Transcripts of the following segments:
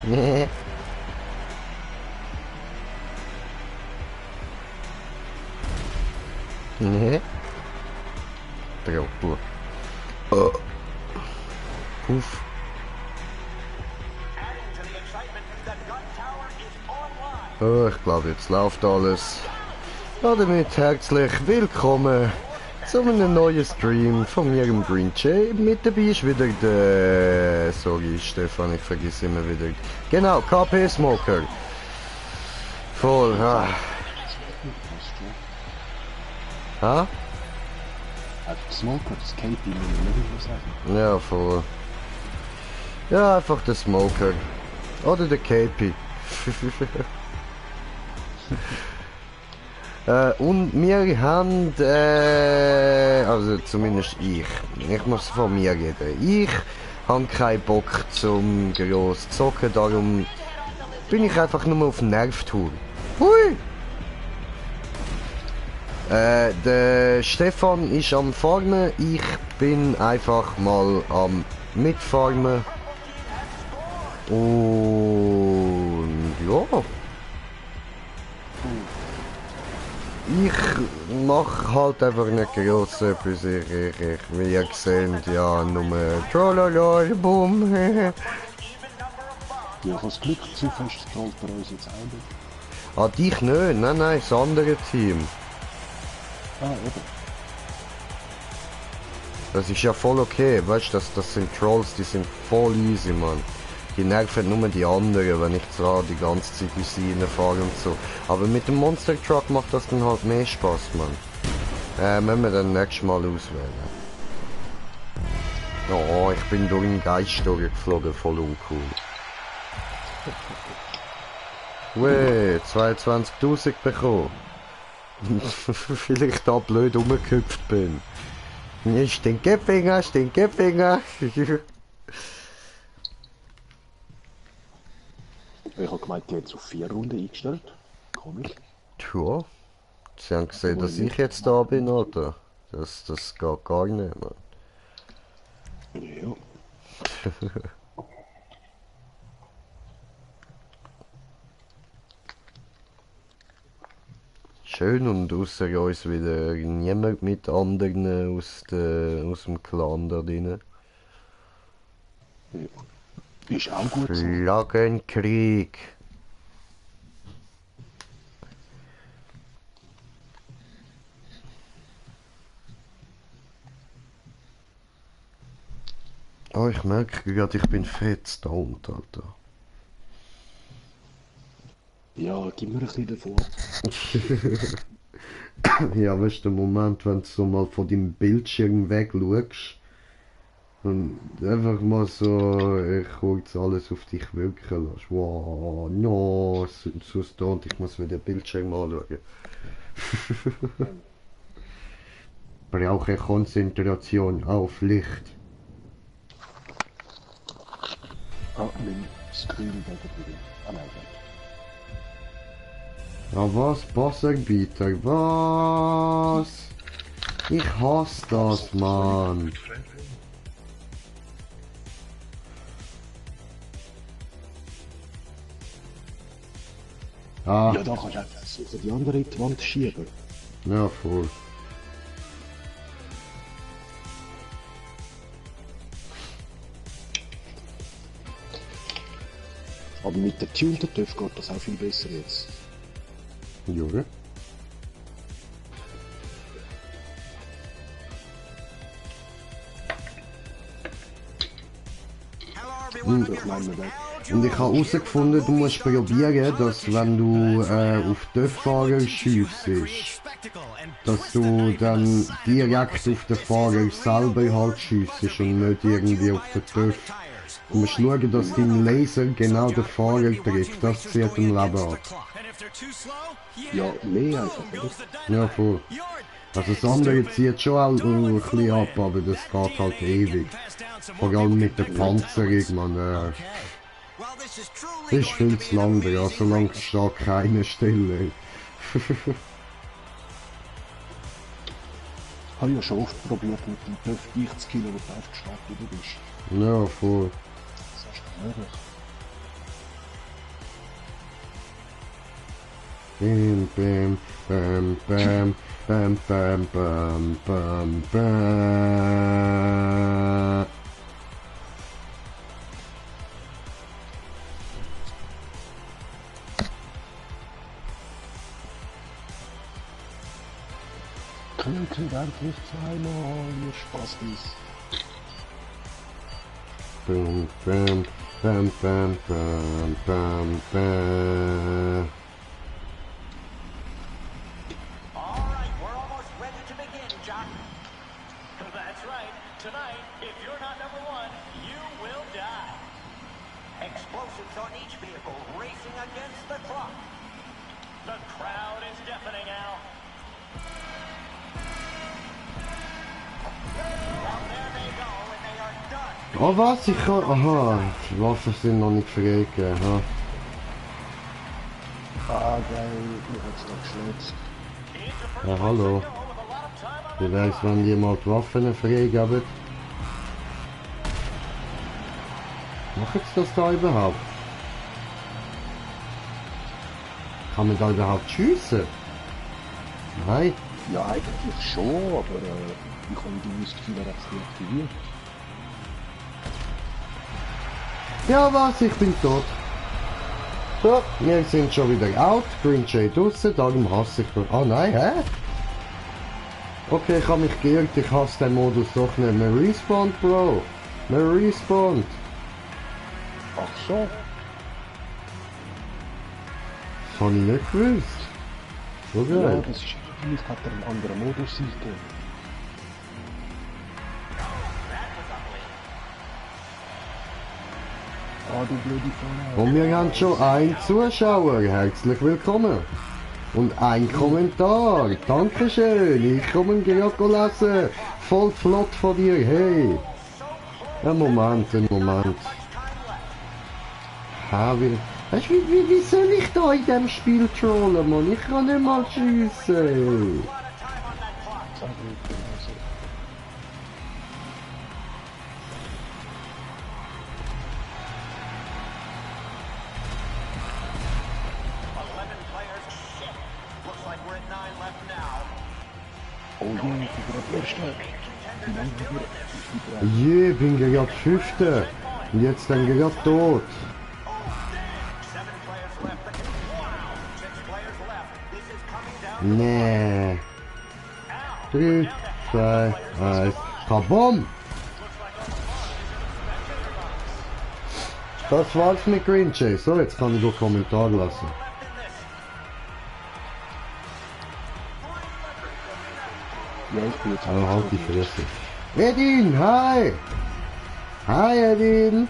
Nee. Nee. Trottel. Puff. Oh, ich glaube, jetzt läuft alles. Ja, damit herzlich willkommen zu einem neuen Stream von mir im Green Jay. Mit dabei ist wieder der... Sorry, Stefan, ich vergesse immer wieder. Genau, KP Smoker. Voll, ah. Ha? Smoker, das KP, muss Ja, voll. Ja, einfach der Smoker. Oder der KP. Und wir haben, also zumindest ich muss von mir reden. Ich habe keinen Bock zum gross zocken, darum bin ich einfach nur auf Nervtour. Hui! Der Stefan ist am Farmen, ich bin einfach mal am Mitfarmen. Und ja. Ich mache halt einfach nicht gross etwas. Wie ihr seht, ja, nur Trololol, Boom. Ja, ich habe das Glück, zu fest trollt er uns jetzt auch. Ah, dich nicht? Nein, das andere Team. Ah, eben. Das ist ja voll okay, weißt du, das sind Trolls, die sind voll easy, Mann. Die nerven nur die anderen, wenn ich zwar die ganze Zeit in sie reinfahre und so. Aber mit dem Monster Truck macht das dann halt mehr Spaß, Mann. Müssen wir dann nächstes Mal auswählen. Oh, ich bin durch den Geist durchgeflogen, voll uncool. Weh, 22.000 bekommen. Vielleicht da blöd rumgehüpft bin. Stinkefinger, Stinkefinger. Ich habe gemeint, die haben auf 4 Runden eingestellt. Komisch. Tja, sie haben gesehen, dass ich jetzt da bin, Alter. Das geht gar nicht, Mann. Ja. Schön, und außer uns wieder niemand mit anderen aus dem Clan da drin. Ja. Ist auch gut so. Flaggenkrieg. Oh, ich merke gerade, ich bin fett stoned, Alter. Ja, gib mir ein bisschen davon. Ja, weißt du, der Moment, wenn du so mal von deinem Bildschirm weg schaust und einfach mal so kurz alles auf dich wirken lässt. Wow, no, so stoned, ich muss mir den Bildschirm anschauen. Brauche Konzentration auf Licht. Ah, mein Screen geht wieder. Ah nein, Ja, was? Bosserbieter? Was? Ich hasse das, Mann. Ah. ja, da kannst du einfach so die andere in die Wand schieben. Ja, voll. Aber mit der Tuned TÜV geht das auch viel besser jetzt. Jure? Und ich meine, Und ich habe herausgefunden, du musst probieren, dass wenn du auf TÜV-Fahrer schiessest, dass du dann direkt auf den Fahrer selber halt schiessest und nicht irgendwie auf den TÜV. Du musst schauen, dass dein Laser genau den Fahrer trifft, das zieht im Leben ab. ja, mehr einfach, oder? Ja, voll. Also das andere zieht schon auch ein bisschen ab, aber das geht halt ewig. Vor allem mit der Panzerung, man. Ist viel zu lang, ja, solange steht keine Stelle. Ich habe ja schon oft probiert, mit dem TÜV dich zu killen, wo du aufgestanden bist. Ja, voll. Das ist nicht möglich. Bam, bam, bam, bam, bam, bam, bam, bam, bam. Tötet endlich zweimal, ihr Spastis. Bam, bam, bam, bam, bam, bam, bam. Alright, we're almost ready to begin, Jock. That's right. Tonight, if you're not number one, you will die. Explosives on each vehicle racing against the clock. The crowd is deafening now. Well, there they go, and they are done. Oh was, ich kann... Aha, die Waffen sind noch nicht freigegeben. Aha. Ah, geil, mir hat's noch geschnitzt. It's a first Ja, place hallo. to go with a lot of time on Wie wär's, wenn die mal die Waffen freigeben? Machen sie das da überhaupt? Kann man da überhaupt schiessen? Nein. Ja, eigentlich schon, aber ich habe die nicht viel deaktiviert. Ja was, ich bin tot. So, wir sind schon wieder out. Green Jay draussen, darum hasse ich... Oh nein, hä? Okay, ich habe mich geirrt, ich hasse den Modus doch nicht. Man respawnt, Bro. Man respawnt. Ach so. Das habe ich nicht gewusst. So Ja, geil. das ist vielleicht hat er einen anderen Modus gegeben. Ah, du blöde Frau. Und wir haben schon einen Zuschauer. Herzlich willkommen. Und ein Kommentar. Dankeschön. Ich komme gerade lesen. Voll flott von dir. Hey. Einen Moment, einen Moment. Weißt du, wie soll ich da in dem Spiel trollen, Mann? Ich kann nicht mal schiessen. Oh je, ich bin gerade Erster. Wie lange haben wir? Je, bin gerade Fünfter. Und jetzt dann gerade tot. Nee. 3, 2, 1. Kabom! Das war's mit Green Jay. So, jetzt kann ich einen Kommentar lassen. Ja, ich bin jetzt Oh, halt die Fresse. Edin, hi! Hi, Edin!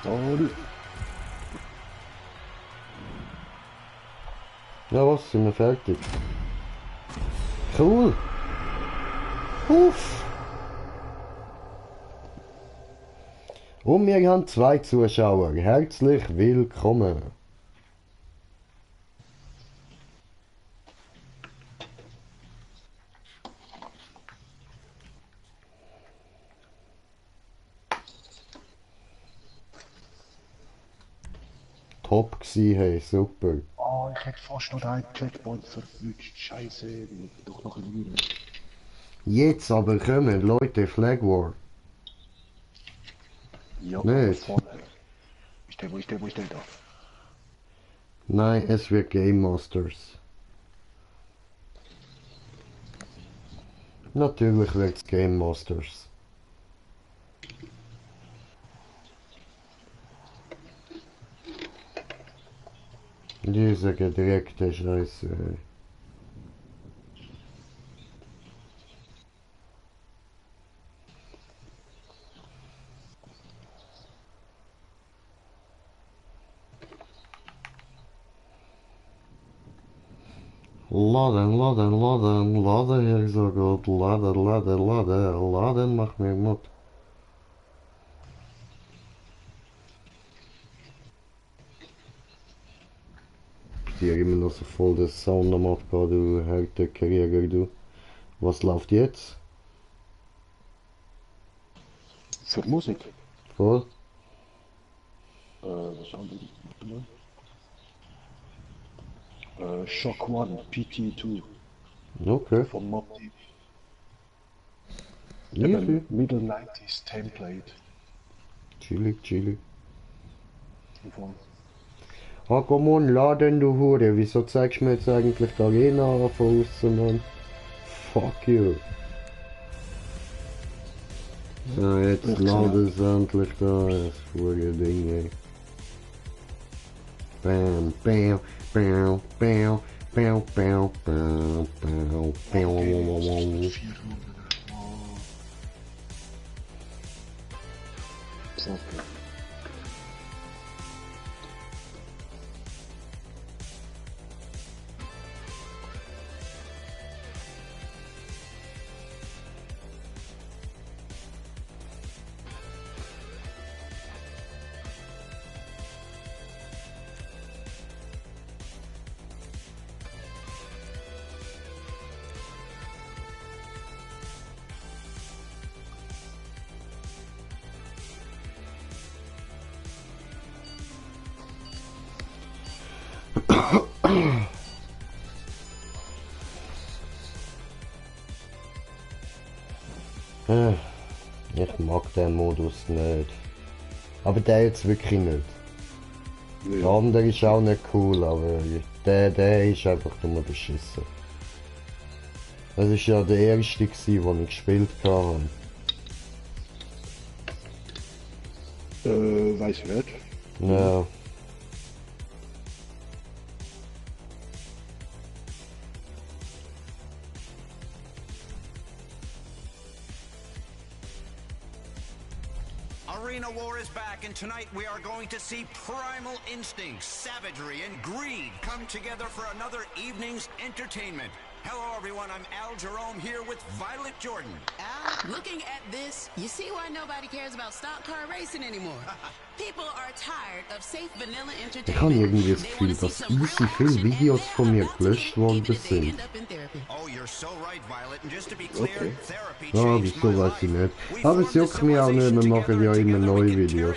Sorry. Ja, was? Sind wir fertig? Cool! Uff! Und wir haben 2 Zuschauer. Herzlich willkommen! Top gsi, hey, super. Oh, ich hätte fast noch einen Checkpoint verwünscht. Scheiße, ich bin doch noch ein Mühe. Jetzt aber kommen, Leute, Flag War. Ja, Nicht. vorne. Wo ist der da? Nein, es wird Game Masters. Natürlich wird's Game Masters. Diese gedreckte Scheiße. Laden, ich so gut, laden, mach mir Mut. Die immer noch so voll das Sound am Abgehen, du harter Krieger, du. Was läuft jetzt? Für Musik? Voll? Was haben wir? Shock One, PT2 Okay. von Mob Deep. Easy. Eben Middle 90s Template. Chillig, chillig. Von Ah, komm on, laden du Hure. Wieso zeigst du mir jetzt eigentlich die Arena von außen, Mann? Fuck you. Ja, jetzt ladet es endlich da, das Hure Ding, ey. Bam, bam, bam, bam, bam, bam, bam, bam, bam. 4 Runden. Oh. Okay. Ich mag den Modus nicht. Aber der jetzt wirklich nicht. Der Ja. andere ist auch nicht cool, aber der ist einfach nur beschissen. Das ist ja der erste gewesen, den ich gespielt habe. Weiß ich nicht. Ja. Arena War is back, and tonight we are going to see primal instincts, savagery, and greed come together for another evening's entertainment. Hello, everyone. I'm Al Jerome here with Violet Jordan. Al, looking at this, you see why nobody cares about stock car racing anymore. People are tired of safe vanilla entertainment. Ich habe irgendwie das Gefühl, dass easy viele Videos von mir gelöscht worden sind. Oh, you're so right, Violet. And just to be clear, therapy Ja, changed my wieso weiß ich life. nicht. Aber es juckt mich auch nicht, wir machen ja immer neue Videos.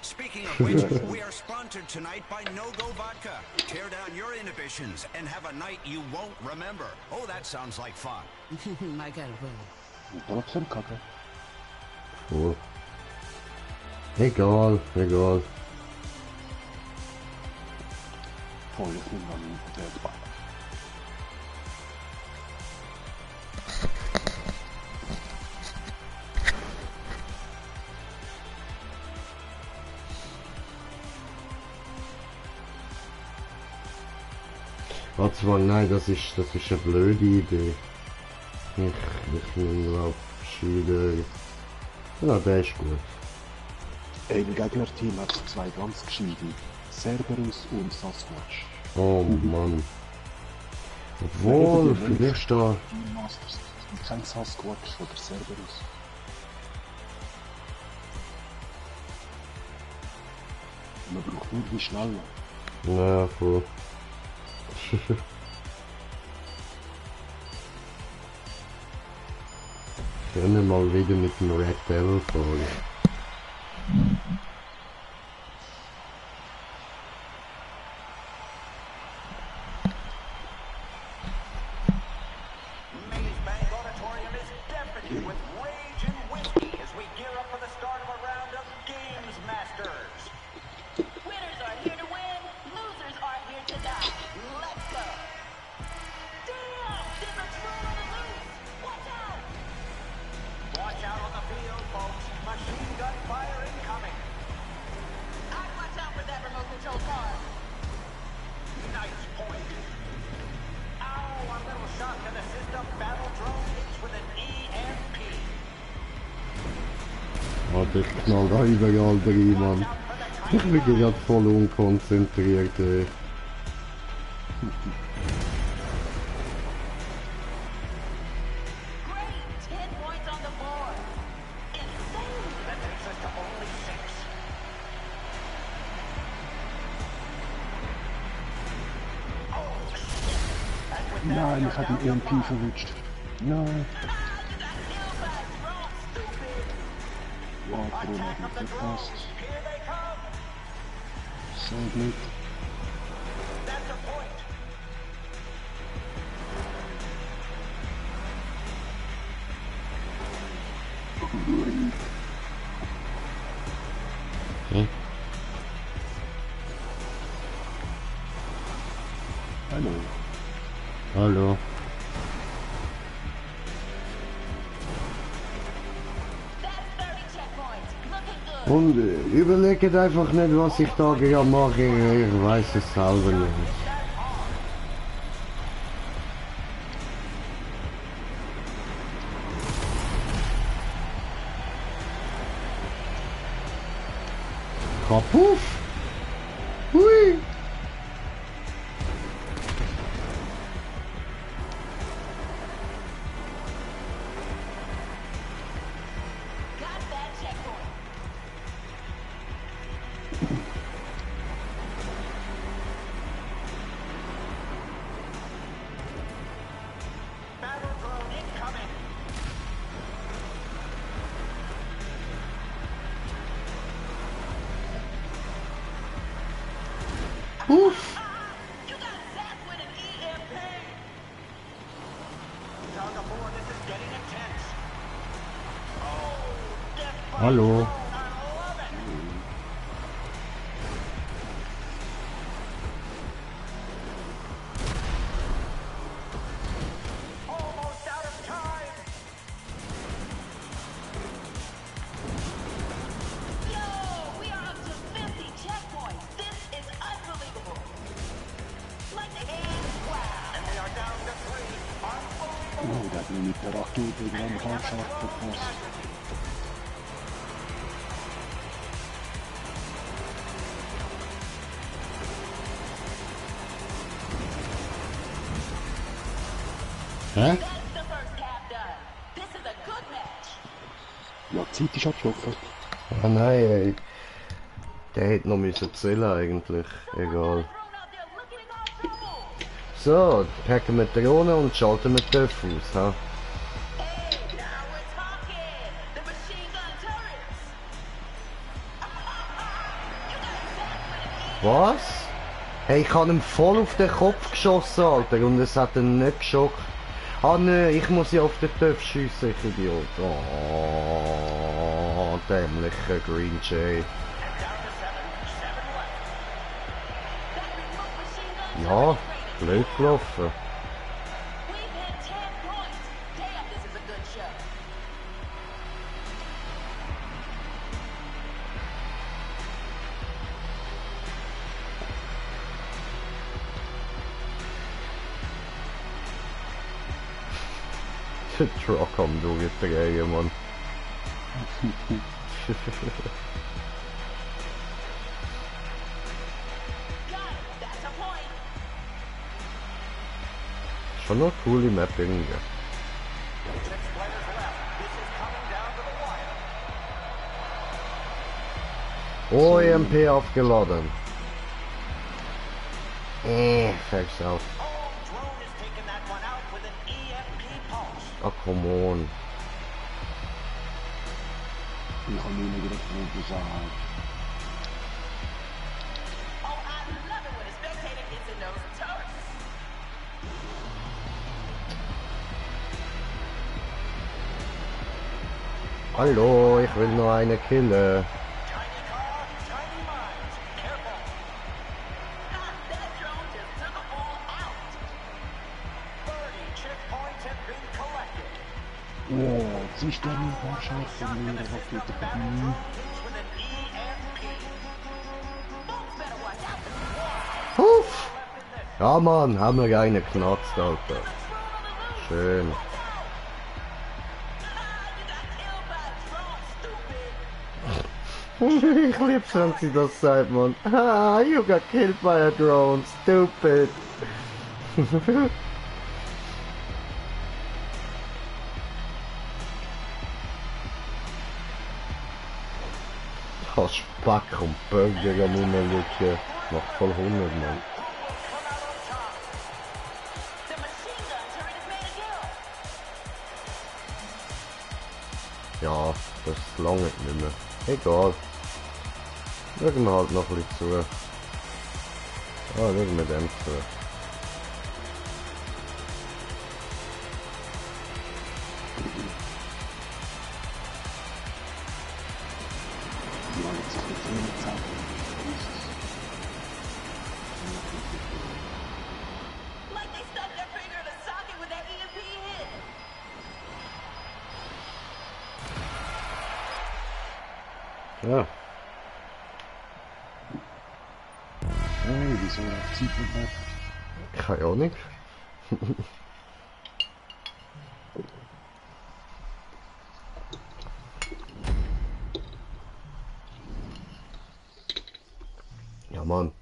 Speaking of which, we are sponsored tonight by No Go Vodka. Tear down your inhibitions and have a night you won't remember. Oh, that sounds like fun. I gotta go. Und trotzdem kacke. Oh. Egal, egal. Voll, ich nehme an, der ist bei. Ah, zwar, nein, das ist eine blöde Idee. Ich glaube, Schüler. Ja, der ist gut. Im Gegnerteam hat es 2 ganz gescheite. Cerberus und Sasquatch. Oh Mann. Obwohl, vielleicht da. Die Masters. Kein Sasquatch oder Cerberus. Man braucht nur die Schnalle. Ja, voll. Können wir mal wieder mit dem Red Devil fahren. Maze Bank Auditorium is deafening with rage and whiskey as we gear up for the start of a round of Games Masters. Winners are here to win, losers are here to die. Let's go. Damn! There's a troll on the loose! Watch out! Watch out on the field, folks. Machine gun fire incoming. I'd watch out for that remote control car. Nice point. Ow, a little shock to the system. Battle drone hits with an EMP. Ah, das knallt auch überall drin, Mann. Ich bin gerade voll unkonzentriert, ey. Great! 10 points on the board. Insane! That takes us to only 6. Oh, shit. And with that, Nein, we ich are habe down den to EMP 5. verwünscht. Nein. You got killed by a drone, stupid! Ja, Corona Attack hat of the nicht drones. gepasst. Here they come. So Glück. That's a point. Hallo. That's 30 checkpoints. Looking good. Und überlegt einfach nicht, was ich da gerade mache. Ich weiß es selber nicht. Kapuff! Hui! Got that checkpoint. Battle drone incoming. Uff! You got zapped with an EMP. Tug of war, this is getting intense. Oh, death by Hallo. drone. I love it. Almost out of time. Yo, we are up to 50 checkpoints. This is unbelievable. Like the end. Wow. And we are down to 3. Unbelievable. Oh, der hat mich mit der Rakete gegen den Handschaft verpasst. Hä? That's the first half done. This is a good match. Ja, die Zeit ist abgelaufen. Ah nein, ey. Der hätte noch müssen zählen eigentlich. Egal. Drone out there looking at our rules. So, packen wir die Drohne und schalten wir die Öff aus, ha? Hey, now we're talking. The machine gun turrets. You got zapped with an Was? Hey, ich habe ihm voll auf den Kopf geschossen, Alter, und es hat ihn nicht geschockt. Ah nö, ich muss ja auf den Töpf schiessen, ich Idiot. Oh, dämlicher Green Jay. Ja, blöd gelaufen. We've hit 10 points. Damn, this is a good show. Der Truck am durchdrehen, Mann. Got it. That's a point. Schon noch coole Map irgendwie. 6 players left. This is coming down to the wire. Oh, EMP aufgeladen. Fäng's auf. Oh, drone is taking that one out with an EMP pulse. Ah, come on. Ich habe nie gerechnet, dass Oh, I love it when a spectator gets in those turrets. Hallo, ich will nur eine killen. Tiny car, tiny minds. Careful. Ah, that drone just took a ball out. 30 checkpoints have been collected. Oh, jetzt ist der mit dem Handschaft von mir Rakete vorbei. Hits with an EMP. Folks better watch out for the Puff! Ja, Mann, haben wir einen geknackt, Alter. Schön. Ich lieb's, wenn sie das sagt, Mann. Ah, you got killed by a drone, stupid. Spack und Burger am rumliegen. Macht voll 100, Mann. The machine gun turret is made a kill. Ja, das lange nicht mehr. Egal. Schauen wir halt noch ein bisschen zu. Ah, schauen wir dem zu. Ja, jetzt ist die Zähne zusammen. Like they stuck their finger in a Ja. Hey, wieso läuft Zeit nicht mehr? Keine Ahnung. Ja, Mann.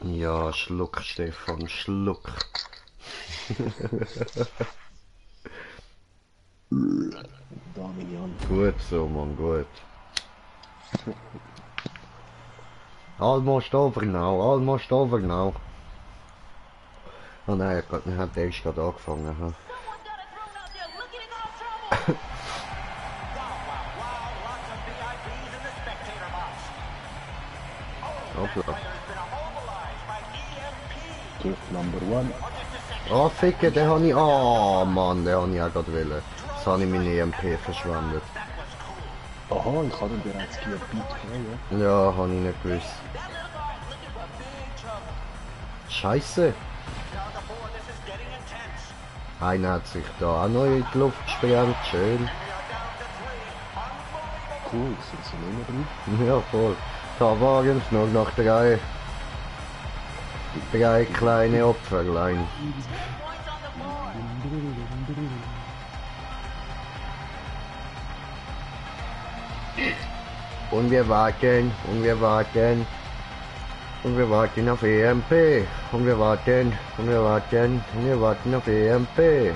Ja, Schluck, Stefan, Schluck. Damian. Gut so, Mann, gut. Almost over now, almost over now. Oh nein, er hat erst gerade angefangen. Ha. Someone got it thrown out there looking in all trouble. Wow, lots of VIPs in the spectator box. Hoppla. Player's been immobilized by EMP. Griff Number 1. Oh, Ficke, den habe ich... Oh, Mann, den habe ich auch gerade wollen. Jetzt habe ich meine EMP verschwendet. Aha, ich habe ihn bereits gebiet gegeben. Ja, habe ich nicht gewusst. Scheiße. Einer hat sich da auch noch in die Luft gesprengt, schön. Cool, sind sie nicht mehr drin? Ja, voll. Da waren es noch nach drei kleine Opferlein. Und wir warten, und wir warten. Und wir warten auf EMP. Und wir warten, und wir warten, und wir warten auf EMP.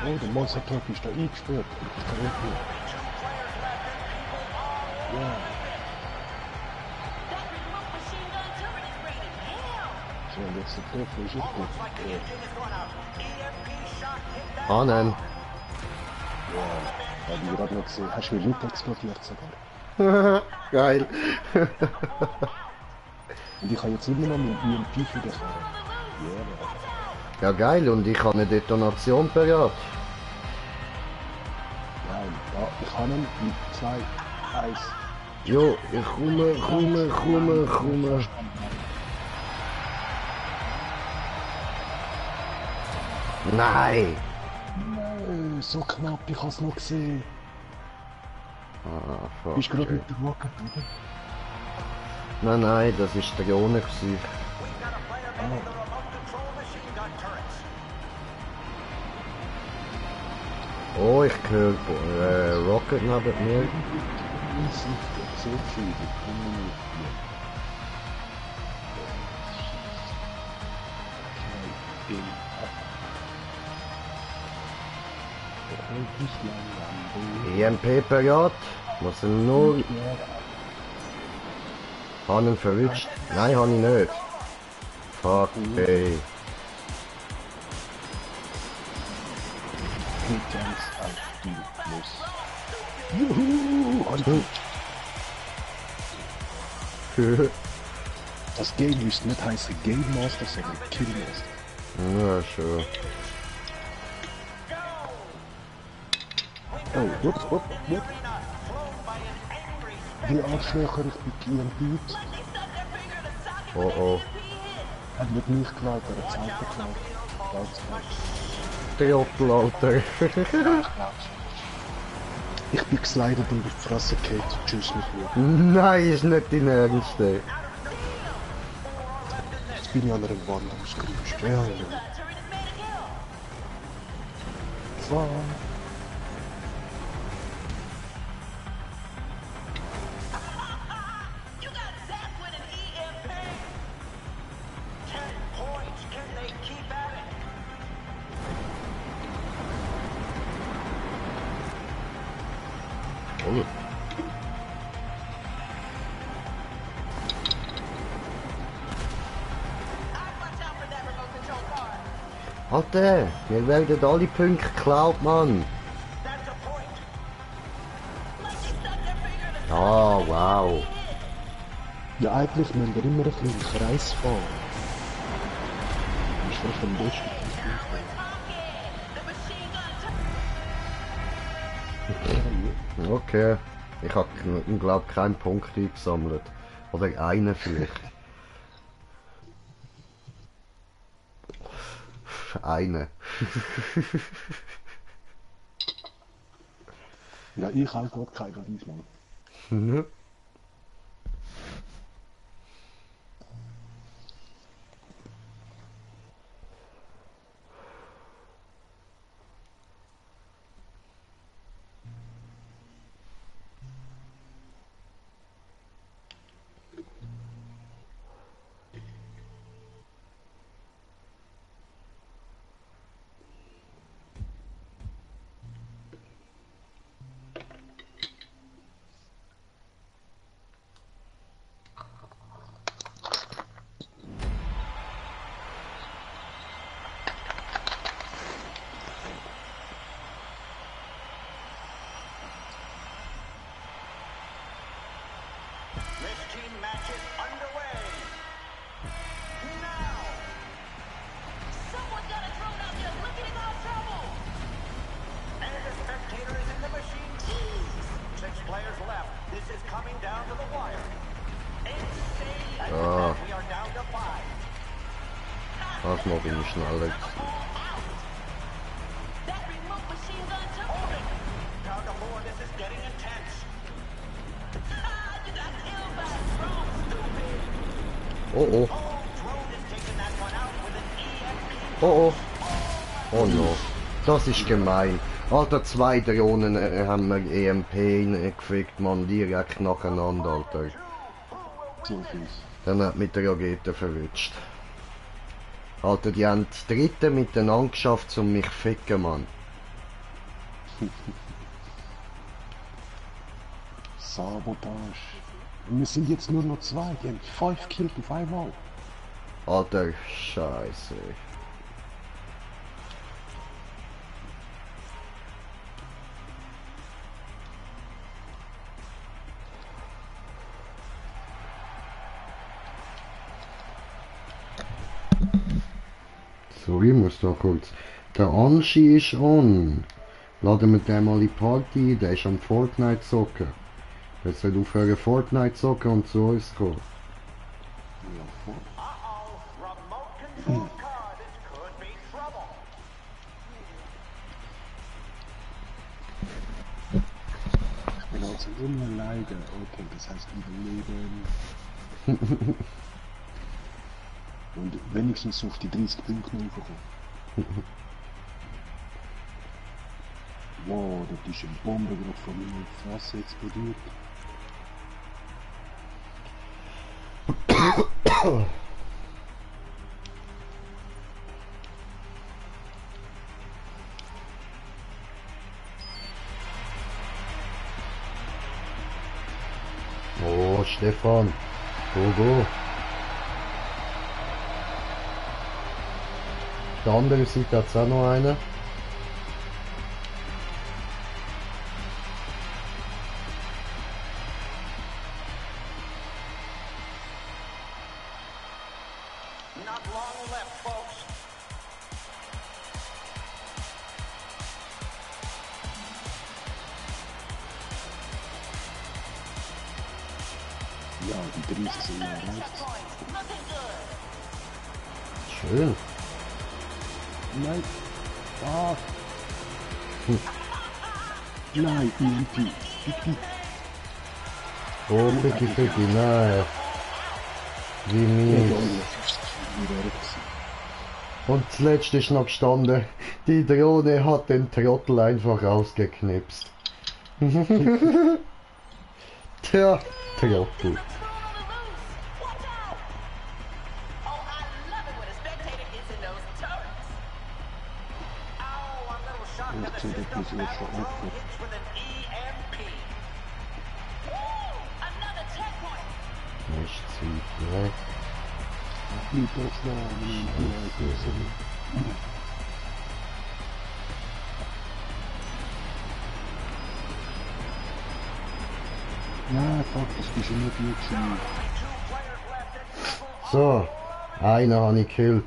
Oh, der Monster Truck ist da eingesperrt. Ich kann nicht mehr. Ja, That remote machine gun turret is raining hell. so, und jetzt der Teufel ist auch gut. Ahnen. Ja, habe ich gerade noch gesehen. Hast du Leute explodiert sogar. Geil. Und ich habe jetzt immer noch mit EMP für dich. Ja, Ja, geil. Und ich habe eine Detonation parat. nein, ja, ich habe ihn mit 2, 1. Jo, ich komme. Nein. So knapp, ich habe es noch gesehen. Ah, fuck. Bist du gerade shit. mit der Rocket, oder? Nein, das ist der Drohne gewesen. Oh, ich höre Rocket neben mir. Easy, so viel, EMP parat. Was sind nur... Haben ihn verwünscht? Nein, habe ich nicht. Fuck, ey. Ganz auf die Los. Juhu! Das Game müsste nicht heißen Game Master, sondern Kill Master. Ja, schon. Oh, whoop. Die Arschlöcher, ich bin EMP. Oh oh. Hat nicht mich geklaut, er hat Zeit geklaut. Trottelauter. Ich bin geslidet und auf die Fresse gefallen. Tschüss mit mir. Nein, ist nicht dein Ernst, ey. Jetzt bin ich an einer Wand ausgerutscht. Ja, ja. Fahr. You got zapped with an EMP. 10 points. Can they keep at it? Alter, wir werden alle Punkte geklaut, Mann. That's a point. Ah, wow. Ja, eigentlich müssen wir immer ein bisschen im Kreis fahren. Das ist vielleicht am besten. Okay. Ich habe, glaube keinen Punkt eingesammelt. Oder einen vielleicht. Eine. Ja, ich auch gerade keinen diesmal. This team match is underway. Now. Someone got a drone out there looking at our trouble. And the spectator is in the machine. Jeez. 6 players left. This is coming down to the wire. Insane. We are down to 5. Das mache ich nicht schnell. That remote machine gun took Hold it. Down to 4. This is getting intense. You got killed by a drone, stupid. Oh oh. Drone is taking that one out with an EMP. Oh oh. Oh no. Das ist gemein. Alter, 2 Drohnen haben wir EMP gefickt, man, direkt nacheinander, Alter. So viel. Dann hat mit der Rakete verwünscht. Alter, die haben das dritte miteinander geschafft, um mich zu ficken, Mann. Sabotage. Und wir sind jetzt nur noch 2. Die haben 5 Kills auf einmal. Alter, Scheiße. So, ich muss da kurz. Der Anschi ist on. Laden wir den mal in die Party ein. Der ist am Fortnite zocken. Der soll aufhören Fortnite zocken und zu uns kommen. Uh-oh. Remote control car. This could be trouble. Ich bin also immer leider. Okay, das heißt überleben. Und wenigstens auf die 30 Punkte hochkommen. Wow, das ist eine Bombe gerade von meiner Fresse explodiert. Oh, Stefan. Go, go. Auf der anderen Seite hat es auch noch einen. Not long left, folks. Ja, die 30 sind ja erreicht. Schön. Nein. Ah. Nein, EMP. Oh, Ficky, Ficky, nein. Wie mies. Und das letzte ist noch gestanden. Die Drohne hat den Trottel einfach ausgeknipst. Tja, Trottel. Und so wird mich jetzt schon aufgehört. Nichts weit weg. Bleib doch da, wenn ich Ja, fuck, das bist immer du gewesen. So, einen habe ich gekillt.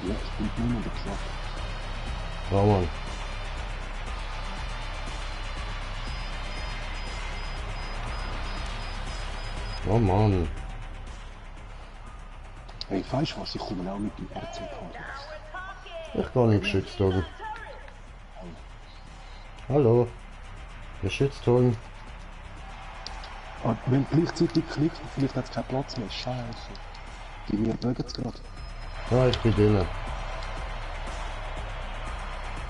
Ja, ich bin nur noch der Klappe. Ja, Mann. Oh Mann. Hey, weißt du was? Ich komme auch mit dem RCK jetzt. Ich kann nicht geschützt werden. Hallo. Geschützt worden. Ah, wenn gleichzeitig klickt, vielleicht hat es keinen Platz mehr. Scheiße. Die mir mögen es gerade. Ja, ich bin drinnen.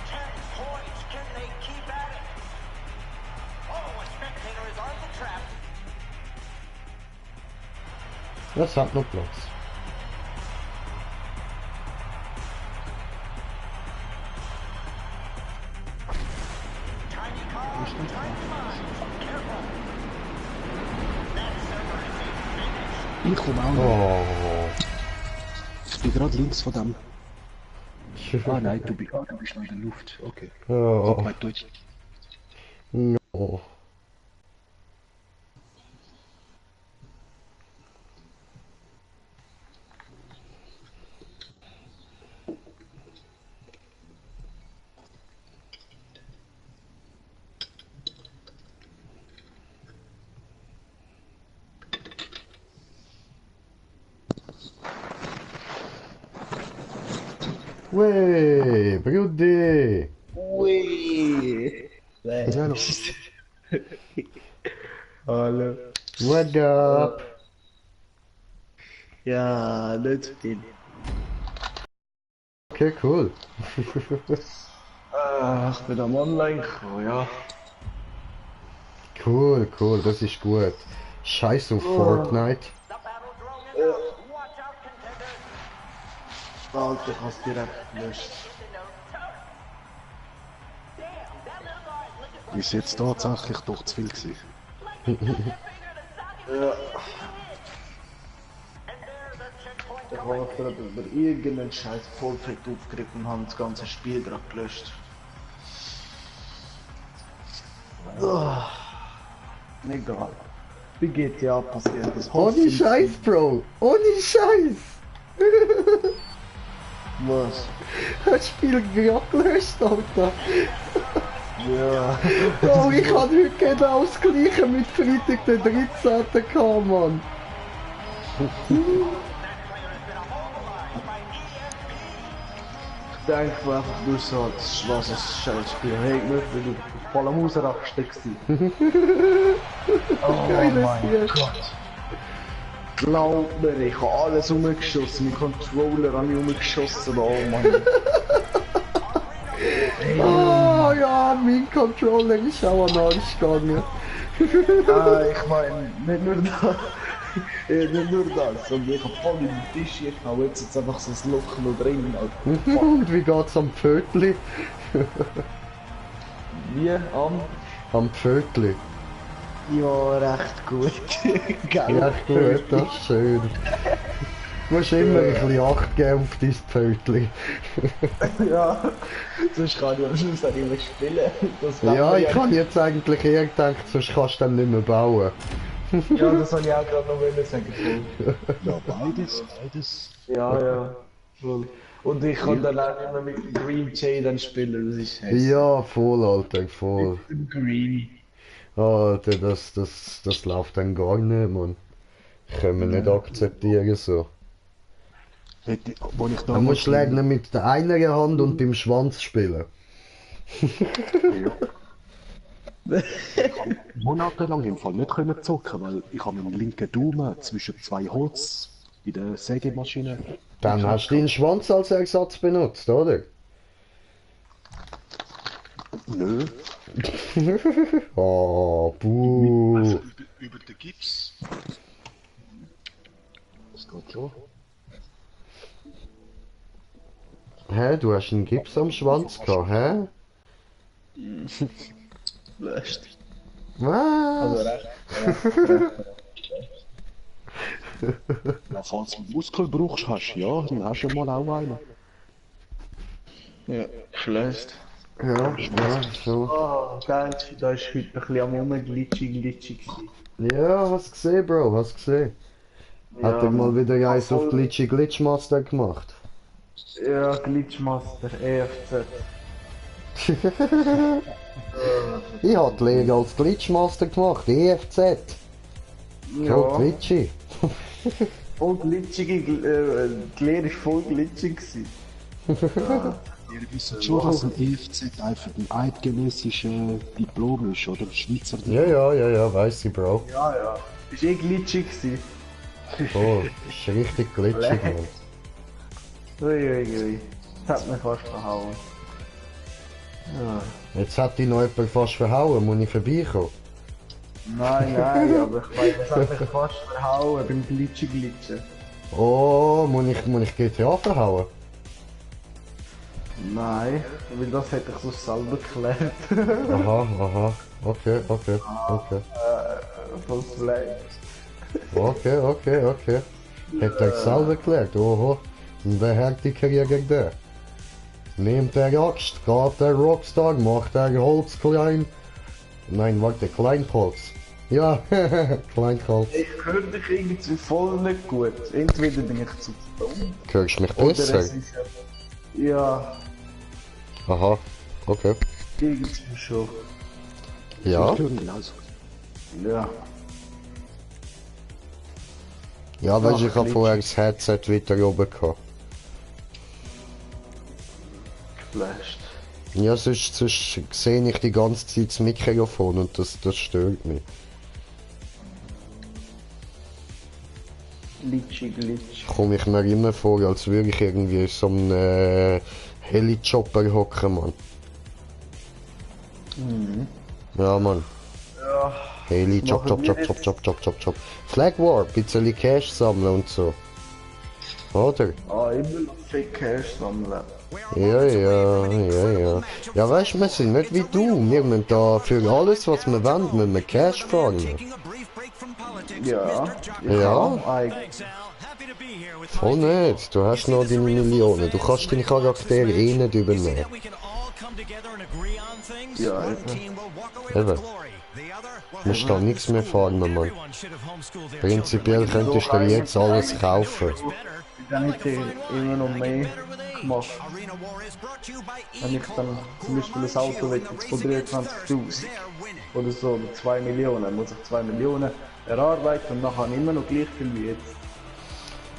10 points. Can they keep at it? Oh, a spectator is on the trap. Das hat noch Platz. Tiny car, tiny mind. Careful. That server is a finish. Ich komme auch noch. Oh. Ich bin gerade links von dem. Ah nein, du bist noch in der Luft. Okay. Oh. Mein Deutsch. No. Wey, Brudi! Ui. Ja, noch. Hallo. What up? Ja, nicht viel. Okay, cool. Ich bin am Online gekommen, ja. Cool, cool, das ist gut. Scheiß auf Fortnite. The battle drone is out. Watch out, contenders. Alter, ich hab's direkt gelöscht. Damn, that little guy is looking for Ist jetzt tatsächlich doch zu viel gewesen. finger to socket. Ja, And there's a checkpoint ich going. war gerade über irgendeinen scheiß Vollfett aufgeregt und habe das ganze Spiel gerade gelöscht. Egal. Wie GTA passiert das? Ohne Scheiß, Bro! Ohne Scheiß! Was? Das Spiel gerade gelöscht, Alter! Ja. Bro, ich hab heute genau das gleiche mit Freitag den 13. gehabt, Mann! Ich denke einfach nur so, das war so ein scheiß Spiel. Hey, ich möchte wieder voll am Ausrasten gewesen. Oh Geiles mein Spiel. Gott. Glaub mir, ich habe alles umgeschossen. Mein Controller habe ich umgeschossen. Oh Mann. Oh ja, mein Controller ist auch an Arsch gegangen. Ich meine, nicht nur das. Nicht nur das, sondern ich habe voll in den Tisch gehauen. Jetzt ist einfach so ein Loch noch drin. Alter. Und wie geht's am Pfötli? Wie am? Am Pfötli. Ja, recht gut. Geil. Ja, gut, das ist schön. Du musst immer ein bisschen Acht geben auf dein Pfötli. Ja, sonst kann ich am Schluss auch nicht mehr spielen. Das kann Ja, man ich habe jetzt eigentlich eher gedacht, sonst kannst du dann nicht mehr bauen. Ja, das soll ich auch gerade noch sagen. Ja, beides. Ja. Voll. Und ich kann dann auch nicht mehr mit dem Green Jay dann spielen, das ist hässlich. Ja, voll, Alter, voll. Mit dem Green. Alter, das läuft dann gar nicht, Mann. Können wir nicht akzeptieren so. Wo ich Man muss lernen mit der einen Hand und beim Schwanz spielen. monatelang im Fall nicht können zocken, weil ich habe meinen linken Daumen zwischen zwei Holz in der Sägemaschine. Dann hast du deinen Schwanz als Ersatz benutzt, oder? Nö. Oh, buh. Über den Gips. Das geht schon. Hä, du hast einen Gips am Schwanz gehabt, hä? Löscht. Was? recht. Ja, falls du Muskel brauchst, ja, dann hast du mal auch einen. Ja, schlecht. Ja, so. Oh, Benji, da ist heute ein bisschen am Rumglitschig. Ja, hast gesehen, Bro, hast gesehen. Hat er mal wieder eins auf Glitchmaster gemacht. Ja, Glitchmaster, EFZ. Ich hab die Lehre als Glitchmaster gemacht, EFZ. Voll glitchy. Voll glitschige, die Lehre war voll glitschig gewesen. Ihr wisst schon, dass ein EFZ einfach ein eidgenössisches Diplom ist, oder? Schweizer Diplom. Ja, weiss ich, Bro. Ja. Ist eh glitschig gewesen. Oh, ist richtig glitschig, Mann. Ui. Das hat mich fast verhauen. Ja. Jetzt hat dich noch jemand fast verhauen, muss ich vorbeikommen? Nein, aber ich weiß, das hat mich fast verhauen beim Glitschen. Oh, muss ich GTA verhauen? Nein, weil das hätte ich sonst selber geklärt. Aha, okay. Voll schlecht. Okay. Hätte er selber geklärt, oho. Und wer hat die Karriere gegen den? Nimmt der Axt, geht der Rockstar, macht der Holz klein. Nein, warte, Kleinholz. Ja, Kleinholz. Ich höre dich irgendwie voll nicht gut. Entweder bin ich zu dumm. Hörst du mich Oder besser? es ist ja, Aha, okay. irgendwie schon. Ja? Ich höre genauso. Ja. Ja, weißt du, ich hab Ach, vorher das Headset weiter oben gehabt. Geflasht. Ja, sonst sehe ich die ganze Zeit das Mikrofon und das stört mich. Glitch. Komme ich mir immer vor, als würde ich irgendwie in so einem Heli-Chopper hocken, Mann. Ja, Mann. Ja. Heli, Was chop. machen wir jetzt? Flag War, bisschen Cash sammeln und so. Oder? Immer noch viel Cash sammeln. Ja. Ja, weißt du, wir sind nicht wie du. Wir müssen da für alles, was wir wollen, müssen wir Cash farmen. Ja. Eigentlich. Voll nicht. Du hast noch deine Millionen. Du kannst deine Charaktere eh nicht übernehmen. Ja, Eben. Du musst da nichts mehr farmen, Mann. Prinzipiell könntest du dir jetzt alles kaufen. Dann hätte ich immer noch mehr gemacht. Wenn ich dann zum Beispiel ein Auto will, von 23.000 oder so, oder 2 Millionen, muss ich 2 Millionen erarbeiten und nachher immer noch gleich viel wie jetzt.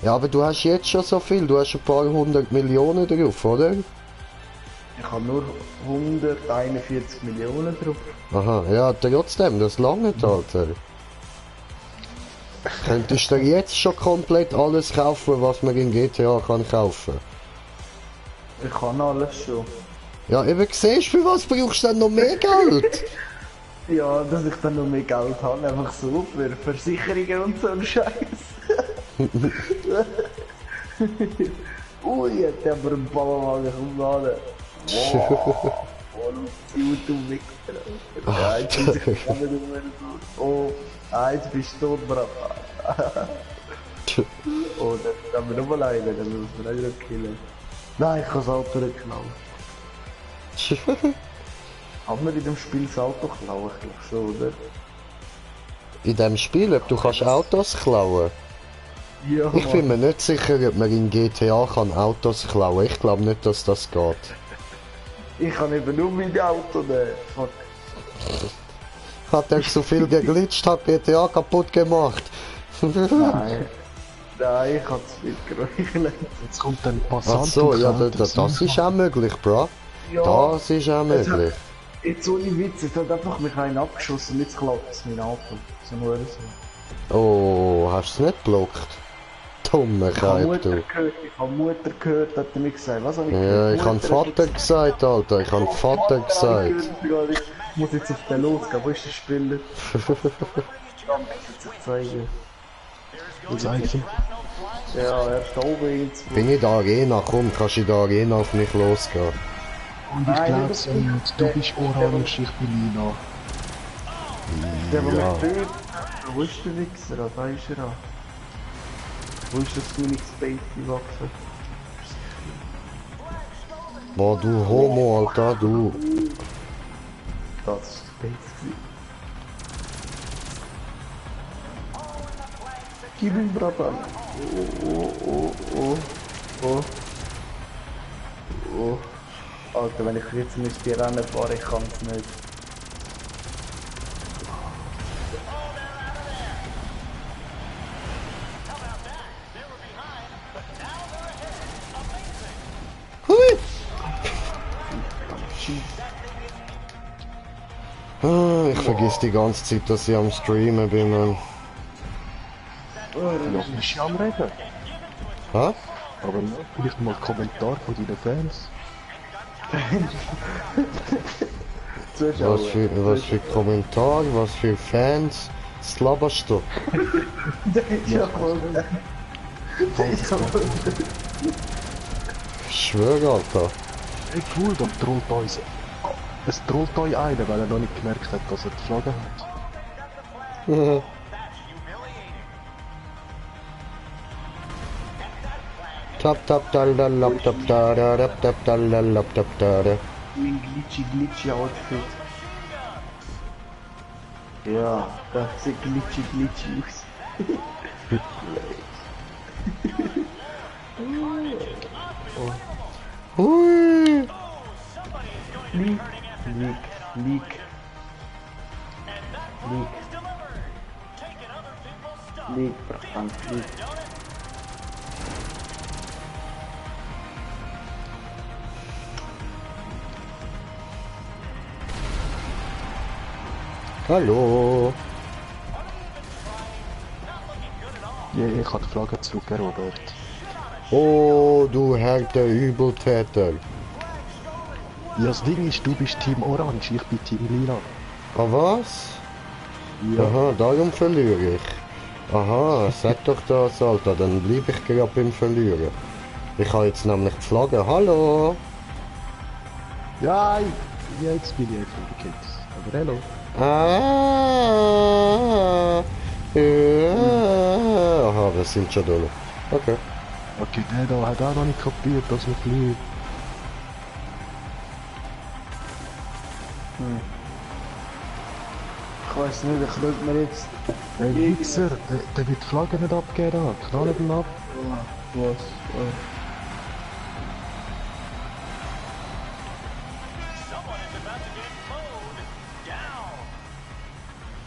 Ja, aber du hast jetzt schon so viel. Du hast ein paar 100 Millionen drauf, oder? Ich habe nur 141 Millionen drauf. Aha, ja, trotzdem, das lange nicht, Alter. Könntest du jetzt schon komplett alles kaufen, was man in GTA kann kaufen? Ich kann alles schon. Ja, eben siehst du, für was brauchst du denn noch mehr Geld? Ja, dass ich dann noch mehr Geld habe, einfach so für Versicherungen und so einen Scheiß. Ui, jetzt haben wir einen Ballerwagen umgeladen. Wow. YouTube-Mixer. Ja, jetzt muss ich nicht mehr so. Oh, jetzt bist du tot, Bro. Oh, dann haben wir noch mal einen, dann müssen wir nicht noch killen. Nein, ich kann das Auto nicht klauen. Haben wir in dem Spiel das Auto klauen? Ich glaube schon, oder? In dem Spiel, ob du kannst Autos klauen? Ja, Ich bin mir nicht sicher, ob man in GTA kann Autos klauen. Ich glaube nicht, dass das geht. Ich kann eben nur mein Auto nehmen. Fuck. Hat er so viel geglitscht, hat GTA kaputt gemacht. Nein. Nein, ich kann zu viel geräuchelt. Jetzt kommt ein Passant. Ach so, und ja, klaut das ist auch möglich, Bro. Ja. Das ist auch möglich. Jetzt ohne Witz, jetzt hat einfach mich einen abgeschossen und jetzt klaut es mein Auto. So nur so. Oh, hast du es nicht geblockt? Dummer Ich habe Kaib, Mutter du. gehört, hat er mir gesagt. Was habe ich Ja, gehört? ich habe Vater gesagt, Alter. Ich habe Vater gesagt. Ich muss jetzt auf den losgehen. Wo ist der Spieler? Ich zeigen. Zeichen. Ja, er ist da oben jetzt. Bin ich in der Arena? Komm, kannst du in der Arena auf mich losgehen? Und ich Nein, glaube, das- du bist orange, ich bin lila. Der, der Ja. mich tötet. Wo ist der Wichser? Da ist er. Wo ist das Phoenix Baby Waffe? Boah, du Homo, Alter, du. Das ist spät. Gib ihm Bratan. Oh. Alter, wenn ich jetzt müsste rennen fahren, ich kann es nicht. Hui! Ah, ich vergiss die ganze Zeit, dass ich am Streamen bin, Mann. Ja, bist du am Reden? Hä? Aber ja, vielleicht mal Kommentar von deinen Fans. Zuschauer. Was für Kommentar, was für Fans. Was laberst du? Ich schwöre, Alter. Hey cool, da trollt uns. Es trollt euch einer, weil er noch nicht gemerkt hat, dass er die Flagge hat. Tap tap dalalap tap da tap tap dalalap tap da. Mein glitchy Outfit. Ja, das sieht glitchy aus. Hui! Leak, Bratan, leak. Hallo! Ja, ich habe die Flagge zurück, Robert. Oh, du Herr der Übeltäter. Ja, das Ding ist, du bist Team Orange, ich bin Team Lila. Ah, was? Ja. Aha, darum verliere ich. Aha, sag doch das, Alter, dann bleib ich gerade beim Verlieren. Ich habe jetzt nämlich die Flagge. Hallo! Ja, jetzt bin ich einfach Kids. Aber hallo. Ah, ja. Aha, wir sind schon da. Okay. Okay, der da hat auch noch nicht kapiert, dass wir fliehen. Ich weiß nicht, ich löse mir jetzt. Hey, Wichser, der wird die Flagge nicht abgeben, knallen ihn ab. Was? Someone is about to get mowed down.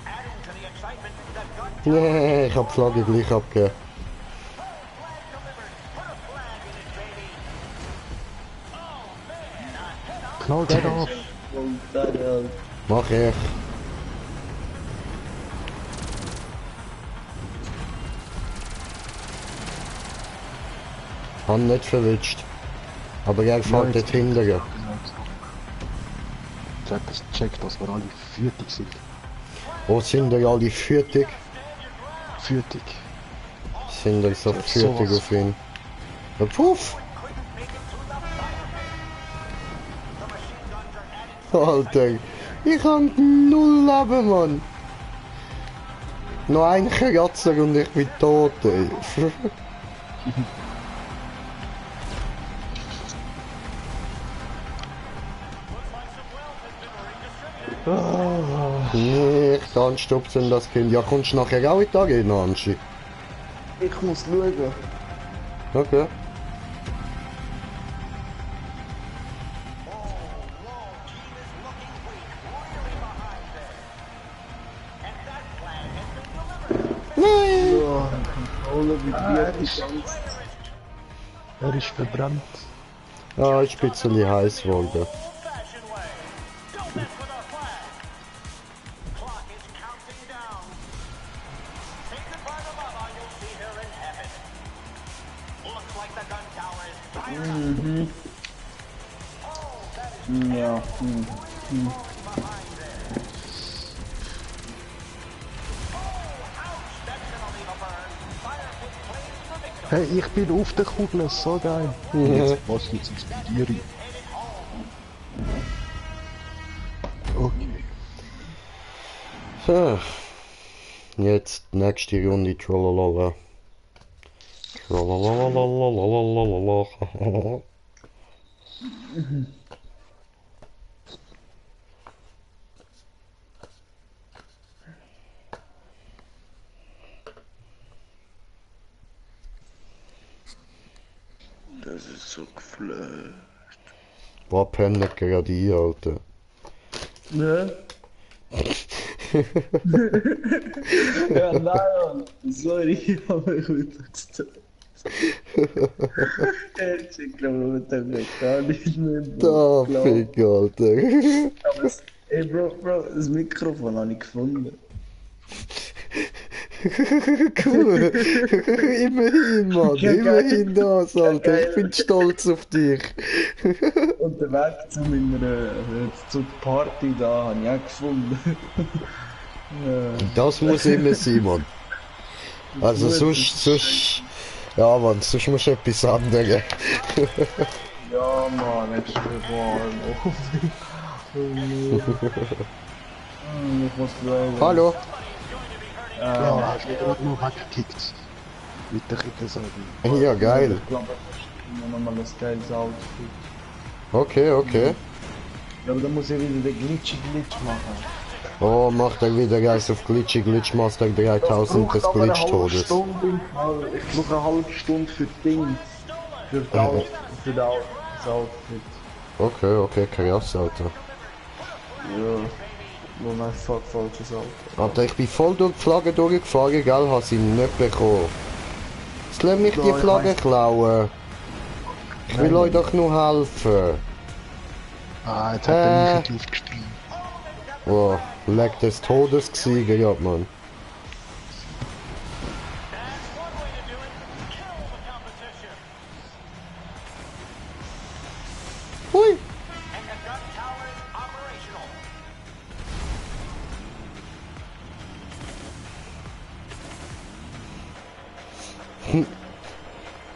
Adding to the excitement, the gun Nee, ich hab die Flagge gleich abgegeben. Knall den ab. Mach ich. Hab nicht verwitscht. Aber er fährt dort hinterher. Ich hab das gecheckt, dass wir alle Viertig sind. Wo sind denn alle Viertig? Viertig. Sind denn so Viertig sowas. auf ihn? Ja, puff! Alter, ich hab null Leben, Mann! Noch ein Kratzer und ich bin tot, ey. Nee, ich kann stupsen das Kind. Ja, kommst du nachher auch in die Arena, Anschi? Ich muss schauen. Okay. Nein! Ja, Controller vibriert die ganze Zeit. Er ist verbrannt. Ah, ist ein bisschen heiß geworden. old-fashioned way. Don't mess with our flag. Clock is counting down. Taken by the mama, you'll see her in heaven. Looks like the gun tower is fired up. Oh, that is Ja, behind there. Oh, ouch, that's gonna leave a burn. Fire pit claims the victory. Hey, ich bin auf der Kugel, so geil. Jetzt, was jetzt inspiriere ich? Okay. So. Jetzt nächste Runde Trollolala. Trollolala. Es ist so geflasht. Boah, pennt gerade ein, Alter. Ne? Ja, nein, sorry, aber ich will das ich glaube, mit dem gar nicht mehr. Da, Fick, Alter. Ey, Bro, das Mikrofon habe ich gefunden. Cool. Immerhin, Mann. Immerhin das, Alter. Ich bin stolz auf dich. Und den Weg zu meiner zur Party da habe ich auch gefunden. Das muss immer sein, Mann. Also sonst... Ja, Mann, sonst musst du etwas anderes. Ja, Mann, jetzt ist ich muss bleiben. Hallo. Ja, hast du gerade noch weggekickt. Mit der Kette sagen. Ja, geil. Ich glaube, das ist nochmal das geiles Outfit. Okay, okay. Ja, aber dann muss ich wieder den Glitch machen. Oh, macht er wieder Geist auf Glitch Master 3000 des Glitch-Todes. Ich brauche eine halbe Stunde für das Ding. Für das Outfit. Okay, okay, krass, Alter. Ja. Nur ein falsches Auto. Alter, ich bin voll durch die Flagge durchgefahren, gell, hab sie nicht bekommen. Jetzt lass mich die Flagge klauen. Ich will euch doch nur helfen. Ah, jetzt hat er mich in die Luft gesprengt. Oh, leck des Todes gesiegen, ja, Mann. Hui.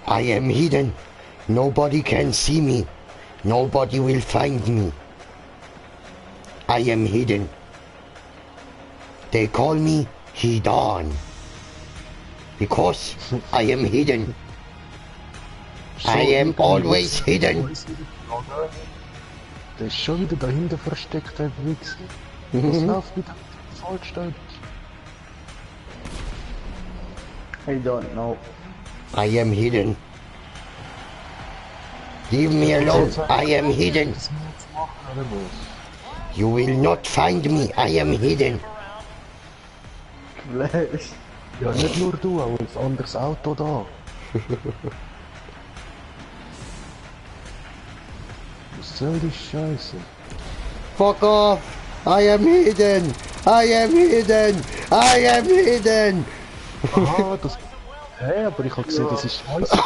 I am hidden. Nobody can see me. Nobody will find me. I am hidden. They call me Hidan. Because I am hidden. I am always hidden. Der ist schon wieder dahinter versteckt, der Wichser. Das läuft wieder falsch da. I don't know. I am hidden. Leave me alone. I am hidden. Was wir jetzt machen, oder was? You will not find me. I am hidden. Flash. Ja, nicht nur du, auch ein anderes Auto da. Was soll die Scheiße? Fuck off. I am hidden. I am hidden. I am hidden. Aha, das... Hä, aber ich hab gesehen, das ist Scheiße.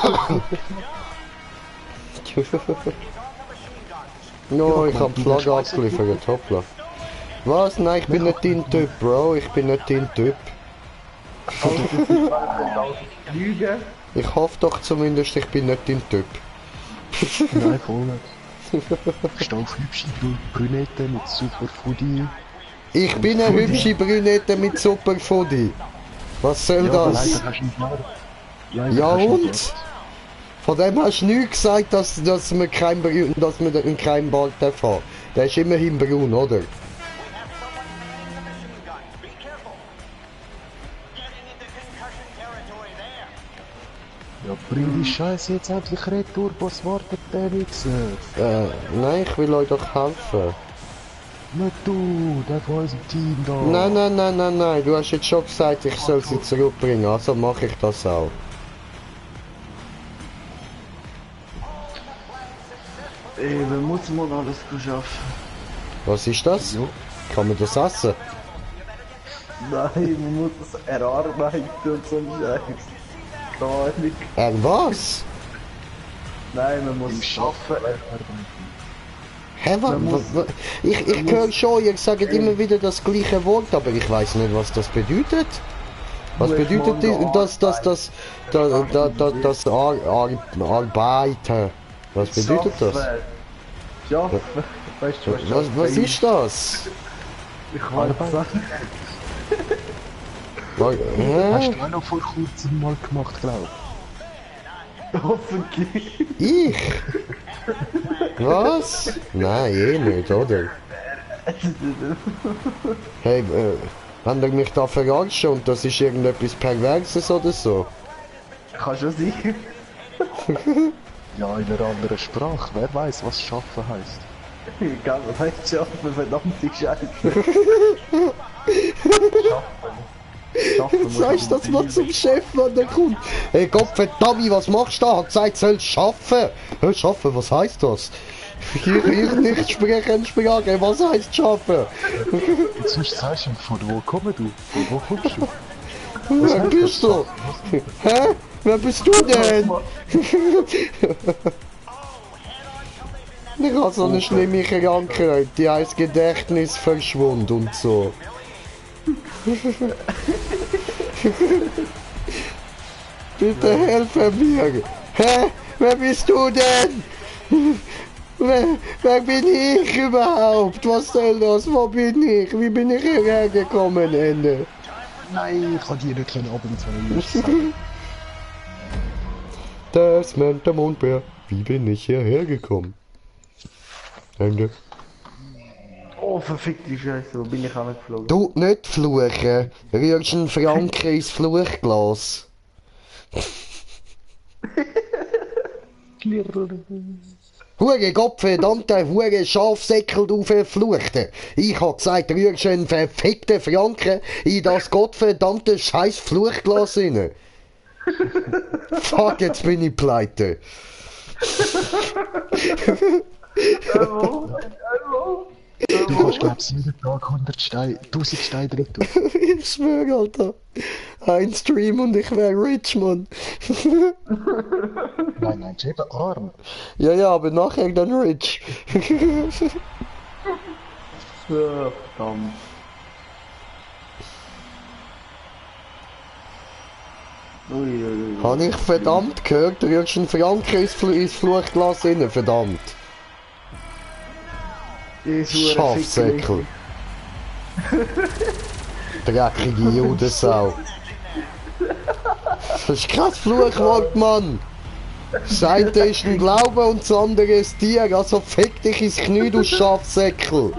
No, ich hab die Flagge abgeliefert, hoppla. Was? Nein, ich bin nicht dein Typ, Bro. Ich bin nicht dein Typ. Lüge? Ich hoffe doch zumindest, ich bin nicht dein Typ. Nein, voll nicht. Ich stehe auf hübsche Brünette mit super Foodie. Ich bin eine hübsche Brünette mit super Foodie. Was soll Ja, das? leider hast du nicht mehr. Leider Ja hast du und? nicht Von dem hast du nie gesagt, dass wir kein Ball haben. Der ist immerhin braun, oder? Ja, bring die Scheiße jetzt endlich retour, was wartet der Wichser? Nein, ich will euch doch helfen. Nicht du, der von unserem Team da. Nein, du hast jetzt schon gesagt, ich soll sie zurückbringen, also mache ich das auch. Eben muss man alles schaffen. Was ist das? Kann man das essen? Nein, man muss das erarbeiten und so ein Scheiß. Gar nicht. Was? Nein, man muss es schaffen. Hä, ich höre schon, ihr sagt immer wieder das gleiche Wort, aber ich weiß nicht, was das bedeutet. Was bedeutet das Arbeiten? Was bedeutet das? Schaffen. Weißt du, Was ist das? Ich weiß Hast du auch noch vor kurzem mal gemacht, glaub ich? Hoffentlich. Ich? Was? Nein, eh nicht, oder? Hey, haben ihr mich da verarscht und das ist irgendetwas Perverses oder so? Kann schon sein. Ja, in einer anderen Sprache. Wer weiß, was schaffen heisst. Egal, was heißt schaffen, verdammte Scheiße. Schaffen. Sagst du das mal zum Chef, wenn der kommt? Hey Gottverdammt, was machst du da? Hat gesagt, sollst schaffen. Hör, schaffen, was heißt das? Ich nicht sprechen, Sprache, was heißt schaffen? Jetzt sagst du ihm, von wo kommst du? Von wo kommst du? Wer bist du? Hä? Wer bist du denn? Ich habe so eine schlimme Krankheit, die heißt Gedächtnisverschwund und so. Bitte helfe mir! Hä? Wer bist du denn? Wer bin ich überhaupt? Was soll das? Wo bin ich? Wie bin ich hierher gekommen, Ende? Nein, ich kann dir nicht abends sagen. Das meint der Mondbär. Wie bin ich hierher gekommen? Ende. Oh, verfickte Scheiße, wo bin ich angeflogen? Du, nicht fluchen. Rührst einen Franken ins Fluchglas. Hure Gottverdammt, hure Schafsäckel, du Verfluchte. Ich hab gesagt, rührst einen verfickten Franken in das gottverdammte scheiß Fluchglas rein. Fuck, jetzt bin ich pleite. Du kannst, glaubst du, jeden Tag 1000 Steine drin tun. Ich schwöre, Alter. Ein Stream und ich wär rich, Mann. Nein, ich bin arm. Ja, aber nachher dann rich. So, verdammt. Uiuiui. Hab ich verdammt gehört, du rührst einen Franken ins Fluchglas rein, verdammt. Schafsäckel. Dreckige Judensau. Das ist kein Fluchwort, Mann. Das eine ist ein Glaube und das andere ist Tier, also fick dich ins Knie, du Schafsäckel.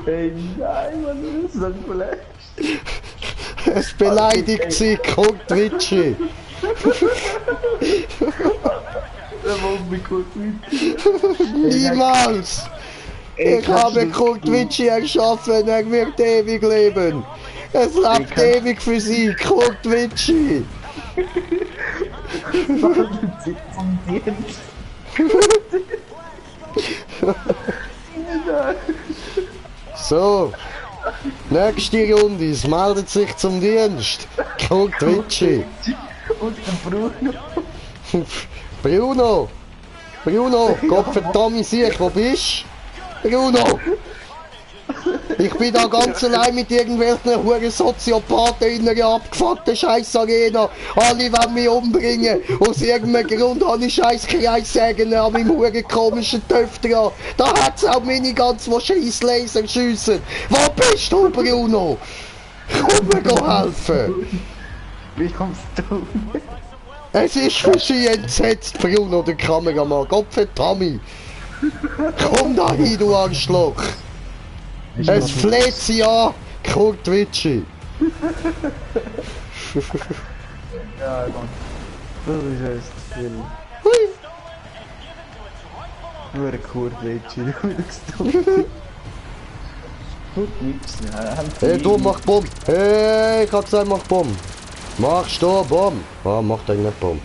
Hey, nein, Mann, das ist so schlecht. Es beleidigt sie, guckt Witschi. Der wollte mich kurz mit. Niemals! Ich habe Kurt Witschi erschaffen, er wird ewig leben. Es lebt ewig für sie, Kurt Witschi. So, nächste Runde, es meldet sich zum Dienst. Kurt Witschi. Und der Bruno. Bruno, Gottverdammt sicher, wo bist du? Bruno! Ich bin da ganz allein mit irgendwelchen huren Soziopathen in einer abgefuckten Scheiß-Arena. Alle wollen mich umbringen. Aus irgendeinem Grund habe ich scheiß Kreissägen an meinem huren komischen Töpf dran. Da hat's auch Miniguns, die scheiß Laser schiessen. Wo bist du, Bruno? Komm mir helfen! Wie kommst du? Es ist für sie entsetzt, Bruno, der Kameramann. Gottverdammt! Komm da hin, du Arschloch! Es fleht sie an, Kurt Witschi! Ja, Mann. Das ist echt viel. Hui! Nur ein Kurwitsch, du wieder Gut nichts, ja. Hey, du mach Bomb! Hey, ich hab gesagt, mach Bomb! Machst du Bomb? Ah, macht eigentlich nicht Bomb.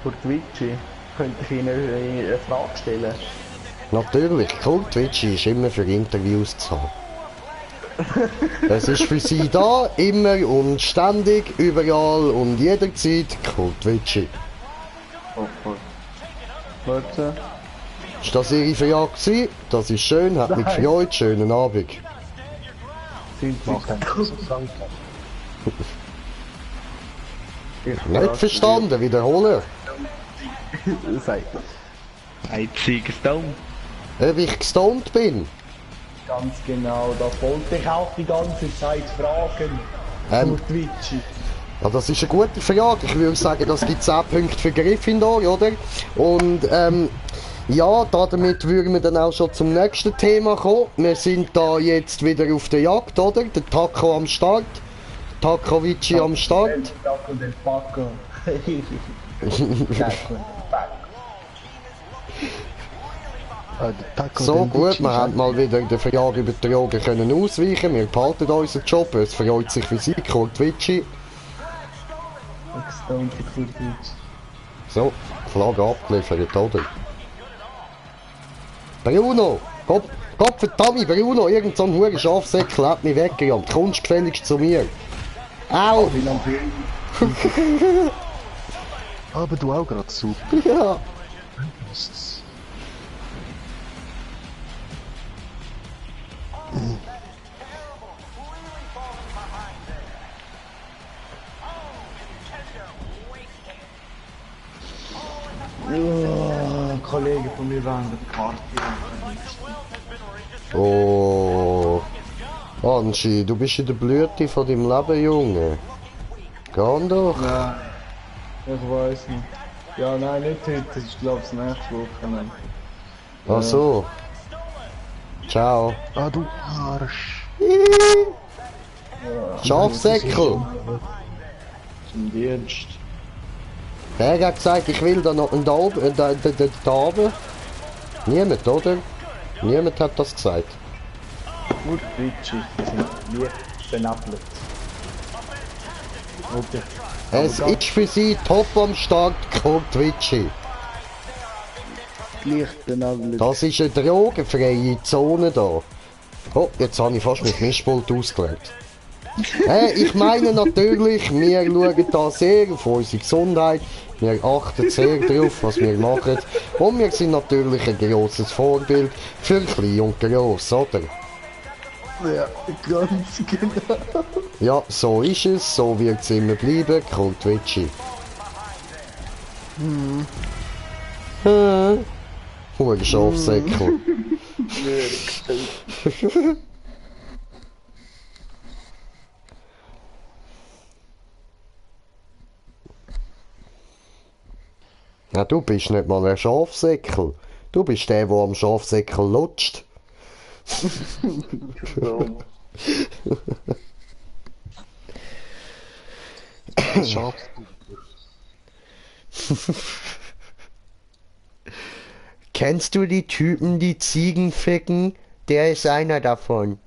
Kurwitschi, könnte ich Ihnen eine Frage stellen? Natürlich, Kurt Witschi ist immer für Interviews zu haben. Es ist für sie da, immer und ständig, überall und jederzeit Kurt Witschi. Oh, voll. Warte. Ist das Ihre Frage gewesen? Das ist schön, hat mich Nein. gefreut, schönen Abend. Sind Sie Nicht verstanden, wiederholen. Sei. Einzig Stone. Ob ich gestoned bin? Ganz genau, das wollte ich auch die ganze Zeit fragen. Kurwitschi. Ja, das ist eine gute Frage. Ich würde sagen, das gibt 10 Punkte für Gryffindor, oder? Und ja, damit würden wir dann auch schon zum nächsten Thema kommen. Wir sind da jetzt wieder auf der Jagd, oder? Der Taco am Start. Takovici am Start. Taco del Paco. So gut, wir haben mal wieder den Frage über die Drogen können ausweichen. Wir behalten unseren Job, es freut sich für Sie, Kurt Witschi. So, Flagge abgeliefert, oder? Bruno! Gott verdammt, Bruno, irgend so ein huere Schafsäckel hat mich weggejagt. Kommst gefälligst zu mir. Au! Aber du auch gerade super. Ja. Ein Kollege von mir war an der Party. Oh. Angie, du bist in der Blüte von deinem Leben, Junge. Geh doch. Nein, ich weiß nicht. Ja, nein, nicht heute, das ist glaube ich das nächste Wochenende. Ach so. Ciao. Ah, du Arsch. Schafsäckel. Zum Dienst. Wer hat gesagt, ich will da noch da oben, da oben? Niemand, oder? Niemand hat das gesagt. Gut, Witschi, die sind leicht benappelt. Okay. Es ist für Sie top am Start, Kurt Witschi. Leicht benappelt. Das ist eine drogenfreie Zone da. Oh, jetzt habe ich fast mit Mischpult ausgelegt. Ich meine natürlich, wir schauen da sehr auf unsere Gesundheit. Wir achten sehr darauf, was wir machen. Und wir sind natürlich ein grosses Vorbild für Klein und Gross, oder? Ja, ganz genau. Ja, so ist es, so wird es immer bleiben, Kurt Witschi. Huere Schafsäckel. Ja, du bist nicht mal ein Schafsäckel. Du bist der am Schafsäckel lutscht. Schaf. Kennst du die Typen, die Ziegen ficken? Der ist einer davon.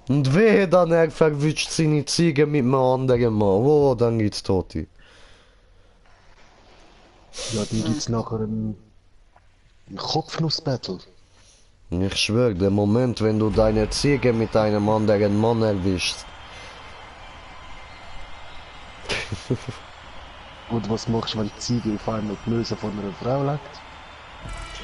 Und wehe dann, er verwischt seine Ziege mit einem anderen Mann. Oh, dann geht's Toti. Ja, dann gibt's nachher ein Kopfnuss-Battle. Ich schwör, der Moment, wenn du deine Ziege mit einem anderen Mann erwischst. Und was machst du, wenn die Ziege auf einmal die Nöse von einer Frau legt?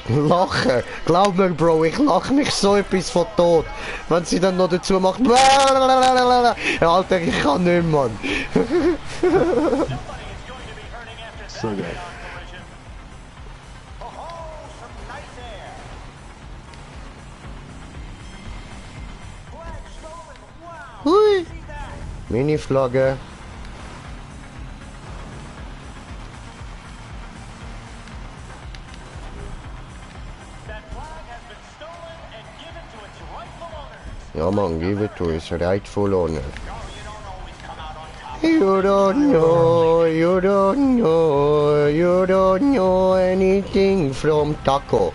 Lachen! Glaub mir, Bro, ich lach mich so etwas von tot. Wenn sie dann noch dazu macht. Ja, Alter, ich kann nicht, Mann. So geil. Hui! Mini-Flagge. Ja, man, give it to his rightful owner. You don't know, you don't know, you don't know anything from Taco.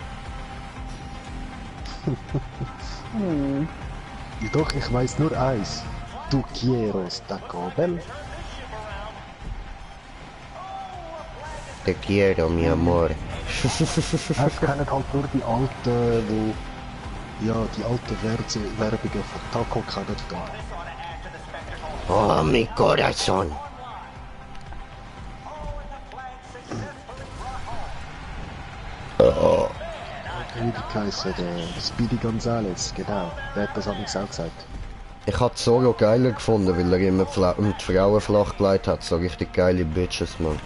Doch, ich weiß nur eins. Du quieres Taco Bell. Te quiero, mi amor. Ich kenne halt nur die alten, ja, die alten Werbungen von Taco kennen da. Oh, mi corazón. Wie die heißen, der Speedy Gonzales, genau. Der hat das amigs auch gesagt. Ich hab Zorro geiler gefunden, weil er immer die Frauen flach gelegt hat. So richtig geile Bitches, man.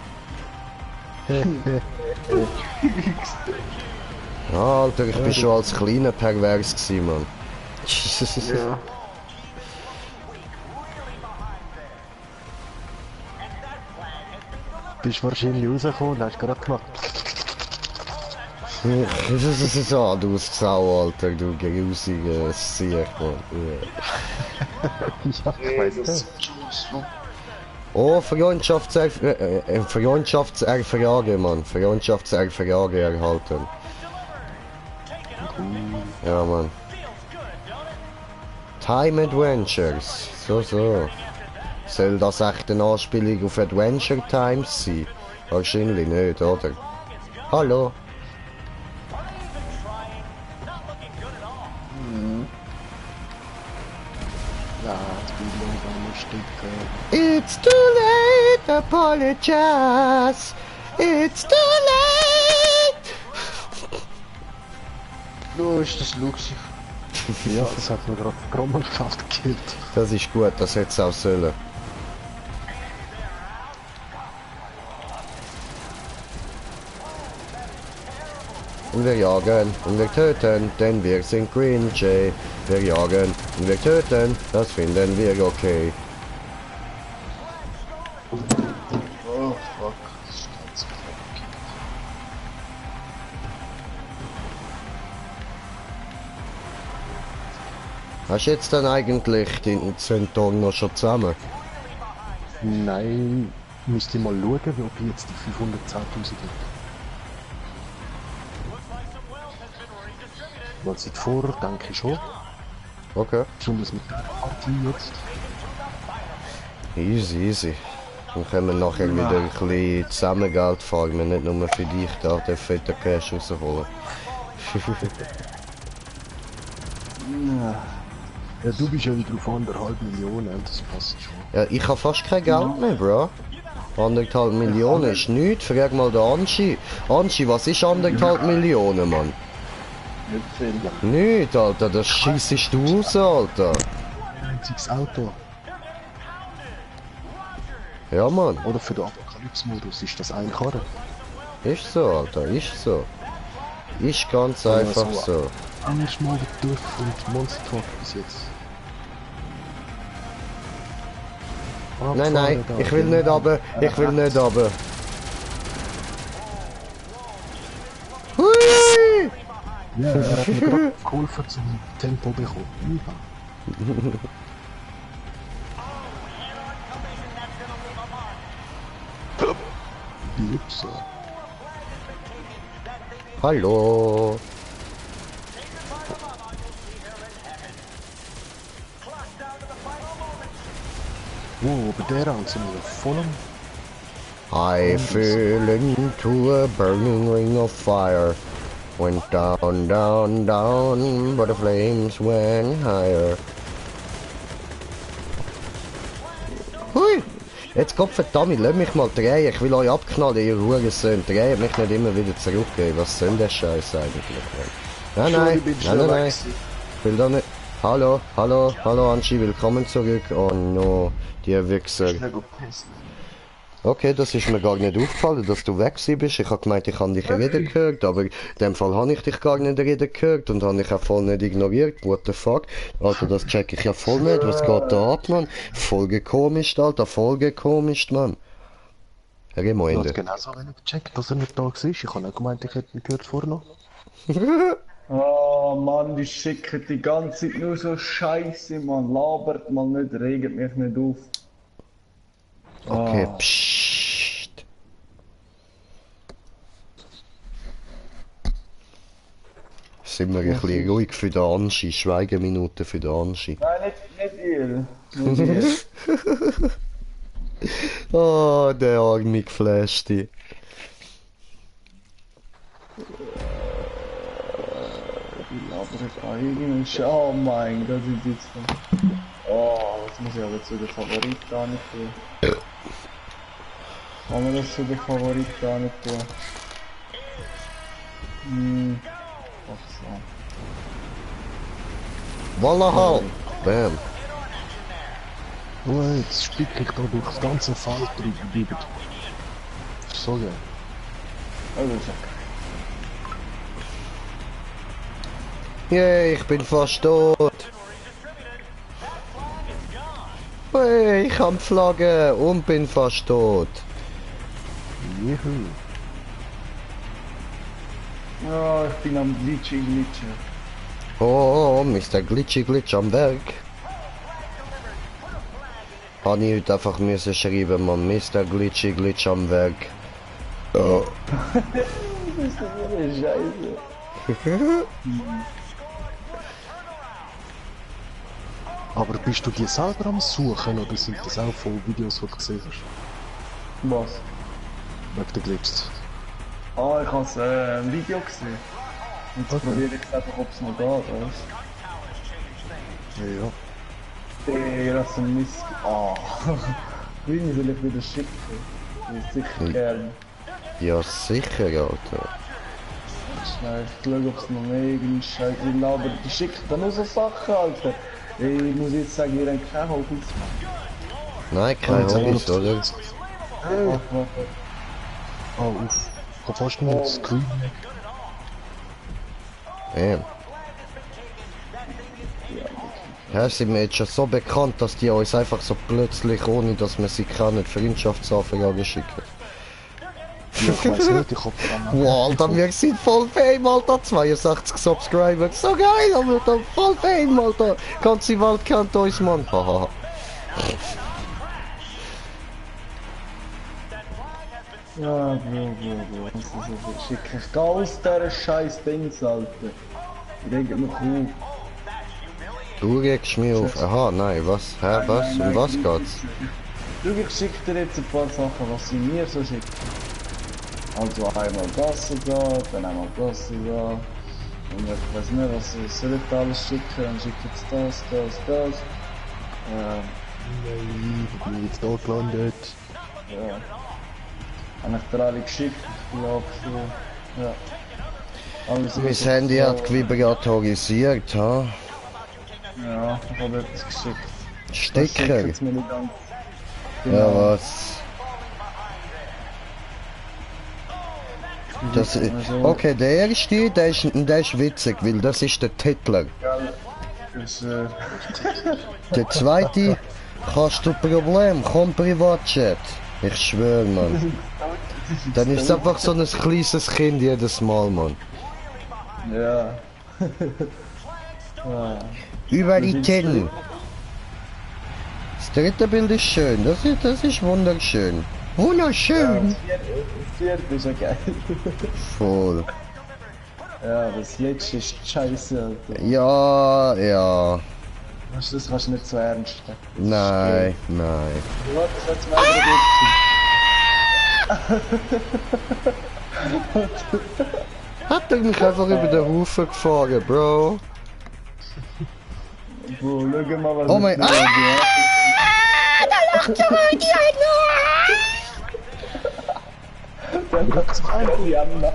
Ja, Alter, ich bin schon als kleiner pervers gewesen, man. Ja. Bist wahrscheinlich rausgekommen und hast gerade gemacht. Ja, du Sau, Alter, du grusiger Sieg, Mann. Ja, ich weiß das. Oh, Freundschaftserfrage, Mann. Freundschaftserfrage erhalten. Ja, Mann. Time Adventures. So. Soll das echt eine Anspielung auf Adventure Times sein? Wahrscheinlich nicht, oder? Hallo? Ja, jetzt bin ich langsam ein Stück. It's too late, apologize. It's too late. Du, ist das lustig? Ja, das hat mir gerade die Trommelschaft gekillt. Das ist gut, das hätte es auch sollen. Und wir jagen und wir töten, denn wir sind cringe. Wir jagen und wir töten, das finden wir okay. Oh, fuck. Hast du jetzt dann eigentlich den Zenton noch schon zusammen? Nein, müsste ich mal schauen, ob ich jetzt die 510.000 gibt. Was seit vor, denke ich schon. Okay. Besonders mit der Partie jetzt. Easy. Dann können wir nachher wieder ein bisschen zusammen Geld farmen, nicht nur für dich da den fetten Cash rausholen. Ja, du bist ja wieder auf 1,5 Millionen, das passt schon. Ja, ich habe fast kein Geld mehr, Bro. 1,5 Millionen ist nichts, frag mal den Anschi. Anschi, was ist 1,5 Millionen, Mann? Nicht viel. Nicht, Alter, das scheissest du raus, Alter. Ein einziges Auto. Ja, Mann, Oder für den Apokalypse-Modus ist das ein Karre. ist so, Alter, ist so. Ist ganz einfach so. Anders mal der Duff und Monster Truck bis jetzt. Nein, ich will nicht runter, ich will nicht runter. Hui! Ja, er hat mir gerade geholfen zum Tempo bekommen. Ups. Hallo. Wow, bei der Rang sind wir voll am... I fell into a burning ring of fire. Went down, down, down, but the flames went higher. Hui! Jetzt Gott verdammt, lass mich mal drehen. Ich will euch abknallen, ihr Hurensöhne. Dreht mich nicht immer wieder zurückgehen. Was soll der Scheiß eigentlich? Nein. Ich will da nicht. Hallo, Anschi, willkommen zurück. Oh no, die Wichser. Okay, das ist mir gar nicht aufgefallen, dass du weg bist. Ich habe gemeint, ich habe dich reden gehört, aber in dem Fall habe ich dich gar nicht reden gehört und habe dich auch voll nicht ignoriert. What the fuck? Alter, das check ich ja voll nicht. Was geht da ab, Mann? Voll komisch, Alter, voll komisch, Mann. Gemeinde. Ich genau so wenig gecheckt, dass er nicht da war. Ich habe auch gemeint, ich hätte ihn gehört vorher noch. Oh Mann, die schicken die ganze Zeit nur so Scheiße, man. Labert mal nicht, regt mich nicht auf. Okay, Ah. psst. Sind wir ein bisschen ruhig für den Anschi, Schweigeminute für den Anschi. Nein, nicht ihr. Nicht ihr. Oh, der arme Geflashte. Aber oh mein Gott, sind jetzt von... Oh, das muss ich aber zu den Favorit gar nicht tun. Kann man das zu den Favorit gar nicht tun? Ach so. Wallah, bam. Oh, jetzt spielt ich da durch das ganze Feld drüber. So geil. Also ist okay. Yay, ich bin fast tot. Hey, ich kann flaggen und bin fast tot. Juhu. Ja, ich bin am Glitchen. Oh, Mr. Glitch am Werk. Habe ich heute einfach müssen schreiben, man, Mr. Glitch am Werk. Oh. Das ist doch eine Scheiße. Aber bist du die selber am Suchen oder sind das auch voll Videos, die du gesehen hast? Was? Wegen der Glitches. Ah, ich habe ein Video gesehen. Jetzt Okay. probiere ich einfach, ob es noch geht, weißt Ja. du? Der ist ein Mist. Ah. Wie soll ich wieder schicken? Ich sicher gerne. Ja, sicher, Alter. Schnell, ich schaue, ob es noch mehr irgendwie Scheiße gibt. Aber die schickt dann nur so Sachen, Alter. Ich muss jetzt sagen, ihr habt kein Hobbys mehr. Nein, kein Hobbys, oder? Warte. Oh, uff. Ich hab fast nur das Screen. Ja. Ja, sind wir jetzt schon so bekannt, dass die uns einfach so plötzlich, ohne dass wir sie kennen, Freundschaftsanfragen schicken. Ja, ich weiß nicht, ich hab Wow, Alter, wir sind voll Fame, Alter. 62 Subscriber. So geil, Alter. Voll Fame, Alter. Ganze Welt kennt uns, Mann. Haha. Ja, Bro. Das ist so schick. Ich geh aus dieser scheiß Dings, Alter. Ich denke mir auf. Du regst mich auf. Aha, nein, was? Hä, was? Um was geht's? Schau, ich schick dir jetzt ein paar Sachen, was sie mir so schicken. Also einmal das sogar, dann einmal das sogar. Und ich weiß nicht, was soll ich da alles schicken? Dann schicke ich jetzt das. Nein, ich bin jetzt da gelandet. Ja. Habe ich dir alle geschickt, ich glaube so. Ja. Alles Mein richtig Handy so. hat vibratorisiert, ha? Ja, ich habe etwas geschickt. Sticker. Jetzt mir nicht ganz. Ja, was? Das, okay, der erste, der ist witzig, weil das ist der Titler. Ist, Der zweite, hast du Problem, komm Privatchat. Ich schwöre, Mann. Dann ist es einfach so ein kleines Kind jedes Mal, Mann. ja. Über die Ten. Das dritte Bild ist schön, das ist wunderschön. Wunderschön. Das vierte ist ja geil. Voll. Ja, das letzte ist scheiße, Alter. Ja. Das kannst du nicht so ernst nehmen. Nein. Warte, ich jetzt mal Hat er mich einfach über den Haufen gefahren, Bro. Bro, schau mal, was Oh mein... ich dir Der hat zwei Diamant.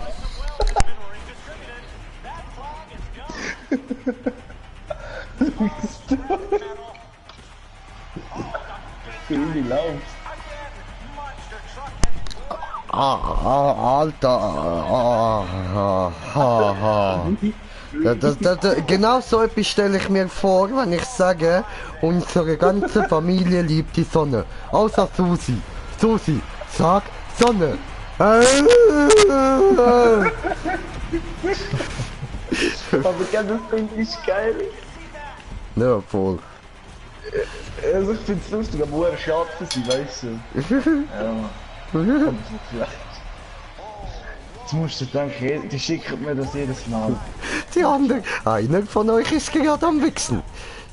Wie läuft's? Alter. Genau so etwas stelle ich mir vor, wenn ich sage, unsere ganze Familie liebt die Sonne. Außer Susi. Susi, sag Sonne. Aber das finde ich geil. Ja, voll. Also ich finde es lustig, aber es schade für sie, weißt du. Ja. Jetzt musst du denken, die schicken mir das jedes Mal. Die anderen, einer von euch ist gerade am Wichsen.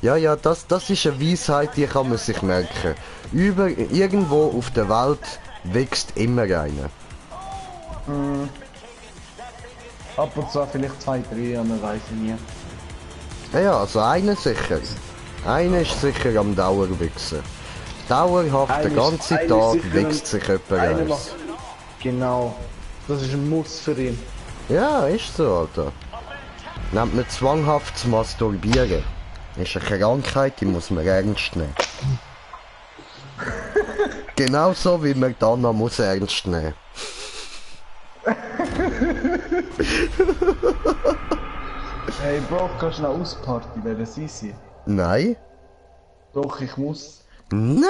Ja, das ist eine Weisheit, die kann man sich merken. Irgendwo auf der Welt wächst immer einer. Ab und zu vielleicht 2, 3, man weiß nie. Ja, also einer sicher. Einer ist sicher am Dauerwichsen. Dauerhaft den ganzen Tag wächst sich jemand aus. Genau. Das ist ein Muss für ihn. Ja, ist so, Alter. Nennt man zwanghaftes Masturbieren. Ist eine Krankheit, die muss man ernst nehmen. Genauso wie man Anna muss ernst nehmen. Hey Bro, kannst du noch ausparty, wäre das easy? Nein? Doch, ich muss. Nein?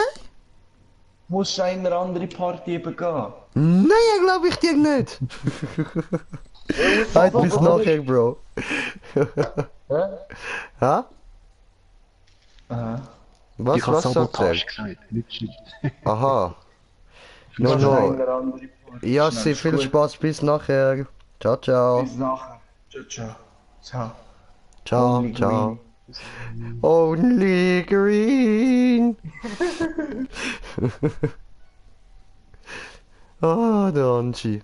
Musst du in eine andere Party eben gehen? Nein, glaube ich dir nicht. Halt bis nachher, Bro. Hä? Ha? Aha. Was, Ich habe was sagt Sabotage er? gesagt, nicht Shit. Aha. No, Musst du in no. eine andere Party. Ja, Schnell, sie ist viel gut. Spaß, bis nachher. Ciao, ciao. Bis nachher. Ciao, ciao. Ciao. Ciao, Only ciao. green. Only green. Ah, der Angie.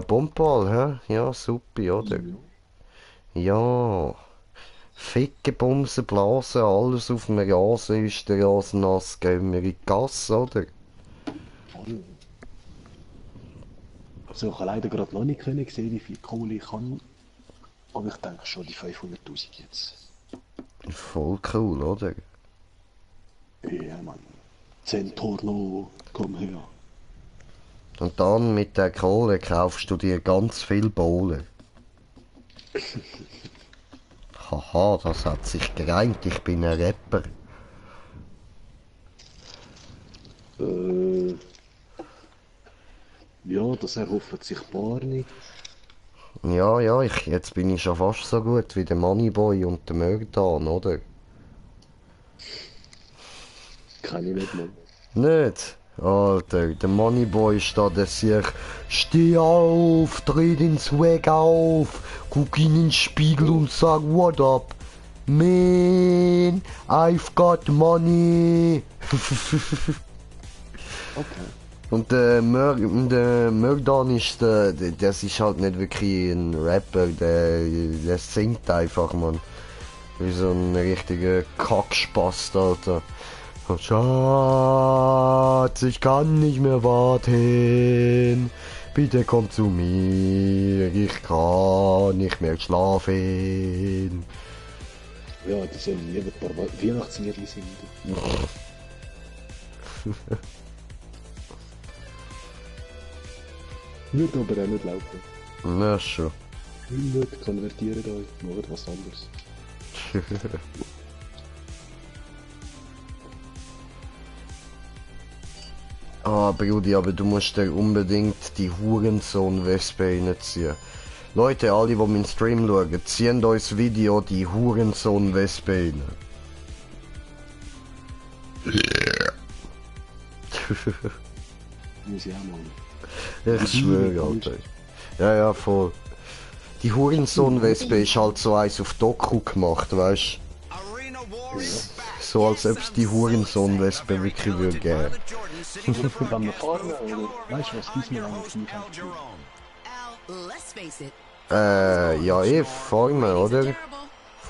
Bomball, hä? Ja, super, oder? Ja. Ficke Bumsen, Blasen, alles auf dem Rasen ist der Rasen nass, gehen wir in die Gasse, oder? Also ich habe leider gerade noch nicht können sehen, wie viel Kohle ich habe. Aber ich denke schon die 500'000 jetzt. Voll cool, oder? Ja, Mann. Zentorno, komm her. Und dann mit der Kohle kaufst du dir ganz viel Bohlen. Haha, das hat sich gereimt, ich bin ein Rapper. Ja, das erhofft sich Barney. Ja, ja, jetzt bin ich schon fast so gut wie der Moneyboy und der Mördan, oder? Kann ich nicht mal. Nicht? Alter, der Moneyboy steht der sich. Steh auf, dreh den Swag auf, guck in den Spiegel und sag what up. Man, I've got money. Okay. Und der Mördan ist das ist halt nicht wirklich ein Rapper, der singt einfach, man. Wie so ein richtiger Kackspast, Alter. Schatz, ich kann nicht mehr warten. Bitte komm zu mir, ich kann nicht mehr schlafen. Ja, die sollen lieber ein paar Weihnachtslieder singen. Würde aber auch nicht laufen. Na schon. Nicht konvertieren euch, macht was anderes. Ah, Brudi, aber du musst dir unbedingt die Hurensohn-Wespe reinziehen. Leute, alle, die meinen Stream schauen, ziehen euch das Video die Hurensohn-Wespe rein. Muss ich auch mal. Ich schwöre, Alter. Ja, ja, voll. Die Hurensohn-Wespe ist halt so eins auf Doku gemacht, weißt du? So als ob es die Hurensohn-Wespe wirklich würde geben. Dann wir fahren, oder? Weißt du, was diesmal eigentlich nicht hat? Al, let's face it. Ja, fahren wir, oder?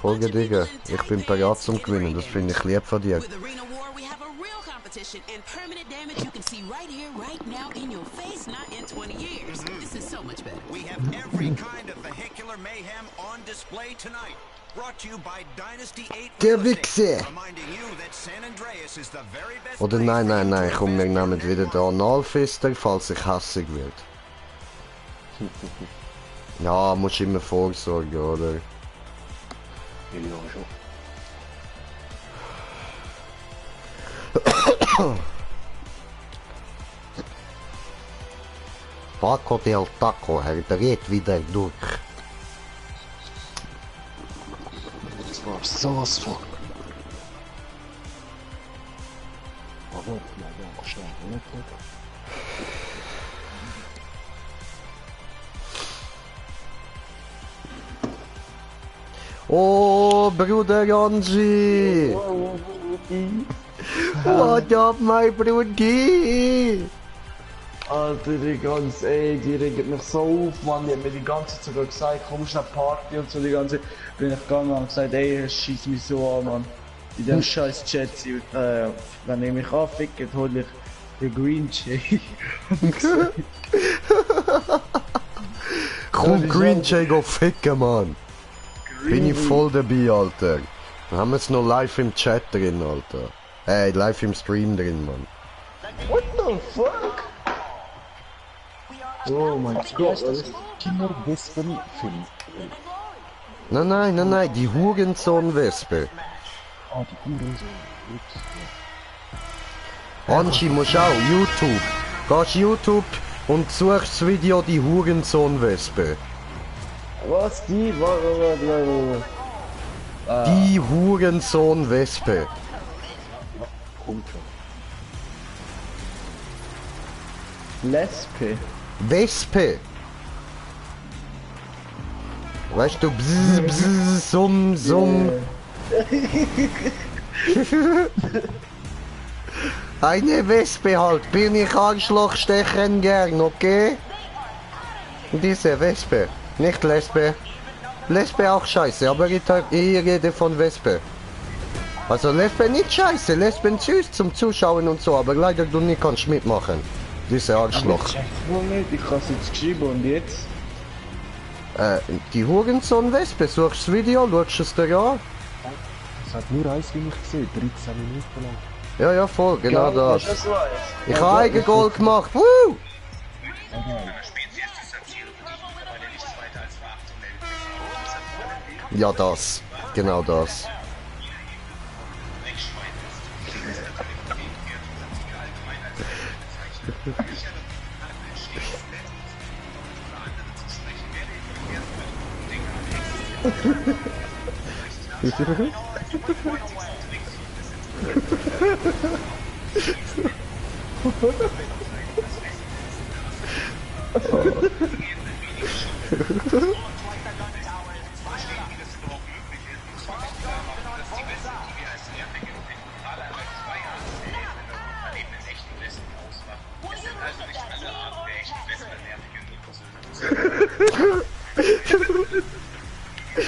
Folge Digga. Ich bin bereit zum Gewinnen, das finde ich lieb von dir. With Arena War, we have a real competition and permanent damage you can see right here, right now, in your face, not in 20 years. This is so much better. We have every kind of vehicular mayhem on display tonight. Brought to you by Dynasty 8 Der Real Estate, Wichse! reminding you that San Andreas is the very best Oder place nein, for nein, you to nein, komm, wir invest your nehmen wieder net den worth. Analfister, falls ich hässig wird. Ja, musst immer vorsorgen, oder? Ja, schon. Paco del Taco, er dreht wieder durch. Das war sowas von. Aber, ja, schnell, nicht? Oh, Bruder Angie! What up, my Brudi? Alter, die regt mich so auf, Mann. Die hat mir die ganze Zeit sogar gesagt, komm schnell Party und so die ganze Zeit. Bin ich gegangen und gesagt, ey, schieß mich so an, Mann. In dem scheiß Chat, wenn ich mich anficke, hol ich den Green Jay. Komm, Green Jay, go ficken, Mann. Bin ich voll dabei, Alter. Wir haben es noch live im Chat drin, Alter. Live im Stream drin, Mann. What the fuck? Oh mein Gott, Alter. Kinderwespen-Film. Nein, die Hurensohn-Wespe. Ah, die Hurensohn. Anchi, musst auch YouTube. Gehst YouTube und suchst das Video die Hurensohn-Wespe. Was? Die? Die Hurensohn-Wespe. Kommt schon. Lespe. Wespe. Weißt du, bzz, bzz, summ, summ. Eine Wespe halt, bin ich Arschloch stechen gern, okay? Diese Wespe, nicht Lesbe. Lesbe auch scheiße, aber ich rede von Wespe. Also Lesbe nicht scheiße, Lesben süß zum Zuschauen und so, aber leider du nicht kannst mitmachen. Diese Arschloch. Moment, ich hab's jetzt geschrieben und jetzt? Die Hurensohn-Wespe, suchst das Video, schaust es dir an? Es hat nur eins, wie ich gesehen, 13 Minuten lang. Ja, ja, voll, genau das. Das weiß. Ich habe eigene Goal gemacht, woo! Ja, das. Genau das.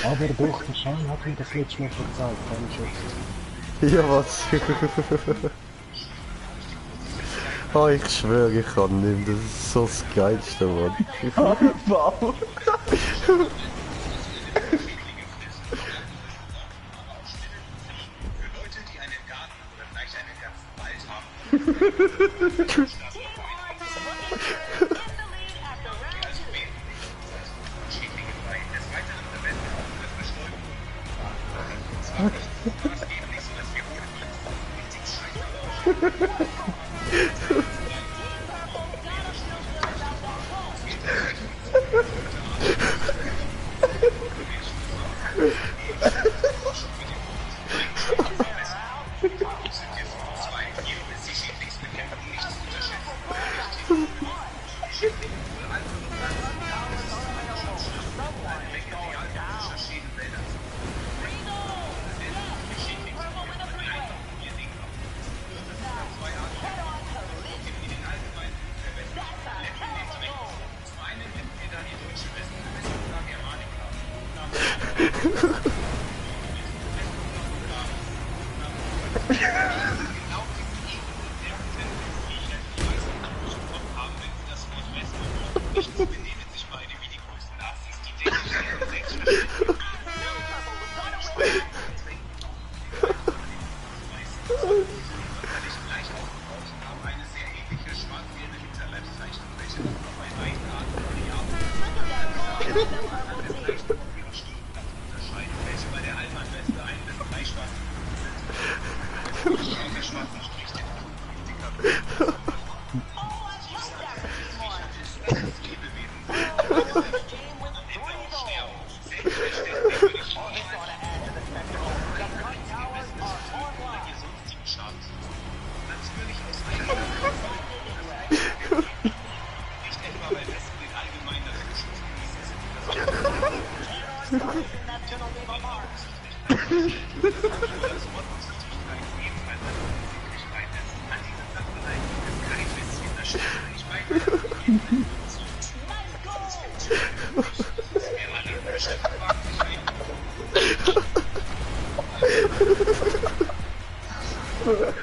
Aber doch, der Schein hat mir das letzte Mal verzeiht, keine Schüsse. Ja, was? Oh, ich schwöre, ich kann nicht mehr. Das ist so das Geilste, Mann. Wow.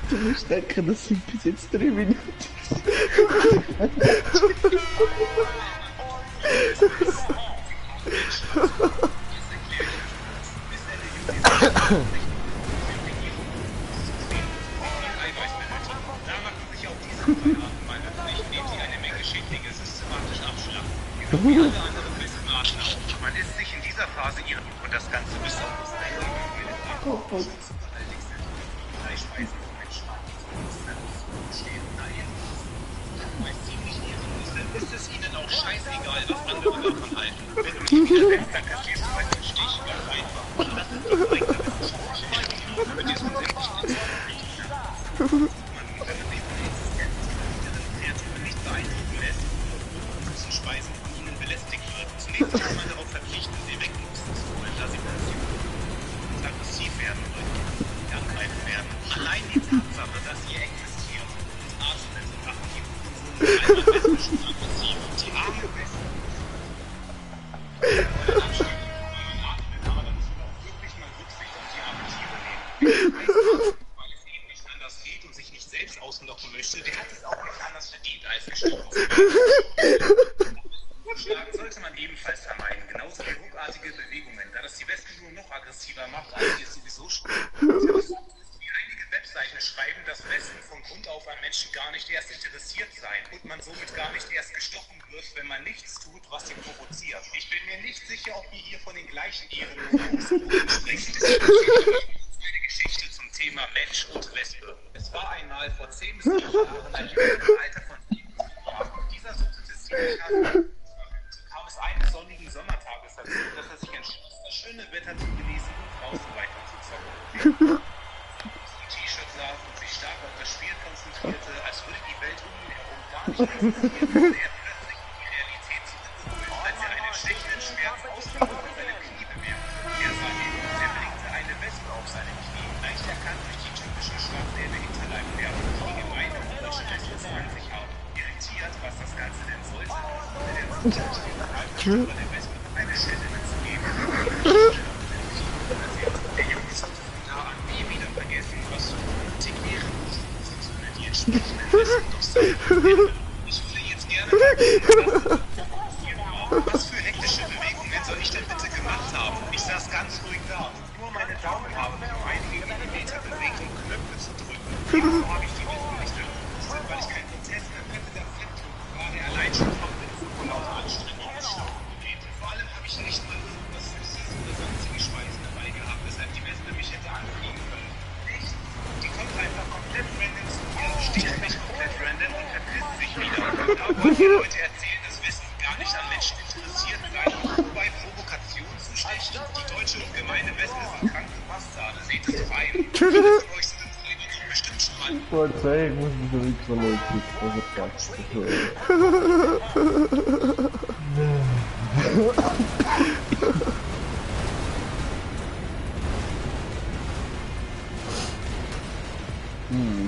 Du musst denken, das sind bis jetzt 3 Minuten. Man ist sich in dieser Phase ihrer und das Ganze besonders allerdings sind drei Speisen mit Schwarz. ist es ihnen auch scheißegal, was andere davon halten. Wenn du nicht widersetzt, dann kassierst du halt den Stich ganz einfach. Und das ist die korrekte wissenschaftliche Erklärung für diesen sämtlichen Entsorgungsrichtlinien. Man kann sich von der Existenz dieser Kreaturen nicht beeindrucken lässt und großen Speisen von ihnen belästigt wird. Zunächst ist man darauf verpflichtet, sie wegnutzen zu wollen, da sie passiv und aggressiv werden oder angreifen werden. Allein die Tatsache, dass sie existieren und atmen und aktiv sind, westlichen aggressiv und die armen Westen. Aber dann müssen wir auch wirklich mal Rücksicht auf die armen Tiere nehmen. Weil es eben nicht anders geht und sich nicht selbst auslocken möchte, der hat es auch nicht anders verdient als gestorben. Schlagen sollte man ebenfalls vermeiden, genauso wie ruckartige Bewegungen, da das die Westen nur noch aggressiver macht, als sie es sowieso schon. Wie einige Webseiten schreiben, dass Westen von Grund auf an Menschen gar nicht erst interessiert seien und man somit gar nicht erst gestochen wird, wenn man nichts tut, was sie provoziert. Ich bin mir nicht sicher, ob wir hier von den gleichen Ehrenlosen sprechen. Eine Geschichte zum Thema Mensch und Wespe. Es war einmal vor 10 bis 12 Jahren ein Junge im Alter von 7 Jahren. Dieser suchte es ziemlich hart. Kam es eines sonnigen Sommertages dazu, dass er sich entschloss, das schöne Wetter zu genießen und draußen weiter zu zocken. T-Shirt saß und sich stark auf das Spiel konzentrierte, als würde die Welt um ihn herum gar nicht existieren, wurde er plötzlich in die Realität zurückgeholt, als er einen stechenden Schmerz ausdrückte und seine Knie bemerkte. Er sah hin und erblickte eine Wespe auf seinem Knie, leicht erkannt durch die typische schwarz-gelbe Hinterleibfärbung, die gemeine und deutsche Wespe zwang sich auf. Irritiert, was das Ganze denn sollte, wurde der Zustand der Wespe eine Stelle mitzugeben. Der Junge sollte von da an nie wieder vergessen, was so integrieren funktioniert die entsprechenden Wespen doch sein. Ich würde jetzt gerne was für hektische Bewegungen soll ich denn bitte gemacht haben? Ich saß ganz ruhig da und nur meine Daumen haben um einige Millimeter bewegt, um Knöpfe zu drücken. Ebenso habe ich die Wespen nicht gepustet, weil ich kein Protest mehr hätte, der Fettdruck gerade allein schon vom Witzen vor lauter Anstrengung geschlagen gewesen. Vor allem habe ich nicht mal irgendwas Süßes oder sonstige Speisen dabei gehabt, weshalb die Wespe mich hätte anfliegen können. Nicht? Die kommt einfach komplett random zu mir, sticht mich komplett random und verpisst sich wieder. Da wollen die Leute erzählen, dass Wespen gar nicht an Menschen interessiert seien, wobei Provokation zu stechen. Die deutsche und gemeine Wespe sind kranke Bastarde, seht es doch ein. Viele von euch sind im Freiwilligen bestimmt schon mal. Pode ser, muss ich wirklich verleugnen. Das ist ganz cool.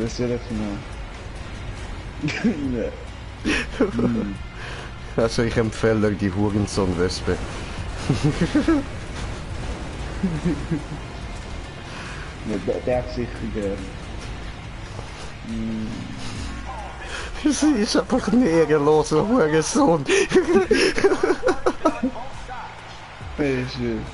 Das är det final. Also ich empfehle euch die Hurensohn-Wespe. Der hat sich gegeben. Sie ist einfach ein ehrenloser Hurensohn. Schön.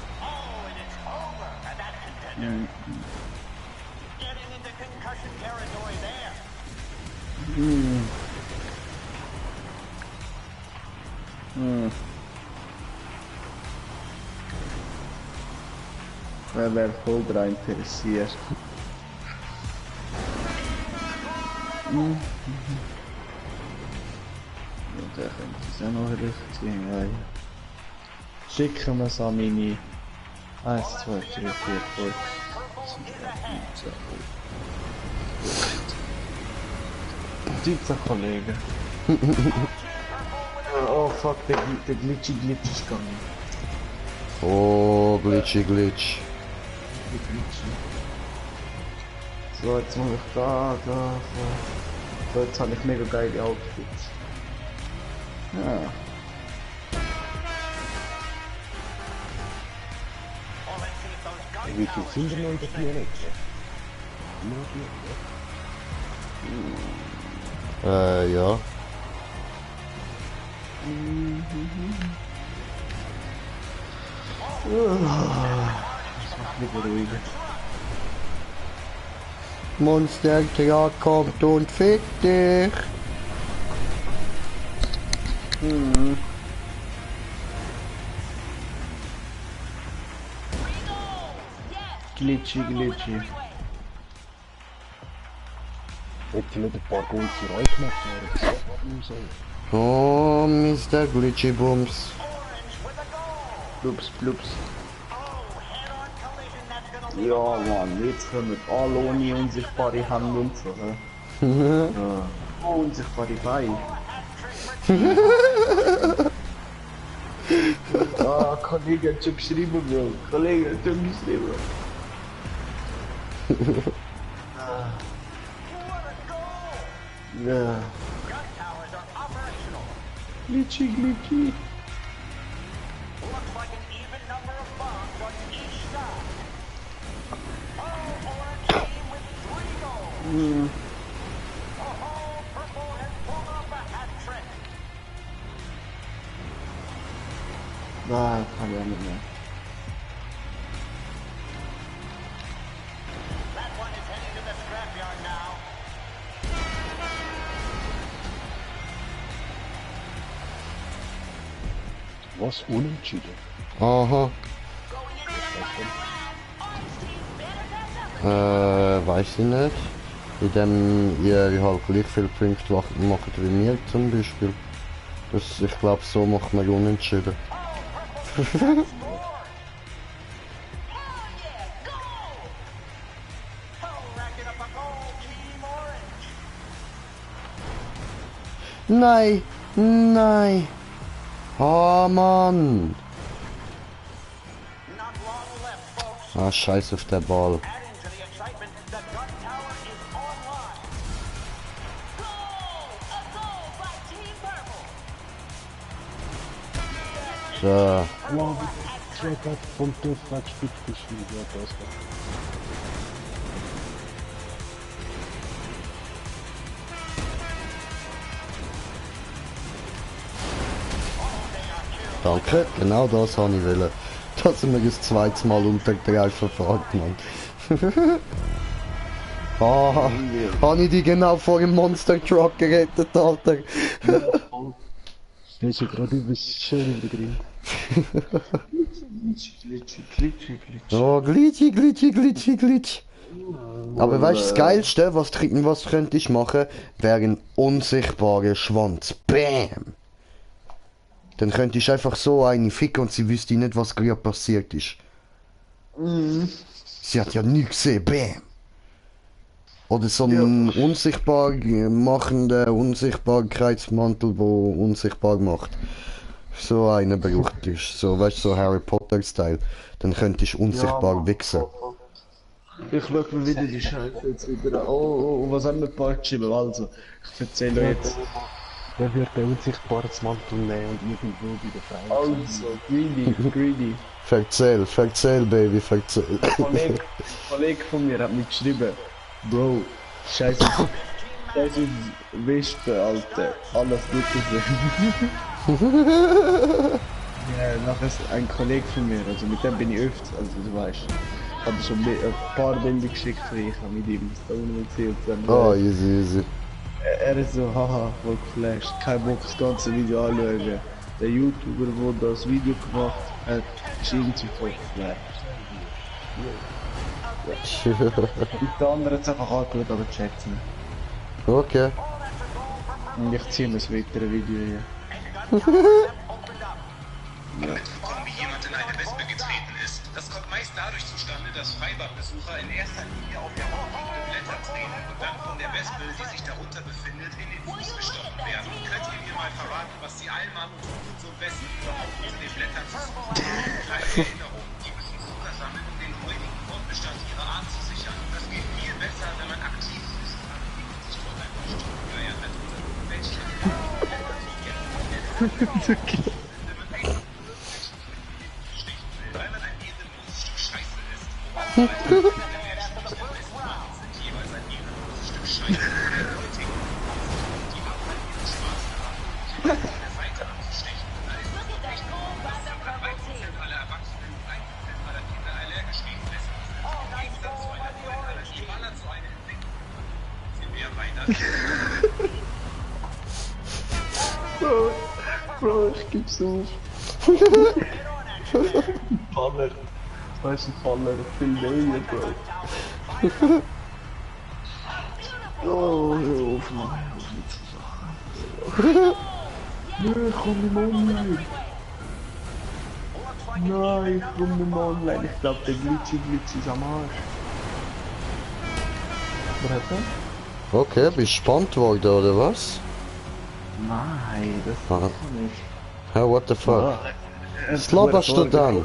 Wer wäre voll daran interessiert? Ja, der könnte es auch noch richtig gehen. Schicken wir es an meine 1, 2, 3, 4, 5, 17 Kollegen. Oh fuck, der Glitchy ist gegangen. Oh, Glitchy. So, jetzt mache ich da. So, jetzt habe ich mega geile Outfits. Ja. Wie viel sind denn noch in der Dialekte? Ja. Monster kommt und fickt dich. Glitchy. Ob vielleicht ein paar gute Räume gemacht haben, das sagt man so. Oh, Mr. Glitchy Bums. Blups, blups. Ja, Mann, jetzt kommen alle ohne unsichtbare Hand und so, ne? Ja. Oh, unsichtbare Beine. Ah, Kollege hat schon geschrieben, Bro. Kollege hat schon geschrieben. Ja. Glitchy, glitchy. Looks like an even number of bombs on each side. Orange team with 3 goals. Purple has pulled off a hat trick. Nein, kann ja nicht mehr. That one is heading to the scrapyard now. Was? Unentschieden? Aha. Weiß ich nicht. Indem ihr halt gleich viele Punkte macht wie mir zum Beispiel. Das, ich glaube, so macht man unentschieden. Nein! Nein! Oh Mann! Ah, scheiß auf der Ball. Adding to the excitement, the gun tower is online. Goal! A goal by Team Purple. So. Wow, die Track hat vom Torfrad spitz geschrieben, ja, das war. Danke, genau das habe ich wollen. Dass er mir das zweites Mal unter den Reifen fährt, Mann. Ah, habe ich die genau vor dem Monster Truck gerettet, Alter. Der ist ja gerade über das Schirm übergriffen. Glitchy, glitchy, glitchy. Oh, glitchy, glitchy, glitchy, glitchy. Aber weißt du, das Geilste, was könnte ich machen, wäre ein unsichtbarer Schwanz. Bam! Dann könnte ich einfach so eine ficken und sie wüsste nicht, was gerade passiert ist. Sie hat ja nichts gesehen, bam! Oder so ein unsichtbar machender Unsichtbarkeitsmantel, wo unsichtbar macht. So eine braucht ich. So, weißt du, so Harry Potter-Style. Dann könnte ich unsichtbar wichsen. Ich schau mir wieder die Scheiße jetzt wieder an. Oh, was haben wir Part geschrieben? Also, ich erzähle euch jetzt. Der wird den unsichtbaren Mantel nehmen und irgendwo wieder frei. Also, greedy. Verzähl, Baby, verzähl. Ein Kollege von mir hat mir geschrieben, Bro, scheiße, Wespe, Alter, alles Gute für Ja, nachher ist ein Kollege von mir, also mit dem bin ich öfter, also du weißt. Ich habe schon ein paar Bilder geschickt, wie ich mit ihm Stone gesehen und Oh, easy. Er ist so, haha, voll geflasht, kein Bock das ganze Video anschauen. Der YouTuber, der das Video gemacht hat, ist irgendwie voll geflasht. Und der andere hat es einfach angeschaut, aber checkt nicht. Okay. Und ich ziehe mir das weitere Video hier. Mitbekommen, wie jemand in eine Wespe getreten ist. Das kommt meist dadurch zustande, dass Freibadbesucher in erster Linie auf der umliegenden Blätter treten und dann von der Wespe, die sich darunter befindet, in den Fuß gestochen werden. Könnt ihr mir mal verraten, was die Allmann und so Wespen überhaupt unter den Blättern zu suchen? Kleine Erinnerung, die müssen Zucker sammeln, um den heutigen Fortbestand ihrer Art zu sichern. Das geht viel besser, wenn man aktiv ist, und sich dort ein paar Stunden geiert hat oder welche. Weil man ein ehrenloses Stück Scheiße ist. Jeweils ein ehrenloses Stück Scheiße. Die haben halt ihren Spaß daran, von der Seite abzustechen. Da ist es nicht echt. 3% aller Erwachsenen und 1% aller Kinder allergisch gegen Wespen sind. Im Gegensatz zu einer Pollenallergie ballert so eine Entwicklung. Sind wir weiter. Bro, ich geb's auf. Baller. Das ist ein Baller, viel näher, Bro. Oh, hör auf, Mann, hör auf mit so Sachen. Nö, ich komm nicht mehr online. Nein, ich komm nicht mehr online. Ich glaube, der Glitch ist am Arsch. Was hat er? Okay, bist du gespannt worden, oder was? Nein, das Ah. ist nicht. Hä, what the fuck? Was laberst du dann?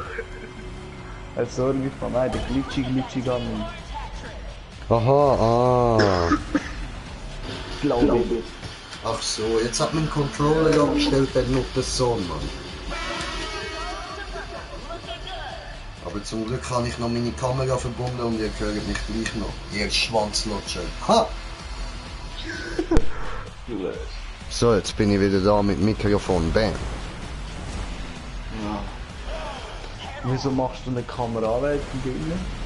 Also, wie von nein, der Glitchy Gun. Aha, ah. Glaube ich. Ach so, jetzt hat mein Controller abgestellt, der noch das Sohn, Mann. Aber zum Glück habe ich noch meine Kamera verbunden und ihr hört mich gleich noch. Ihr Schwanzlutscher. Ha! So, jetzt bin ich wieder da mit Mikrofon. Bam. Ja. Wieso machst du eine Kameraanleitung drinnen?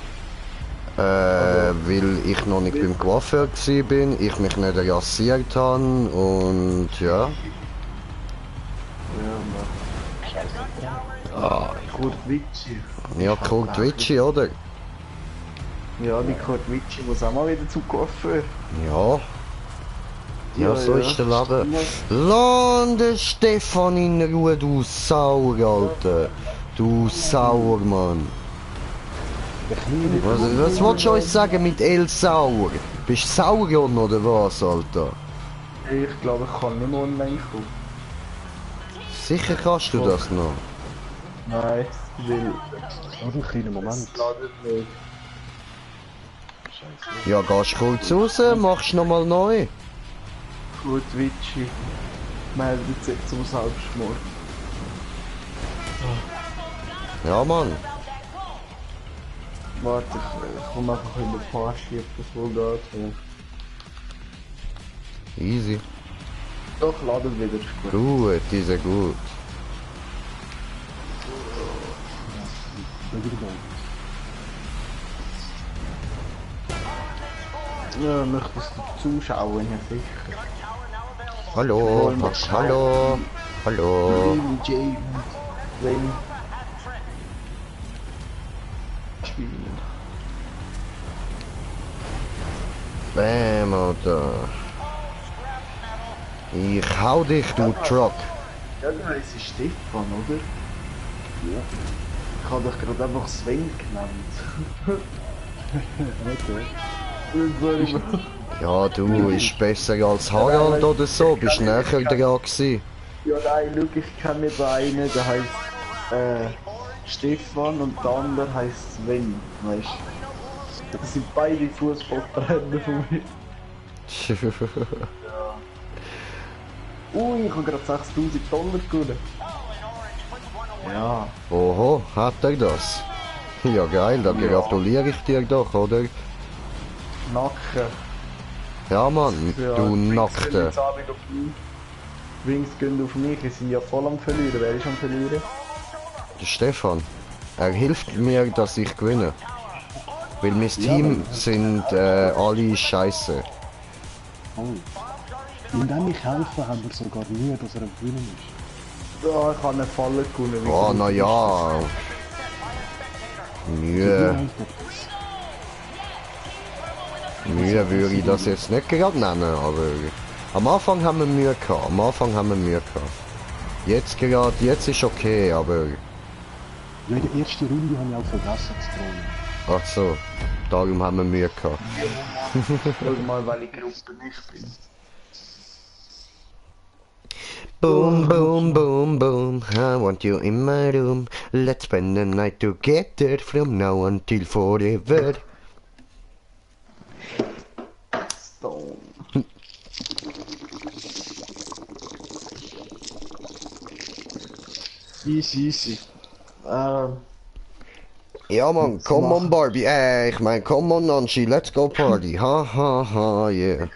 Weil ich noch nicht beim Coiffeur bin, ich mich nicht rasiert habe und ja. Ah, Kurt Witschi. Ja, Kurt Witschi, oder? Ja, die Kurt Witschi muss auch mal wieder zum Coiffeur. Ja. Ja, so ist der Leben. Lass den Stefan in Ruhe, du Sauer, Alter. Du Sauer, Mann. Was willst du euch sagen mit El Sauer? Bist du Sauron oder was, Alter? Ich glaube, ich kann nicht mehr online kommen. Sicher kannst du das noch. Nein, weil... Warte einen kleinen Moment. Es ladet nicht. Ja, gehst kurz raus, machst nochmal neu. Kurt Witschi meldet sich zum Selbstmord. Ja, Mann. Warte, ich komme einfach in den Party, ob das wohl geht. Ja. Easy. Doch, ladet wieder, ist gut. Gut, diese gut. Ja, möchtest du zuschauen, ja sicher. Hallo, hallo, hallo. James, wenn spielen. Bam, Alter. Ich hau dich, du Truck. Ja, der heisst Stefan, oder? Ja. Ich habe dich gerade einfach Sven genannt. Okay. Ja, du, ist besser als Harald oder so, bist näher dran gewesen. Ja, nein, schau, ich kenne den einen, der heisst Stefan und der andere heisst Sven, weißt du? Das sind beide Fußballtrainer von mir. Ui, ich habe gerade 6000 Dollar gewonnen. Ja. Oho, hat er das? Ja, geil, da gratuliere ich dir doch, oder? Nacken. Ja, Mann, Ja, du Wings Nackte. gehen jetzt Abend auf mich. Wings gehen auf mich, wir sind ja voll am Verlieren. Wer ist am Verlieren? Der Stefan, er hilft mir, dass ich gewinne. Weil mein Team sind alle scheiße. Oh. Indem ich helfe, haben wir sogar Mühe, dass er am Gewinnen ist. Ja, ich habe eine Falle gewonnen. Oh, na ja. Mühe. Mühe würde ich das jetzt nicht gerade nennen, aber am Anfang haben wir Mühe gehabt. Jetzt gerade, jetzt ist okay, aber Ja, in der ersten Runde habe ich auch vergessen zu trollen. ach so, darum haben wir Mühe gehabt. Schau mal, weil ich Gruppe nicht bin. Boom, boom, boom, boom, I want you in my room. Let's spend the night together from now until forever. Stone. Easy. Ja man, come on Barbie, ich mein come on Nancy, let's go party, ha ha ha, yeah.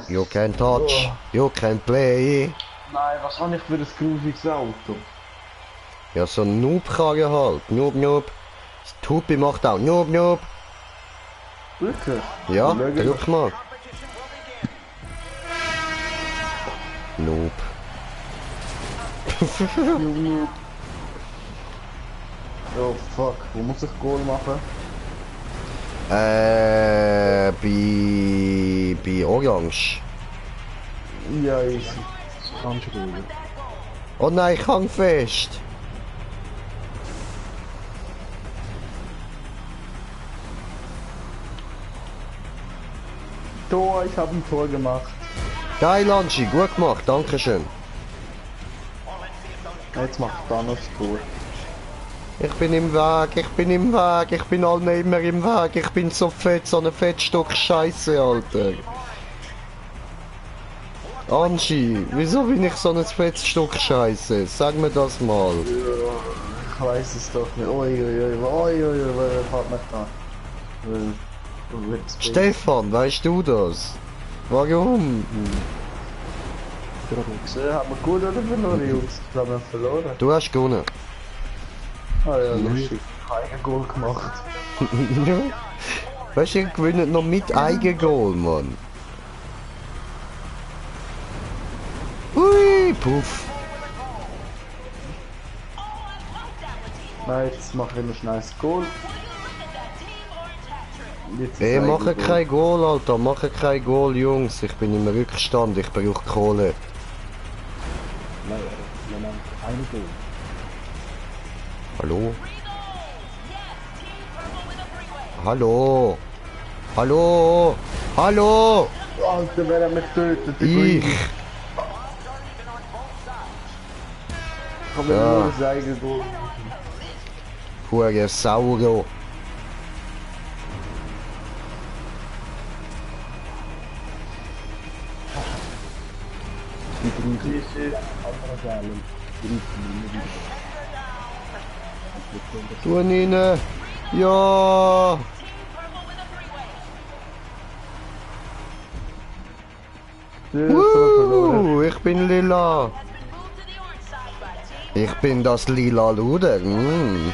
You can touch, you can play. Nein, was habe ich für ein grusiges Auto? Ja, so ein Noob-Karre halt, Noob. Das Tupi macht auch Noob. Wirklich? Ja, Schau drück mal. Noob. Oh fuck, wo muss ich Goal machen? Bei Orange. Ja, easy. Kannst du rüber. Oh nein, ich hang fest. Tor, ich habe ein Tor gemacht. Geil, Angie, gut gemacht, dankeschön. Jetzt macht Thanos Tor. Ich bin im Weg, ich bin im Weg, ich bin allen immer im Weg, ich bin so fett, so ein Fettstock Scheiße, Alter. Angie, wieso bin ich so ein Fettstock Scheiße? Sag mir das mal. Ich weiß es doch nicht. Oi, wer hat mich da? Stefan, weißt du das? Warum? Haben wir gut oder verloren, Jungs? Ich glaube, wir haben verloren. Du hast gewonnen. Ah ja, lustig. Kein Goal gemacht. Weißt du, ihr gewinnt noch mit Eigengoal, Mann. Ui, puff. Nein, jetzt mache ich noch schnell das Goal. Jetzt Ey, ist mache Eigengoal. kein Goal, Alter, mache kein Goal, Jungs. Ich bin im Rückstand, ich brauche Kohle. Nein, Moment, eine Goal. Hallo? Hallo? Hallo? Hallo? Alter, wer hat mich getötet? Der Ich? Green. Ich habe Ja. nur das Eigengoal. Hure Sauro. Die drei andere Galen. Tu ihn rein. Ja. Ich bin lila. Ich bin das lila Luder. Mm.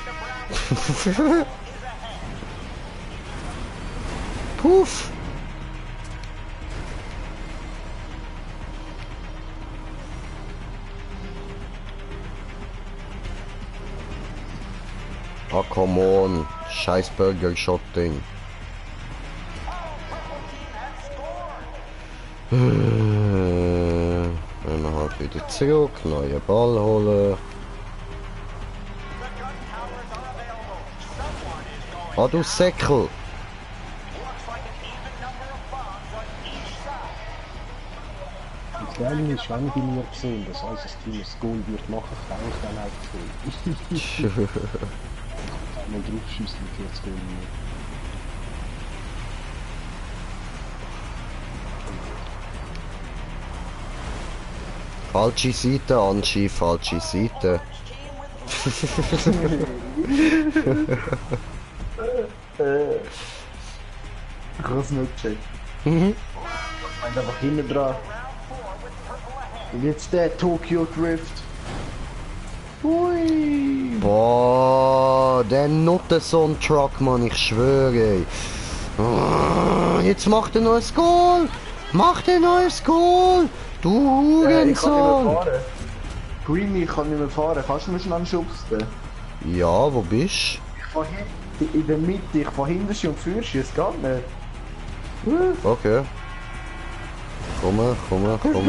Puff. Ah, come on. Scheiß Burger-Shot-Ding. Wenn wir halt wieder zurück, neuen Ball holen. Ah, du Säckel! Das Geile ist, wenn ich bei mir gesehen, dass unser Team ein Goal wird machen, kann ich dann einfach Goal. Mal draufschießen für das Goal nicht. Falsche Seite, Angie, falsche Seite. Ich kann es nicht checken. Mhm. Ich meine einfach hinten dran. Und jetzt der Tokyo Drift. Hui! Boah, der Nuttensohn-Truck, Mann, ich schwöre. Ey. Jetzt macht er noch ein Goal! Macht er noch ein Goal! Du Ich kann nicht mehr Hurensohn! fahren. Greenie, ich kann nicht mehr fahren. Kannst du mich schnell schubsen? Ja, wo bist Ich fahr hinten, in der Mitte. Ich fahr hinten und führst, es geht nicht. du? Okay. Komm. Es geht nicht.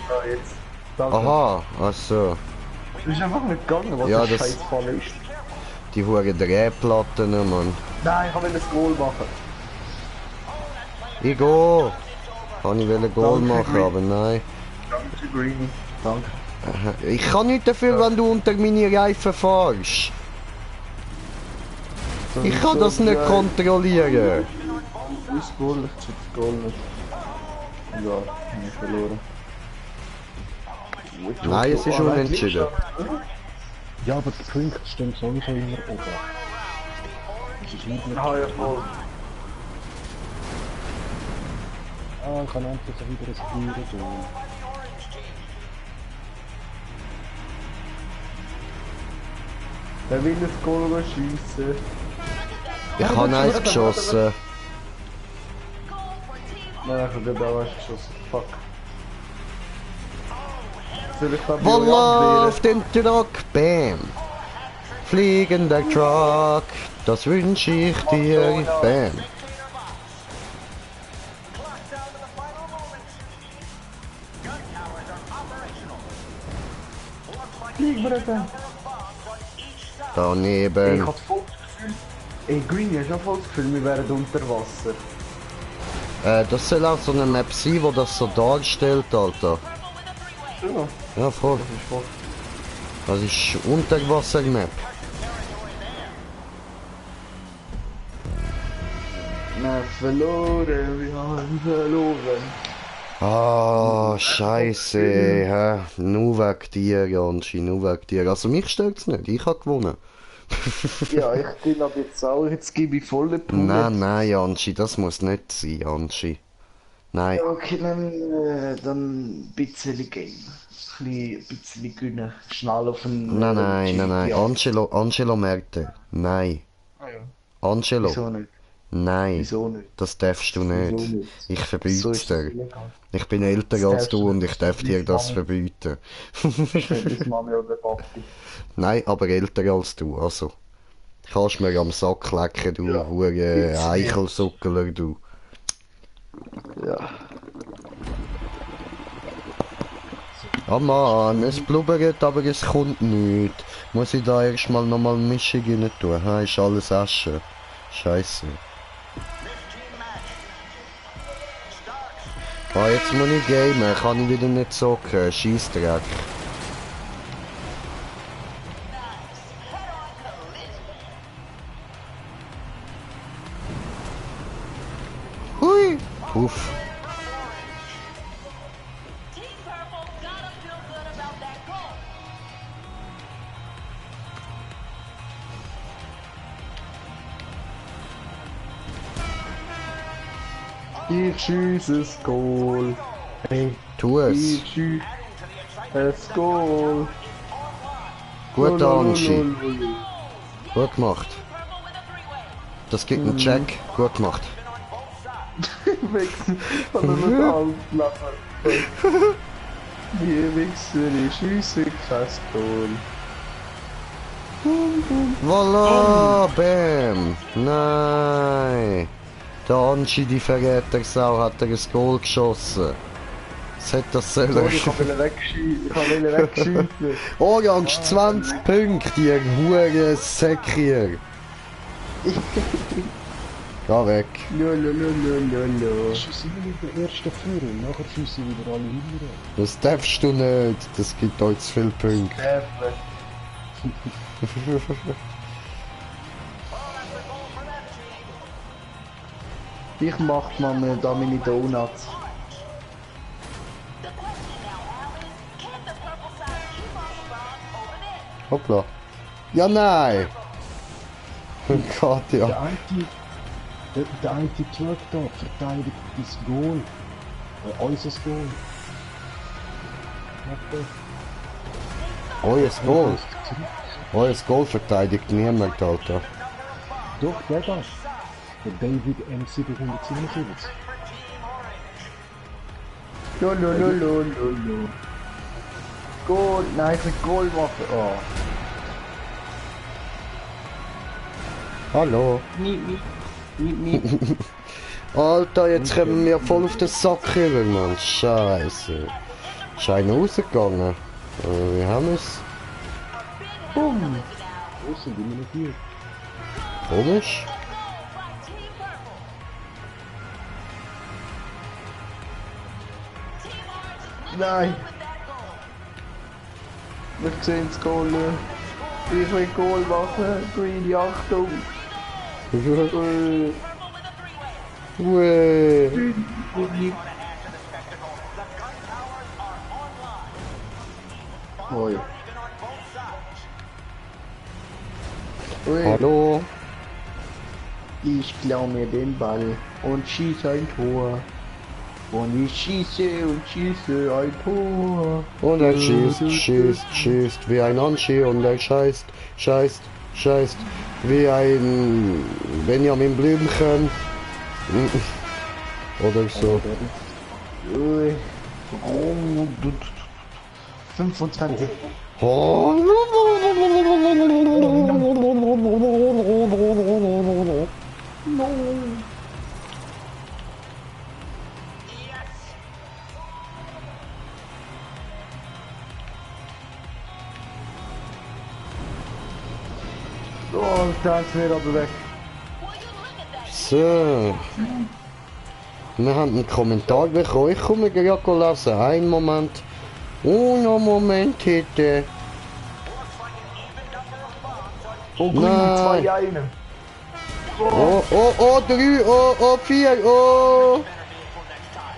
Ah, jetzt. Danke. Aha, also. Du bist einfach nicht gegangen, was Ja, das das- scheiß Fall ist. Die huren Drehplatten, Mann. Nein, ich will das Goal machen. Ich geh! Kann ich Goal Danke, machen, Green. aber nein. Danke, Greenie. Danke. Ich kann nicht dafür, wenn du unter meine Reifen fährst. Ich kann das nicht kontrollieren. Das Goal, ich check das Goal nicht. Ja, ich hab verloren. Nein, es ist unentschieden. Ja, aber die Punkte stehen sowieso immer oben. Das ist nicht mehr... Ah, ja, voll. Ah, ich kann endlich wieder ein Bier tun. Wer will das Goal schiessen? Ich habe eins geschossen. Nein, ich hab auch eins geschossen. Fuck. Soll ich da Voila auf den Truck, bam! Fliegender Truck, das wünsche ich dir. Bam. Fliegbrücke. Daneben. Ich hab voll das Gefühl... Ey, Green, hast du auch voll das Gefühl, wir wären unter Wasser? Das soll auch so eine Map sein, wo das so darstellt, Alter. Ja, Ja, voll. das ist voll. Das ist Unterwasser-Map. Wir haben verloren, wir haben verloren. Ah, Scheiße, hä? Nur wegen dir, Janci, nur wegen dir. Also mich stört's nicht, ich hab gewonnen. Ja, ich bin ab jetzt auch, jetzt gebe ich volle Punkte. Nein, Janci, das muss nicht sein, Janci. Nein. Ja, okay, dann ein bisschen Game. Ein bisschen gönnen. Schnell auf den... Nein. GTA. Angelo Merte. Nein. Ah, ja. Angelo. Wieso nicht? Nein. Wieso nicht? Das darfst du Wieso nicht. nicht? Ich So verbiete es ist das dir. illegal. Ich bin älter Das als darfst du du und nicht. ich darf dir das verbieten. Das Mami oder Papi. Nein, aber älter als du, also. Kannst mir am Sack lecken, du Ja. hure Eichelsuckeler, du. Ja. Ah Mann, es blubbert, aber es kommt nichts. Muss ich da erstmal nochmal Mischung rein tun? Ha, ist alles Asche. Scheiße. Ah, jetzt muss ich gamen, kann ich wieder nicht zocken. Scheissdreck. Hui! Uff. Team Purple gotta feel good about that goal. Ich schieße das Goal. Hey, Tu es. ich schieße das Goal. Gut, Anschi. Lololololol. Gut gemacht. Das gibt einen Check. Gut gemacht. Wechsel von einem Auslachen. Die Wichser, ich schieße kein Goal. Voila! Bam! Nein! Der Anschi, die Verrätersau, hat er ein Goal geschossen. Was hat das sollen? Sorry, ich wollte wegschießen. Orange 20 Punkte, ihr hure Säckier. Geh weg. Lolololololol. Schieße ich wieder erste Führer, nachher schieße ich wieder alle hinterher. Das darfst du nicht. Das gibt euch zu viele Punkte. Ich mach mal da meine Donuts. The question now, Alan, can the purple side keep on strong over there? Hoppla. Ja, nein. Gott, ja. Der eine Truck da verteidigt das Goal. Unser Goal. Euer Goal. Euer Goal verteidigt niemand, Alter. Doch, der da. Der David M777. Lolololololol. Goal, nein, ich will Goal machen. Oh. Hallo. Alter, jetzt kommen wir voll auf den Sack rüber, Mann. Scheiße. Schein rausgegangen. Wir haben es. Bumm. Wo sind die noch hier? Komisch. Nein. Wir sehen das Goal. Ich will Goal machen. Greedy, Achtung. Uäh. Oh ja. Ui. Hallo. Ich klau mir den Ball und schieße ein Tor. Und ich schieße und schieße ein Tor. Und er schießt wie ein Anschi und er scheißt wie ein Benjamin Blümchen. Oder so. Ui. Oh, 25. Oh. Oh, der ist wieder aber weg. So. Wir haben einen Kommentar bekommen. Ich komme gerade lesen. Einen Moment. Uno Momentito. Oh, grün, Nein. 2-1. Oh, oh, oh, 3, oh, 4, oh.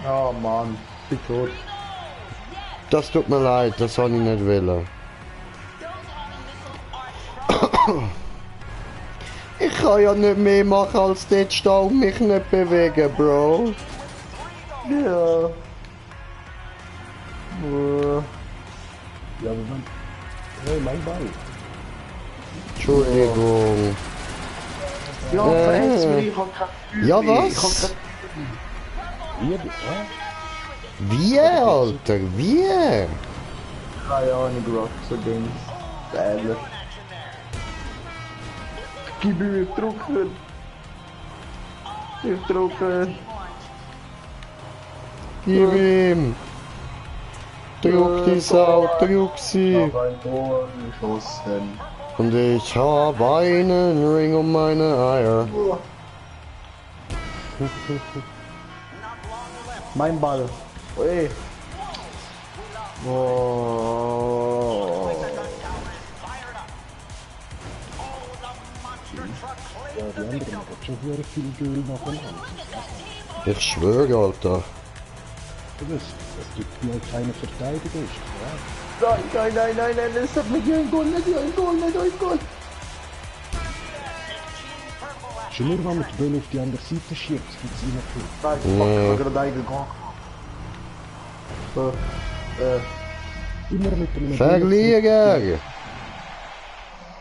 Oh Mann, ich bin tot. Das tut mir leid, das habe ich nicht wollen. Ich kann ja nicht mehr machen als dort stehen und mich nicht bewegen, Bro. Ja. Ja, aber wenn... Hey, mein Ball. Entschuldigung. Ja, verhetz mich, ich hab kein Ja, Gefühl mehr. was? Ich hab Wie, Alter? Wie? keine Ahnung, Bro, so Dings. Bäder. Gib mir drücken. Ich drücke. Gib ihm. Drück die Sau, drück sie. Ich hab ein Tor geschossen. Und ich habe einen Ring um meine Eier. Mein Ball. Ey. Oh. Ja, die anderen haben schon sehr viel Öl nacheinander. Ich schwöre, Alter. Du weißt, dass du nur keine Verteidiger ist. Ja. Nein, das hat mich ein Goal, nicht ein Goal. Schon nur, wenn man die Bälle auf die andere Seite schiebt, gibt es immer viel. Nein, fuck, ich hab gerade eingegangen. So, Immer mit einem Verlierer!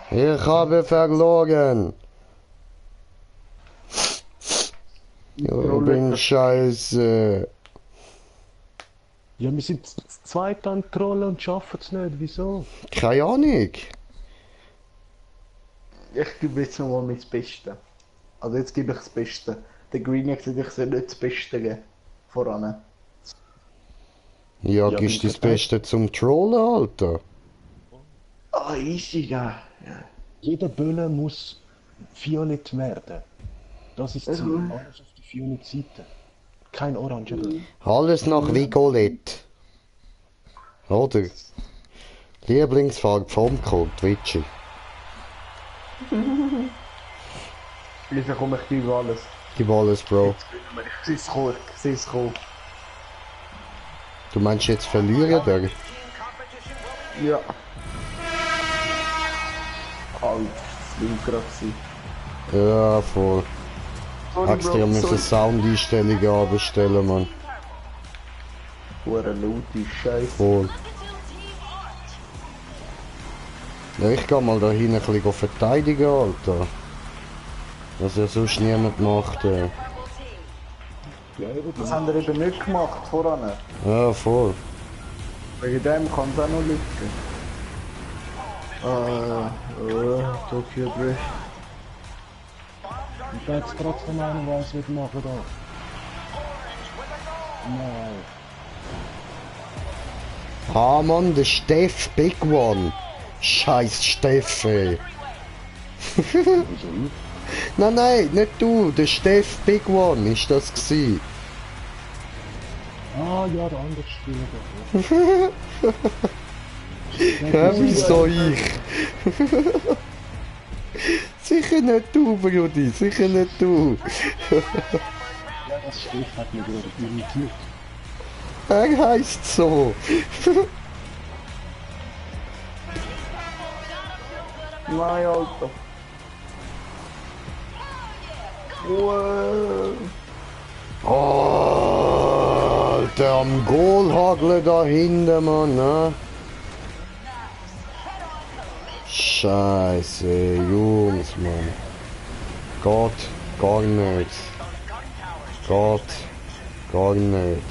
Ich habe verloren! Ich bin scheiße! Ja, wir sind zu zweit an der Rolle und schaffen es nicht. Wieso? Keine Ahnung! ich gebe jetzt nochmal mein Beste. Also jetzt gebe ich das Beste. Der Green hat gesagt, ich soll nicht das Beste geben. Voran. Ja, Ja, gibst bin das Beste zum Trollen, Alter! Ah, easy, ja. Jeder Böller muss violett werden. Das ist Ziel. Alles auf die violette Seite. Kein orange Böller. Alles nach Vigolette. Oder? Lieblingsfarbe vom Code, Twitchy. Wieso komme ich gebe alles? Gib alles, Bro. Ich sehe es kommen. Du meinst jetzt verlieren, der? Ja. Halt, das will gerade sein. Ja, voll. Sorry, Extra müssen Soundeinstellungen abstellen, Mann. Hure laute Scheiße. Voll. Ja, ich geh mal da hinten ein bisschen verteidigen, Alter. Was ja sonst niemand macht, ey. Ja, eben, Das haben wir eben nicht gemacht, voran. Ja, voll. Wegen dem kann es auch noch liegen. Tokyo Drift. ich bin jetzt trotzdem einer, der es wird machen da. Nein. Ah, Mann, der Steff, Big One. Scheiß Steff, ey. Wieso ich? Nein, nicht du, der Steff, Big One, ist das gsi. Ah ja, der andere Spieler. Ja, wieso ich? Sicher nicht du, Brudi, sicher nicht du. Ja, das Stich hat mich gerade irritiert. Er heißt so. Nein, Alter. Oh, Alter, am Goalhagel da hinten, Mann, ne? Scheiße, Jungs, Mann. Geht gar nicht. Geht gar nicht.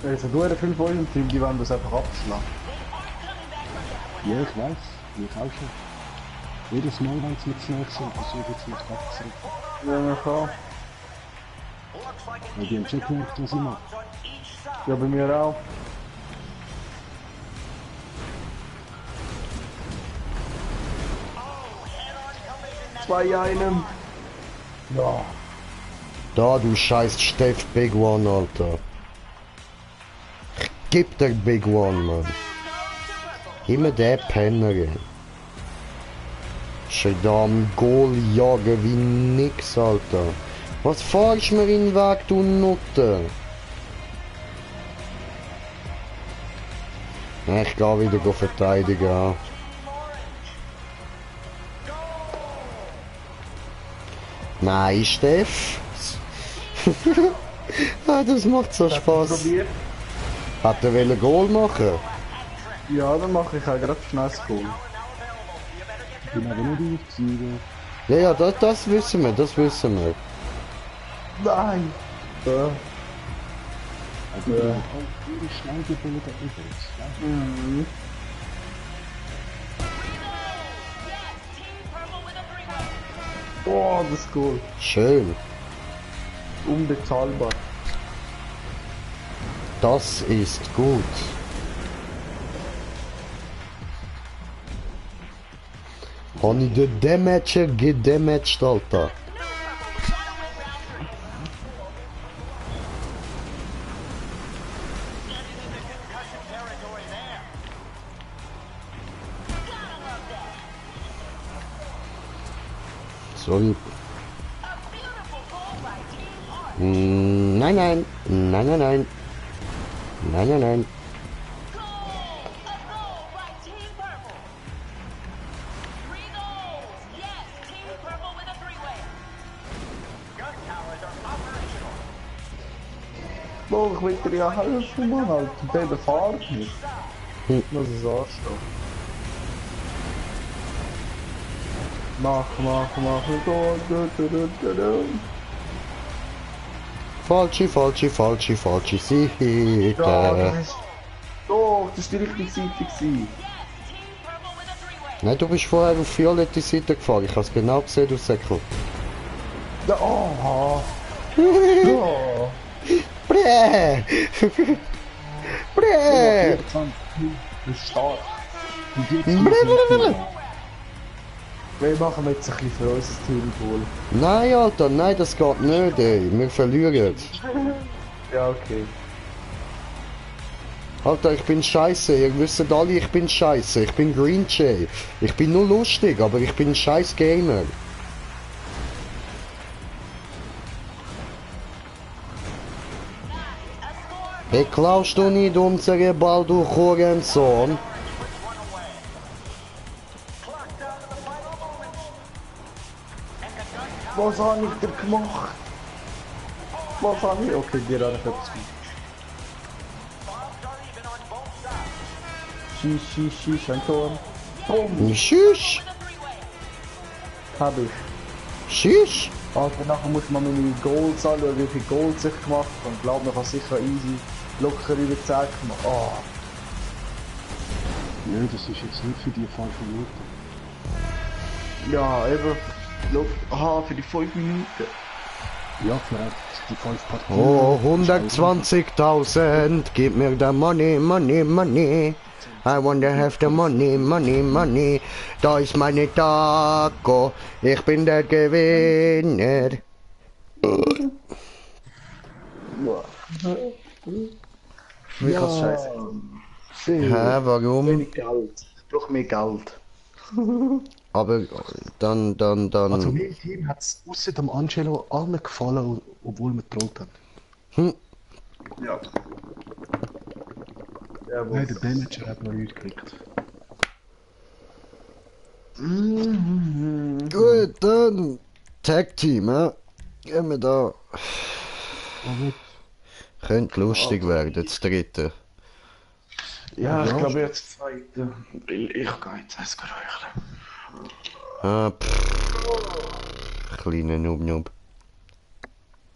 Es hat nur 5 Euro im Team, die wollen das einfach abschlagen. Ja, ich weiß. Ich auch schon. Jedes Mal, wenn sie mit Snake sind, versuche ich jetzt nicht wegzurücken. Ja, klar. Weil die haben schon gemerkt, was ich mache. Ja, bei mir auch. Zwei einem. Ja. Da, du scheiß Steff Big One, Alter. Gib der Big One, Mann. Immer der Penner. Schon da am Goal jagen wie nix, Alter. Was fahrst du mir in den Weg, du Nutte? Ich geh wieder verteidigen. Nein, Steff. Ah, das macht so Spaß. Hat er wollen Goal machen? Ja, dann mache ich auch gerade schnell das Goal. Ich bin aber nicht aufgezogen. Ja, das wissen wir, das wissen wir. Nein! Ja. Also, ich habe viele schnell gefunden, übrigens. Mhm. Oh, das ist cool. Schön. Unbezahlbar. Das ist gut. Habe ich den Damager gedamaged, Alter? Sorry. Nein, nein. Nein, nein, nein. Nein, nein, nein. Oh, ich will dir ja helfen, Mann, Alter. Der befahrt nicht. Muss es anstehen. Mach. Falsche Seite. Ja, das ist... Doch, das ist die richtige Seite gewesen. Nein, du bist vorher auf violette Seite gefahren. Ich habe es genau gesehen, du Säckel. Ja, oh. Ja. Bräh! Bräh! Das ist stark. Wir machen jetzt ein bisschen für unser Team wohl. Nein, Alter, nein, das geht nicht, ey. Wir verlieren. Ja, okay. Alter, ich bin scheiße. Ihr wisst alle, ich bin scheiße. Ich bin Green Jay. Ich bin nur lustig, aber ich bin ein scheiß Gamer. Klaust du nicht unsere Ball, du Hurensohn? Was habe ich dir gemacht? Was habe ich? Okay, dir habe ich etwas gemacht. Schieß, ein Tor. Boom. Tschüss. Hab ich. Tschüss. Alter, nachher muss man meine Goals anschauen, wie viele Goals ich gemacht habe. Und glaub mir, ich habe sicher easy locker über 10 gemacht. Oh. Nö, das ist jetzt nicht für die 5 Minuten. Ja, eben. Aha, für die 5 Minuten. Ja, vielleicht die 5 Partien. Oh, 120.000. Gib mir the money, money, money. I want to have the money, money, money. Da ist meine Taco. Ich bin der Gewinner. Ja, scheiße. Hä, warum? Wenig Geld. Ich brauche mehr Geld. Aber dann. Also mein Team hat es außer dem Angelo allen gefallen, obwohl wir getrollt haben. Ja. Nein, der Damager hat noch nichts gekriegt. Gut, dann Tag Team, hä? Gehen wir da. Könnte lustig werden, das dritte. Ja, ich glaube jetzt zweite. Ich gehe jetzt eins räucheln. Ah, kleiner Noob.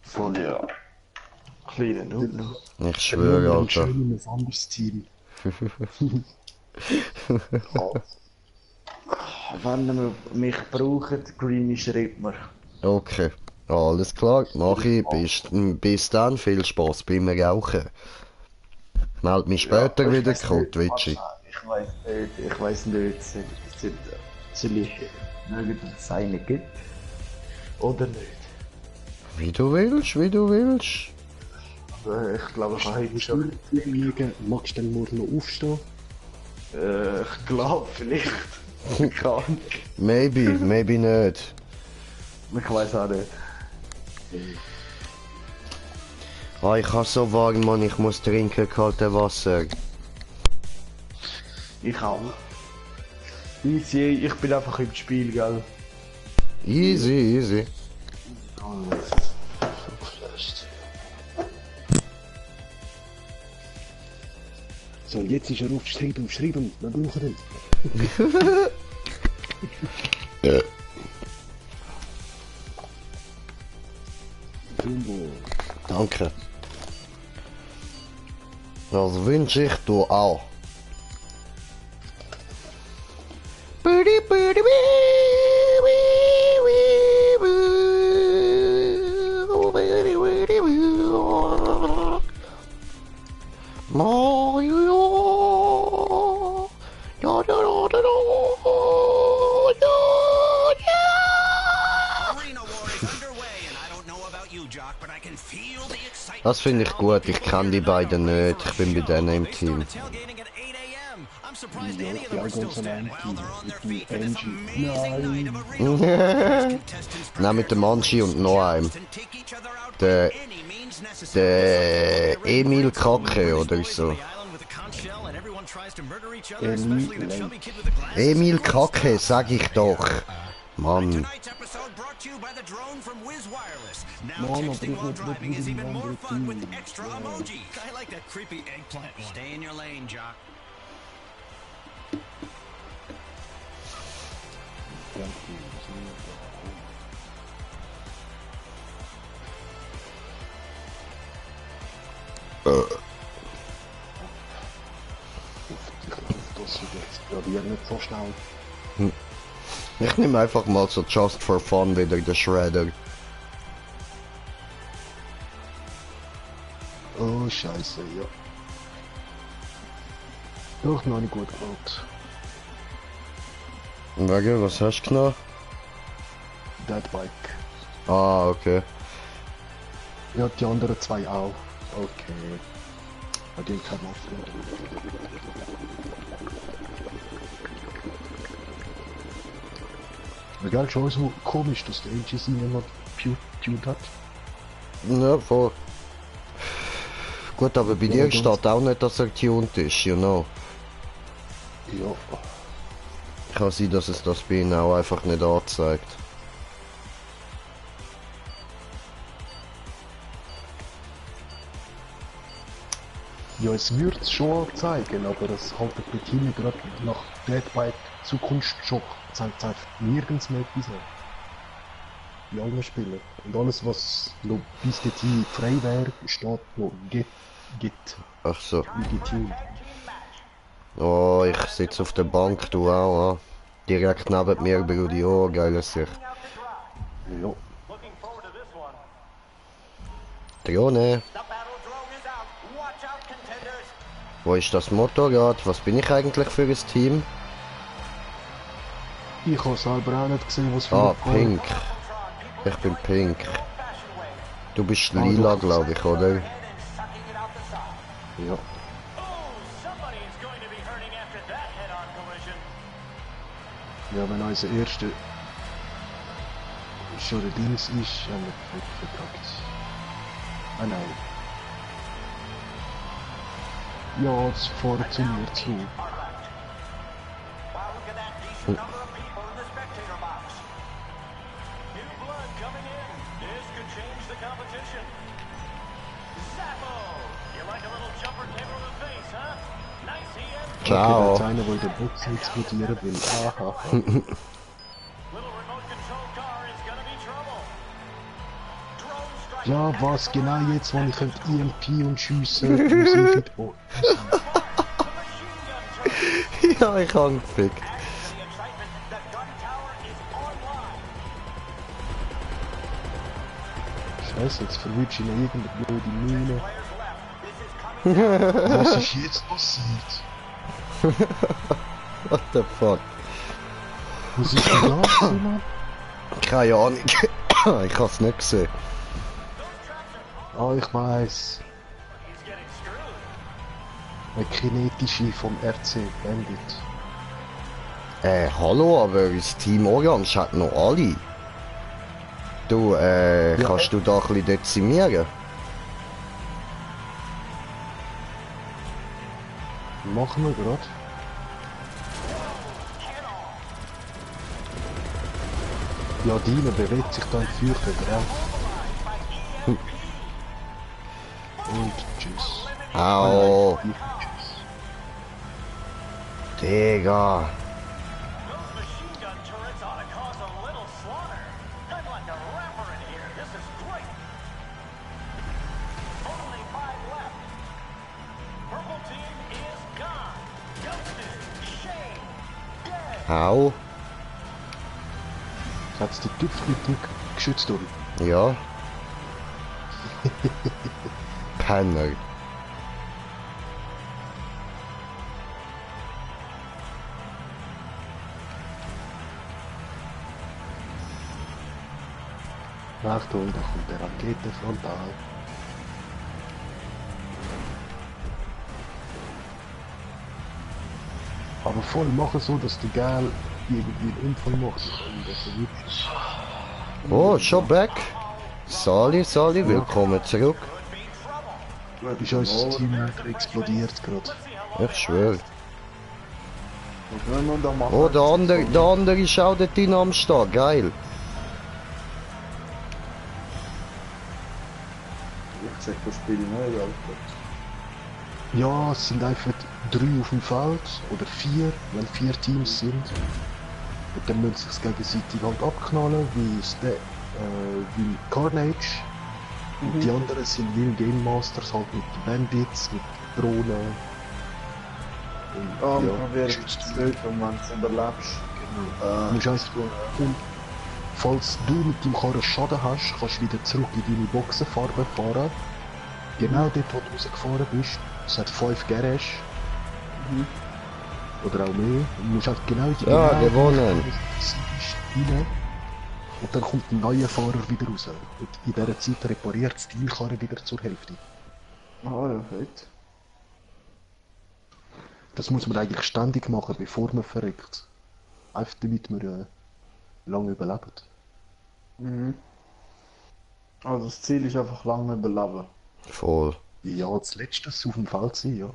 Voll ja. Kleiner Noob. Ich schwöre, Alter. Schön in ein anderes Team. Wenn ihr mich braucht, Greeny schreibt mir. Okay, alles klar, mach ich. Bis dann, viel Spaß beim Rauchen. Meld mich später wieder, Twitchy. Ich weiß nicht, soll ich es eine gibt oder nicht? Wie du willst, wie du willst. Ich glaube, ich habe heute Schon schon. liegen. Magst du dann morgen noch aufstehen? Ich glaube vielleicht. Keine Ahnung. Maybe nicht. Ich weiß auch nicht. Ah, ich habe so warm, Mann, ich muss trinken, kaltes Wasser. Ich auch. Easy, ich bin einfach im Spiel, gell? Easy. So, jetzt ist er aufgeschrieben, wir brauchen ihn. Jumbo. Danke. Das wünsche ich dir auch. Das finde ich gut, ich kenne die beiden nicht, ich bin bei denen im Team. Die ganz allein mit dem Angie. Nein! Nein, mit dem Angie und noch einem. Der Emil Kacke oder so. Emil Kacke, sag ich doch. Mann. Mann, aber ich will nicht wieder in andere Team. Stay in your lane, Jock. Das explodiert nicht so schnell. Ich nehme einfach mal so just for fun wieder den Shredder. Oh, scheiße, ja. Doch, noch nicht gut gemacht. Wege, was hast du genommen? Deadbike. Ah, okay. Ja, die anderen zwei auch. Okay. Bei dem kann man aufhören. Egal, schon so komisch, dass der AGC immer tuned hat. Ja, voll. Gut, aber bei dir steht auch nicht, dass er tuned ist, you know. Ja. Kann sein, dass es das bei ihnen auch einfach nicht anzeigt. Ja, es würde es schon zeigen, aber das halt der Platine gerade nach Deadbike Zukunftsschock zeigt einfach nirgends mehr etwas an. Bei allen Spielen. Und alles, was noch bis dorthin frei wäre, steht noch Git. Ach so. Wie getuned. Oh, ich sitze auf der Bank, du auch, ah. Direkt neben mir, Brudi, oh, geile Sicht. Ja. Drone. Wo ist das Motorrad? Was bin ich eigentlich für ein Team? Ich habe selber auch nicht gesehen, was für Ah, ein Pink. Ich bin Pink. Du bist lila, glaube ich, oder? Ja. Ja, wenn unser erster schon der Dings ist, haben wir verkackt. Ah nein. Ja, es fährt zu mir zu. Ciao. Okay, da ist einer, der den Box explodieren will. Aha. Ja, was genau jetzt, wenn ich EMP und schiessen, muss ich nicht... Oh. Ja, ich hab ihn gefickt. Scheiße, jetzt verwirrt ihn irgendeine blöde Mine. Was ist jetzt passiert? What the fuck? Was ist denn da, Mann? Keine Ahnung. Ich hab's nicht gesehen. Ah, ich weiss. Eine kinetische vom RC Bandit. Hallo, aber das Team Orange hat noch alle. Du, kannst du da ein bisschen dezimieren? Machen wir grad. Ja, Dina bewegt sich dann fürchtet drauf. Und tschüss. Au. Nein, tschüss. Digga. Au. Hat's die Tüpfe mit dem Geschütz durch? Ja. Penner. Achtung, da kommt der Rakete frontal. Aber voll machen so, dass der Gal irgendwie einen Unfall macht und das erwischt. Oh, schon back. Sali, willkommen zurück. Ist unser Teamleiter explodiert gerade. Ich schwöre. Was wollen wir da machen? Oh, der andere ist auch dort drin am Start. Geil. Ich sag das Spiel nicht, Alter. Ja, es sind einfach 3 auf dem Feld oder 4, wenn 4 Teams sind. Und dann müssen sie sich gegenseitig halt abknallen, wie Carnage. Und die anderen sind wie Game Masters, halt mit Bandits, mit Drohnen. Und, Oh, ja, man wird blöd, wenn man es überlebst. du musst einfach und falls du mit dem Karren Schaden hast, kannst du wieder zurück in deine Boxenfarbe fahren. Genau dort, wo du rausgefahren bist. Es hat 5 Garage. Oder auch mehr. Und du musst halt genau in die Ja, genau gewonnen. rein. Und dann kommt ein neuer Fahrer wieder raus. Und in dieser Zeit repariert es deine Karre wieder zur Hälfte. Ah ja, fett. Das muss man eigentlich ständig machen, bevor man verreckt. Einfach damit man lange überlebt. Also das Ziel ist einfach lange überleben. Voll. Ja, als letztes auf dem Feld sein, ja.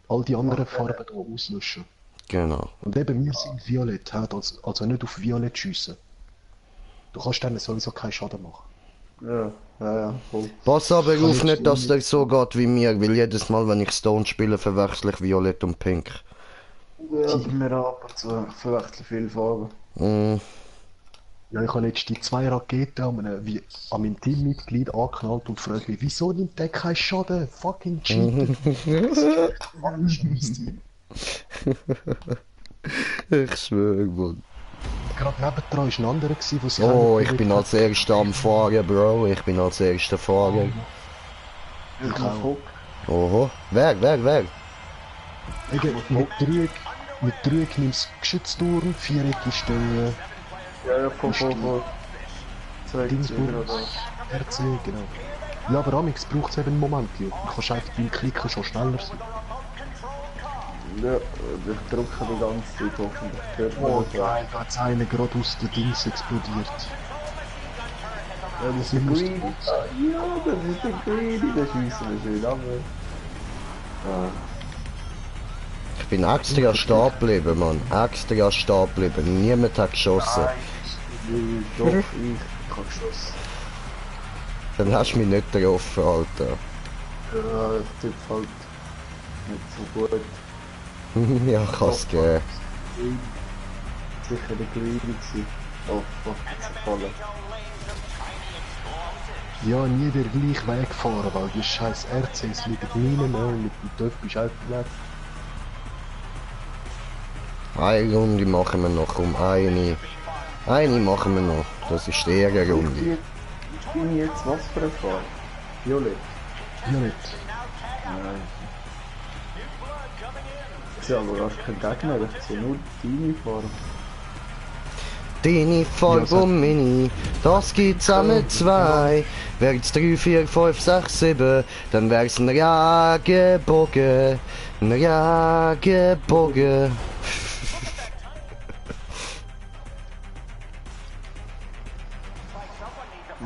All die anderen Farben hier auslöschen. Genau. Und eben, wir sind violett, also nicht auf violett schiessen. Du kannst denen sowieso keinen Schaden machen. Ja, voll. Pass aber Kann auf ich nicht, dass schon- der so geht wie mir, weil jedes Mal, wenn ich Stone spiele, verwechsel ich Violett und Pink. Ja, bei mir ab und zu verwechseln viele Farben. Mm, Ja, ich habe jetzt die 2 Raketen an meinem Teammitglied angeknallt und frage mich, wieso nimmt der keinen Schaden? Fucking Cheater. ich schwöre, Mann. Gerade nebendran war ein anderer, der sich Oh, eigentlich ich bin als Erster am Fahren, Bro. Ich bin als Erster Fahrer. Ich auch. Oho. Wer? Eben, mit Dreieck nimmst du Geschützturm, Viereck ist der Ja, voll. Zwei Dingsburg, oder so. RC, genau. Ja, aber Amix braucht es eben einen Moment, ja. Du kannst einfach beim Klicken schon schneller sein. Ja, ich drücke die ganze Zeit, hoffentlich hört man Oh das. geil, da hat's einer gerade aus den Dings explodiert. Ja, das ist der Greedy. Ja, das ist der Greedy, der schießt wir schön ab. Ich bin extra stehen geblieben, Mann. Extra stehen geblieben. Niemand hat geschossen. Doch, ich hab geschossen. Dann hast du mich nicht getroffen, Alter. Ja, ich tippe halt nicht so gut. Ja, kann's geben. Sicher der Greedy gewesen. Oh, fuck, jetzt gefallen. Ja, nie den gleichen Weg fahren, weil die scheiß RCs liegen Minen und mit dem Töpf bist du einfach weg. Eine Runde machen wir noch, um eine. Eine machen wir noch. Das ist die Ehrenrunde. Ich bin jetzt was für eine Farbe? Violett. Violett. Nein. Ich sehe aber gar keinen Gegner, ich sehe nur deine Farbe. Deine Farbe und meine, das gibt zusammen zwei. Wär's 3, 4, 5, 6, 7, dann wär's ein Regenbogen. Ein Regenbogen.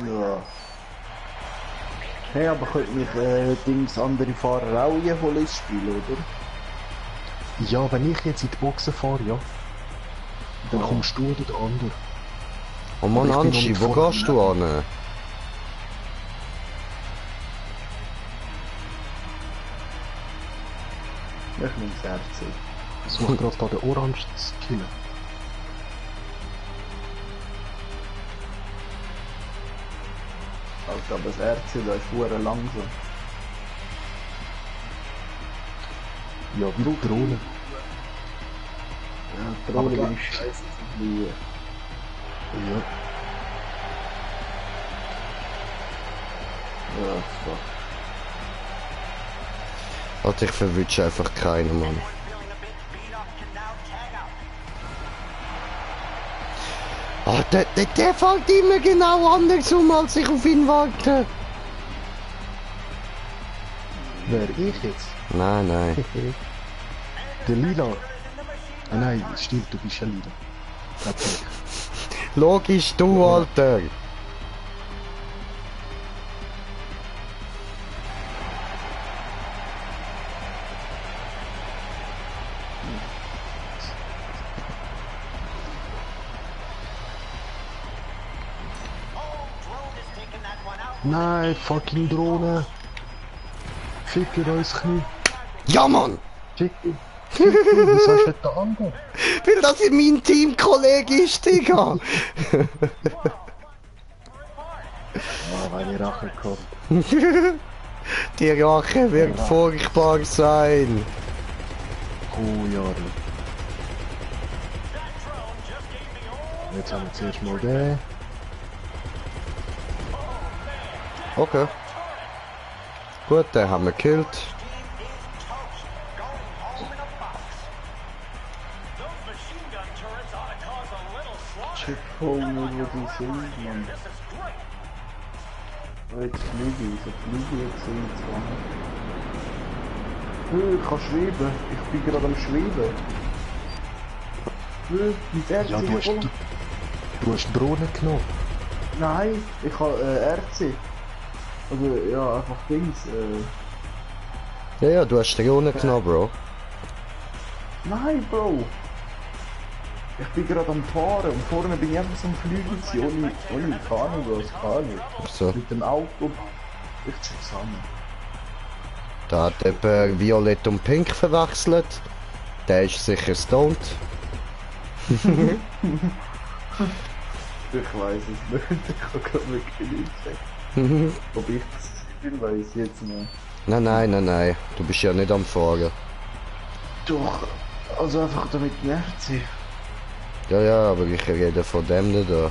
Ja. Hey, aber könnte mich Dings andere Fahrer auch holen ins Spiel, oder? Ja, wenn ich jetzt in die Boxen fahre, ja. Dann kommst du oder der andere. Oh Mann, Aber ich bin Anschi, noch wo nicht vorne. gehst du an? Ich nehme das RC. Ich suche gerade da den Orange zu killen. Alter, aber das RC, da ist verdammt langsam. Ja, wie die Drohne. Ja, die Drohne bin ich scheiße zu fliegen. Ja. Ja, fuck. Alter, ich verwünsche einfach keinen, Mann. Ah, der fällt immer genau anders um, als ich auf ihn warte. Wer, ich jetzt? Nein, nein. Der Lila. Ah nein, stimmt, du bist ja Lila. Natürlich. Logisch, du, Alter. Nein, fucking Drohne. Fickt euch Knie. Ja, Mann! Fickt euch. Wieso ist nicht der andere? Weil das in mein Teamkollege ist, Digga! Ah, weil die Rache kommt. Die Rache wird furchtbar sein. Oh ja, du. Jetzt haben wir zuerst mal den. Okay. Gut, den haben wir gekillt. Check home, wo du sind, Mann. Oh, jetzt fliege ich, so fliege ich jetzt zwar. Ich kann schweben, ich bin gerade am Schweben. Mein RC Ja, du hast Drohne genommen. Nein, ich habe RC. Also ja, einfach Dings. Ja, du hast die Drohne genommen, Bro. Nein, Bro. Ich bin gerade am Fahren und vorne bin ich einfach so am Fliegen gewesen, ohne keine Ahnung was, keine Ahnung. So. Mit dem Auto. Ich check's an. Da hat jemand Violett und Pink verwechselt. Der ist sicher stoned. Ich weiß es nicht, ich kann gerade wirklich nicht checken. Ob ich das bin, weiß ich jetzt nicht. Nein. Du bist ja nicht am Fahren. Doch, also einfach damit nervt sie. Ja, aber ich rede von dem da.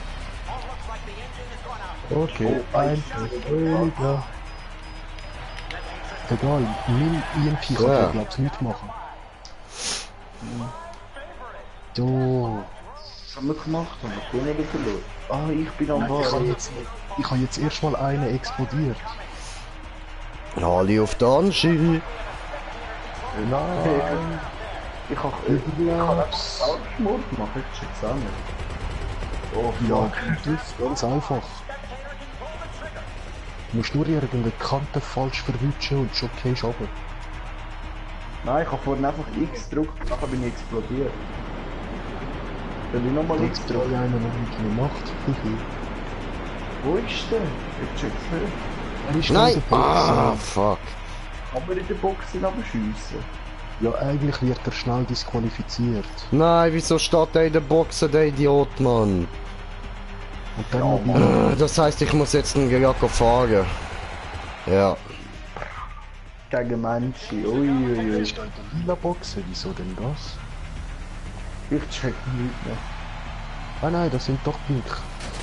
Okay, ein weniger. Egal, mein EMP kann Ja. ja, glaub's nicht machen. So. Was haben wir gemacht? Haben wir gewonnen oder verloren? Ah, ich bin am Ich habe Fahren. jetzt erstmal eine explodiert. Alle auf der Anschi. Nein. Ich kann einfach Selbstmord machen, ich check's auch nicht. Oh, Ja, fuck. das ist ganz einfach. Du musst nur irgendeine Kante falsch verwischen und schon gehst du runter. Nein, ich habe vorhin einfach X gedrückt, nachher bin ich explodiert. Soll ich nochmal X Jetzt drücke drücken? ich einen noch nicht gemacht. Wo ist der? Ich check's nicht. Er ist Nein! in der Box. Ah, fuck. Kann man in der Box aber schiessen? Ja, eigentlich wird er schnell disqualifiziert. Nein, wieso steht der in der Box, der Idiot, Mann? Und dann noch wieder. Das heißt, ich muss jetzt einen Gelaco fahren. Ja. Gegen Menschen, uiuiui. Ist da in der lila Box? Wieso denn das? Ich check nicht mehr. Ah nein, das sind doch Pink.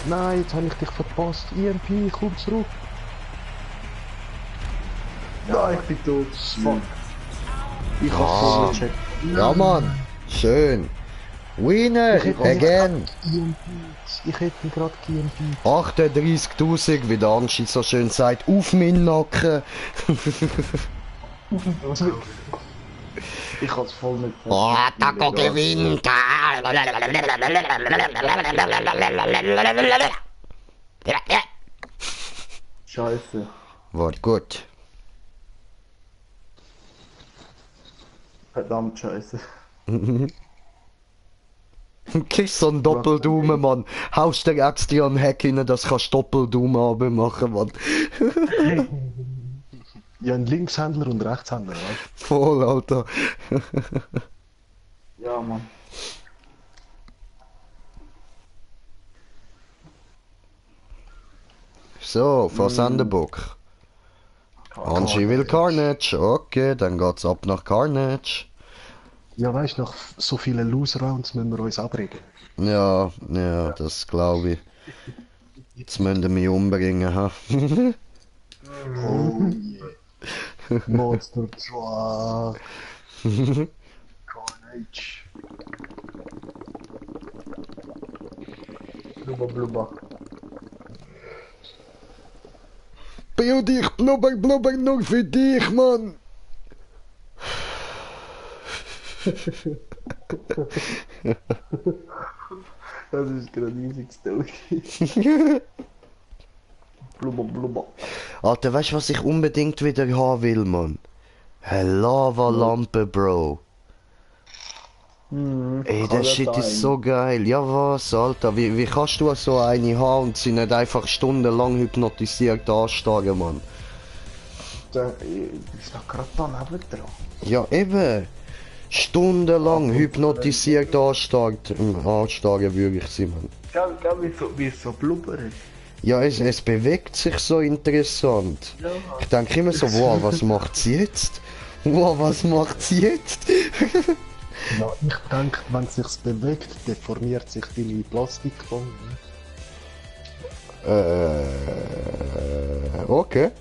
Nein, jetzt habe ich dich verpasst. EMP, komm zurück. Ja, ich bin tot. Fuck. Ich hab voll gecheckt. Ja, Mann. Schön. Winner, again. Ich hätte gerade EMP. 38.000, wie der Anschi so schön sagt, auf meinen Nacken. Ich hab's voll nicht Oh, Taco gewinnt. Scheiße. War gut. Verdammt scheiße. Kriegst so einen Doppeldaumen, Mann. Haust dir extra einen Hack rein, das kannst du Doppeldaumen abmachen, Mann. Ja, ein Linkshändler und Rechtshändler, weißt du? Voll, Alter. Ja, Mann. So, Versenderbook. Anschi will Carnage. Okay, dann geht's ab nach Carnage. Ja, weißt du, nach so vielen Lose-Rounds müssen wir uns abregen. Ja, ja, das glaube ich. Jetzt müssen wir mich umbringen, ha? Oh yeah. Monster Truck. Carnage. Blubber, blubber. Bild dich, blubber, blubber, nur für dich, Mann! Das ist gerade riesig Story. Blubber, blubber. Alter, weißt du, was ich unbedingt wieder haben will, Mann? Eine Lavalampe, Bro. Ey, der Shit ist so geil. Ja, was, Alter? Wie kannst du so eine haben und sie nicht einfach stundenlang hypnotisiert anstarren, Mann? Der ist doch gerade da neben dran. Ja, eben. Stundenlang hypnotisiert anstarren würde ich sie, Mann. Wie es so blubberig. Ja, es bewegt sich so interessant. Ja. Ich denke immer so, wow, was macht sie jetzt? Wow, was macht sie jetzt? Ja, ich denke, wenn es sich bewegt, deformiert sich deine Plastikbombe. Okay.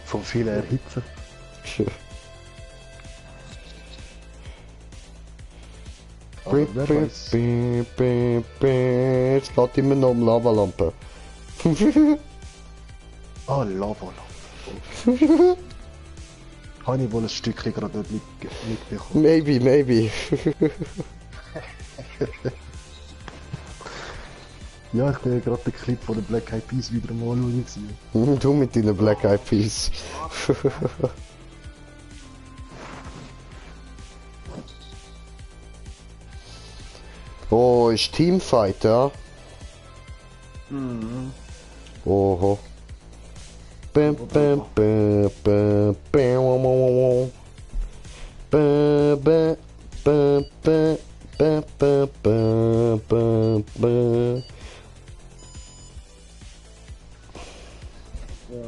Von vielen Erhitzen. Aber wer weiß. Jetzt geht immer noch um Lavalampe. Ah, Lavalampe. Habe ich wohl ein Stückchen gerade dort mitbekommen. Maybe. Ja, ich bin ja gerade den Clip von den Black Eyed Peas wieder mal anschauen. Du mit deinen Black Eyed Peas. Oh, ist Teamfight, ja? Oho. Bam, bam, bam, bam, bam, bam, bam, bam, bam, bam, bam, bam, bam, bam.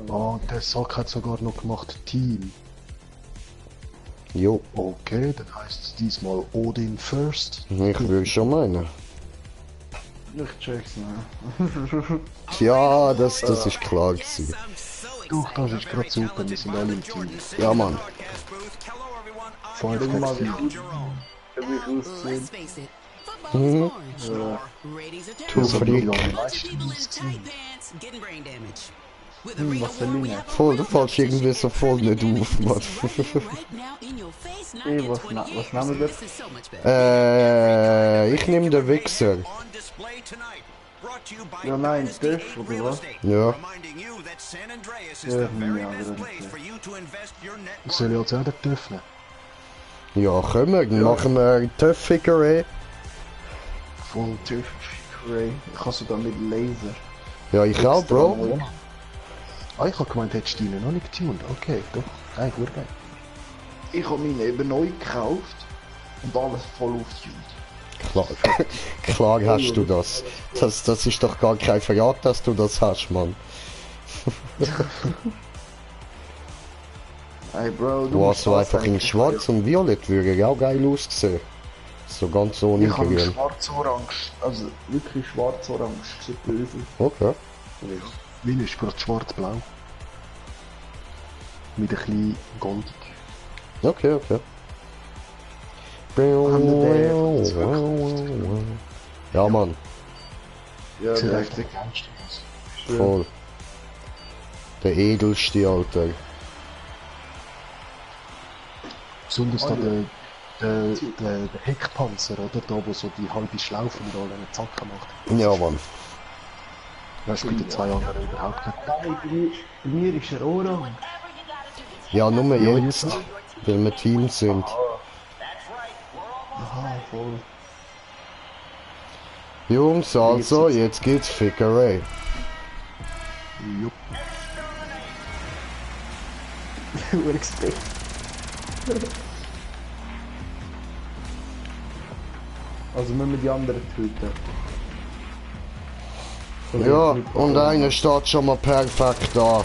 Oh, der Sack hat sogar noch gemacht Team. Jo, Okay, dann heißt es diesmal Odin First. ich würde schon meinen. Ich check's nicht. Ja, das ist klar gewesen. Doch, das ist gerade super, wir sind alle im Team. Ja, Mann. 5 mal Team. wie ich aussehen. Let's face it, football is boring. Ratings are Too terrible. free. People in tight pants getting brain damage. With Arena War, we have Voll, du fällst irgendwie so voll nicht auf, Mann. right now in your face, not in Was 20 nehmen years. wir? This is so much better. Ich nehme den Wichser. Ja, nein, das, oder was? Ja. Soll ich jetzt auch den Töffel? Ja, können wir. Dann machen wir einen Töffiger. Voll TÜV. Ray. Ich kann sogar mit Laser. Ja, ich auch, Bro. Ah, ich hab gemeint, hättest du ihn noch nicht getuned. Okay, doch. Geil, gut geil. Ich habe meine eben neu gekauft und alles voll aufgetuned. Klar, klar hast du das. Das ist doch gar kein Verrat, dass du das hast, Mann. Hey Bro, Du hast so einfach in eigentlich schwarz und violett würde ja auch geil ausgesehen. So ganz ohne Ich habe Grün. schwarz-orange, also wirklich schwarz-orange, so böse. Okay. Meine ist gerade schwarz-blau. Mit ein bisschen goldig. Okay, okay. Ja, Mann, Ja, Das ist der echt der geilste. voll. Der edelste, Alter. Besonders da der Heckpanzer, oder? Da, wo so die halbe Schlaufe mit allen Zacken macht. Ja, Mann. Das ist bei den zwei anderen überhaupt nicht. Nein, bei mir ist er orange. Ja, nur Ja, jetzt, jetzt. weil wir Team sind. Aha, voll. Jungs, also, jetzt geht's Fickerei. Jupp. Respekt. Also müssen wir die anderen töten. Ja, und einer steht schon mal perfekt da.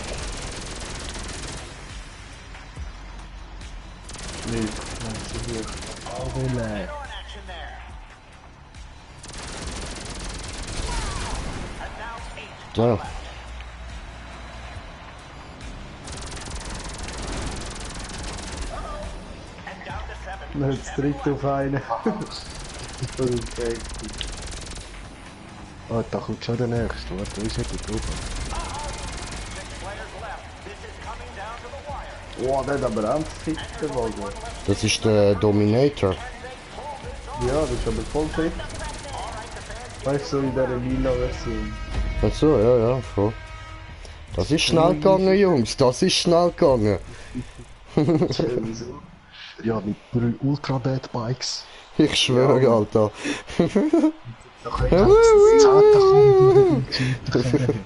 Nee, nein, so hier. Alter. Ja. Und jetzt dritte auf einen. Okay. Ah, da kommt schon der nächste. Warte, uns hätte ich drauf. Oh, der hat aber auch fit geworden. Das ist der Dominator. Ja, das ist aber voll fit. Weißt du, so in dieser lila Version. Ach so, ja, ja, voll. Das ist schnell gegangen, Jungs, das ist schnell gegangen. Wieso? Ja, mit 3 Ultra Bad Bikes. Ich schwöre, Alter. Da könnte es 10 kommen.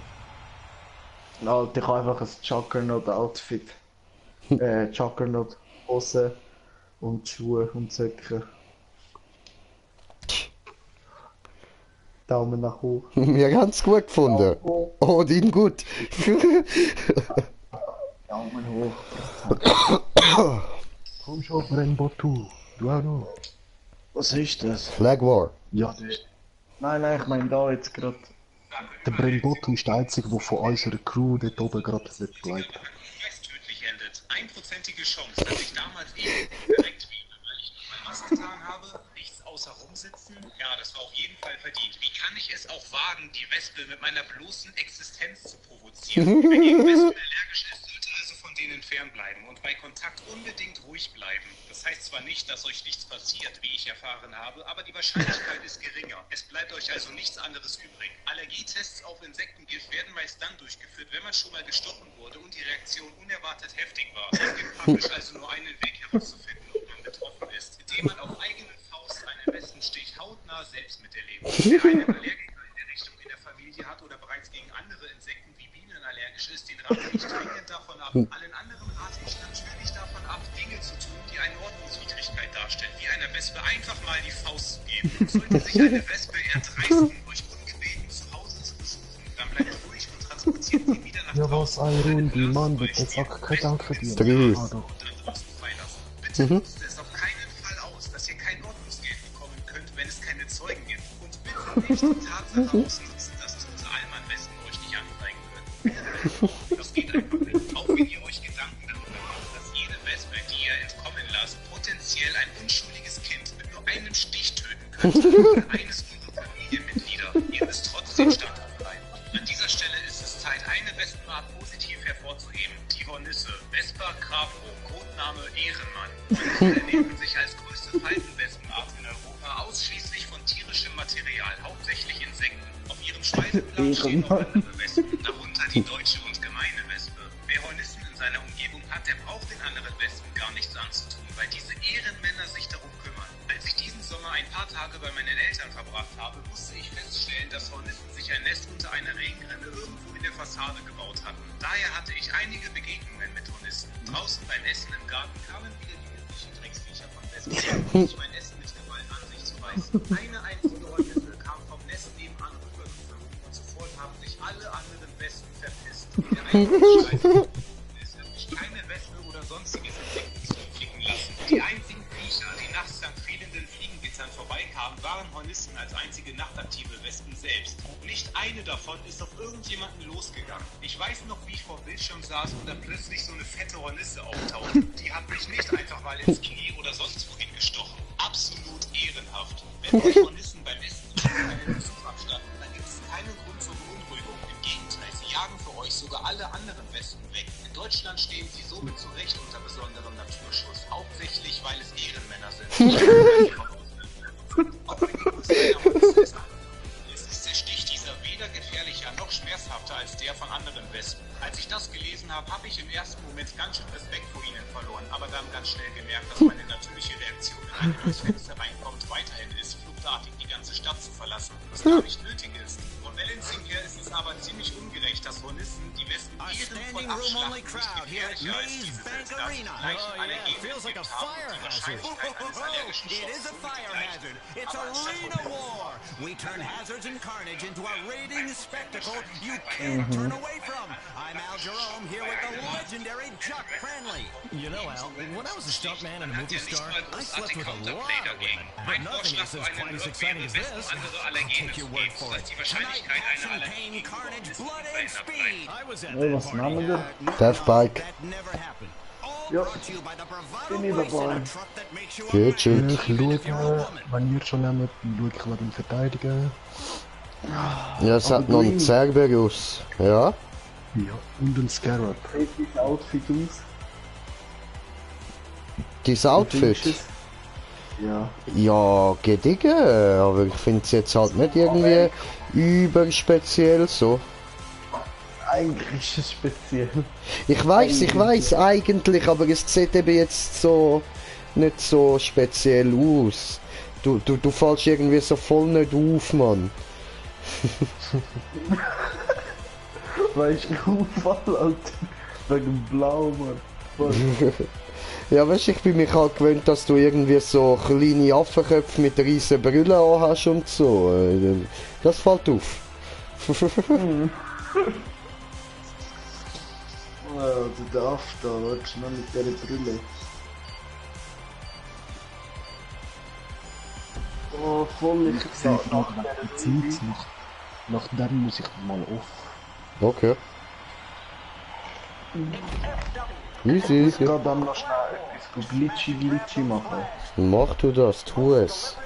Alter, ich habe einfach ein Juggernaut-Outfit. Juggernaut, Hose und Schuhe und Söcke. Daumen nach oben. Wir haben es gut gefunden. Oh, den gut. Daumen hoch. Komm schon, Brennbottu. Du auch noch. Was ist das? Flag War. Ja, Nein, ich meine da jetzt gerade. der Brennbottu ist der einzige, der von unserer Crew dort oben gerade nicht bleibt. Meist tödlich endet. 1%ige Chance, dass ich damals eben direkt wäre, weil ich noch mal was getan habe, nichts außer rumsitzen. Ja, das war auf jeden Fall verdient. Wie kann ich es auch wagen, die Wespe mit meiner bloßen Existenz zu provozieren? Wenn gegen Wespen allergisch ist, sollte also von denen fernbleiben und bei Kontakt unbedingt ruhig bleiben. Das heißt zwar nicht, dass euch nichts passiert, wie ich erfahren habe, aber die Wahrscheinlichkeit ist geringer. Es bleibt euch also nichts anderes übrig. Allergietests auf Insektengift werden meist dann durchgeführt, wenn man schon mal gestochen wurde und die Reaktion unerwartet heftig war. Es gibt praktisch also nur einen Weg herauszufinden, ob man betroffen ist, indem man auf eigene Faust einen Wespenstich hautnah selbst miterlebt. Wer einen Allergiker in der Richtung in der Familie hat oder bereits gegen andere Insekten wie Bienen allergisch ist, den rate ich dringend davon ab. Allen anderen rate ich natürlich davon ab, Dinge zu tun, die eine Ordnungswidrigkeit darstellen, wie einer Wespe einfach mal die Faust zu geben. Und sollte sich eine Wespe eher dreisten, euch ungebeten zu Hause zu besuchen, dann bleibt ruhig und transportiert sie wieder nach Ja, was draußen. ein Rundi, Mann, wird jetzt auch kein Dank verdienen. Drei. Ah, doch. Bitte nutzt es auf keinen Fall aus, dass ihr kein Ordnungsgeld bekommen könnt, wenn es keine Zeugen gibt. Und bitte nicht die Tatsache ausnutzen, dass tote Allmann-Wespen euch nicht anzeigen können. Das geht einfach nicht. Auch wenn ihr euch Gedanken darüber macht, dass jede Wespe, die ihr entkommen lasst, potenziell ein unschuldiges Kind mit nur einem Stich töten könnte. Oder eines unserer Familienmitglieder. Ihr müsst trotzdem standhaft bleiben. An dieser Stelle ist es Zeit, eine Wespenart positiv hervorzuheben. Die Hornisse. Vespa Cravo, Codename Ehrenmann. Sie ernähren sich als größte Faltenwespenart in Europa ausschließlich von tierischem Material, hauptsächlich Insekten. Auf ihrem Speiseplan stehen noch andere Wespen, darunter die deutsche und gemeine Wespe. Wer Hornissen in seiner Umgebung hat, der braucht den anderen Wespen gar nichts anzutun, weil diese Ehrenmänner sich darum kümmern. Als ich diesen Sommer ein paar Tage bei meinen Eltern verbracht habe, musste ich feststellen, dass Hornissen sich ein Nest unter einer Regenrinne irgendwo in der Fassade gebaut hatten. Daher hatte ich einige Begegnungen mit Hornissen. Draußen beim Essen im Garten kamen wieder die üblichen Drecksviecher von Wespen, sich mein Essen mit Gewalt an sich zu reißen. Eine einzige Hornisse kam vom Nest nebenan rübergeflogen und sofort haben sich alle anderen Wespen verpisst. Der einzige Scheiß ist, dass sich keine Wespe oder sonstiges Hornissen als einzige nachtaktive Wespen selbst. Nicht eine davon ist auf irgendjemanden losgegangen. Ich weiß noch, wie ich vor dem Bildschirm saß und da plötzlich so eine fette Hornisse auftauchte. Die hat mich nicht einfach mal ins Knie oder sonst wohin gestochen. Absolut ehrenhaft. Wenn euch Hornissen beim Essen einen Besuch abstatten, dann gibt es keinen Grund zur Beunruhigung. Im Gegenteil, sie jagen für euch sogar alle anderen Wespen weg. In Deutschland stehen sie somit zu Recht unter besonderem Naturschutz. Hauptsächlich, weil es Ehrenmänner sind. Es zersticht dieser weder gefährlicher noch schmerzhafter als der von anderen Wespen. Als ich das gelesen habe, habe ich im ersten Moment ganz schön Respekt vor ihnen verloren, aber dann ganz schnell gemerkt, dass meine natürliche Reaktion, wenn eine durchs Fenster reinkommt, weiterhin ist, fluchtartig die ganze Stadt zu verlassen, was gar nicht nötig ist. Von Balancing her ist es aber ziemlich ungerecht, dass Hornissen die Wespen ehrenvoll abschlachten, nicht gefährlicher als diese sind, da sie leicht alle Gene entdeckt haben und die Wahrscheinlichkeit eines allergischen Schocks begleichen. It's Arena War! We turn hazards and carnage into a rating spectacle you can't turn away from. I'm Al Jerome here with the legendary Chuck Cranley. You know, Al, when I was a stuntman and a movie star, I slept with a lot of women. But nothing is as quite as exciting as this. I'll take your word for it. Tonight, action, pain, carnage, blood, and speed. I was at Ey, that was party. machen wir? Deathbike. That never happened. All Ja, brought to you by the Bravado bin ich Racing, dabei. a truck that makes you a Geht man, schon. Ich even if you're a schaue, woman. wenn ihr schon nehmt, schaue ich gerade im Verteidigen. Ja, es hat noch einen Cerberus. Ja? Ja, und ein Scarab. Sieht dein Outfit aus? Dein Outfit? Ja. Ja, gediegen, aber ich finde es jetzt halt nicht irgendwie überspeziell so. Eigentlich ist es speziell. Ich weiß eigentlich, aber es sieht eben jetzt so nicht so speziell aus. Du fällst irgendwie so voll nicht auf, Mann. Weißt du, Fall, Alter. Wegen Blau, Mann. Ja, weißt du, ich bin mich halt gewöhnt, dass du irgendwie so kleine Affenköpfe mit riesen Brüllen hast und so. Das fällt auf. Also der Aff da, warte noch mit der Brille. Oh, voll ich gesagt. Nach dem muss ich mal auf. Okay. Easy, Ich easy. kann dann noch schnell etwas glitchy machen. Mach du das, tu es.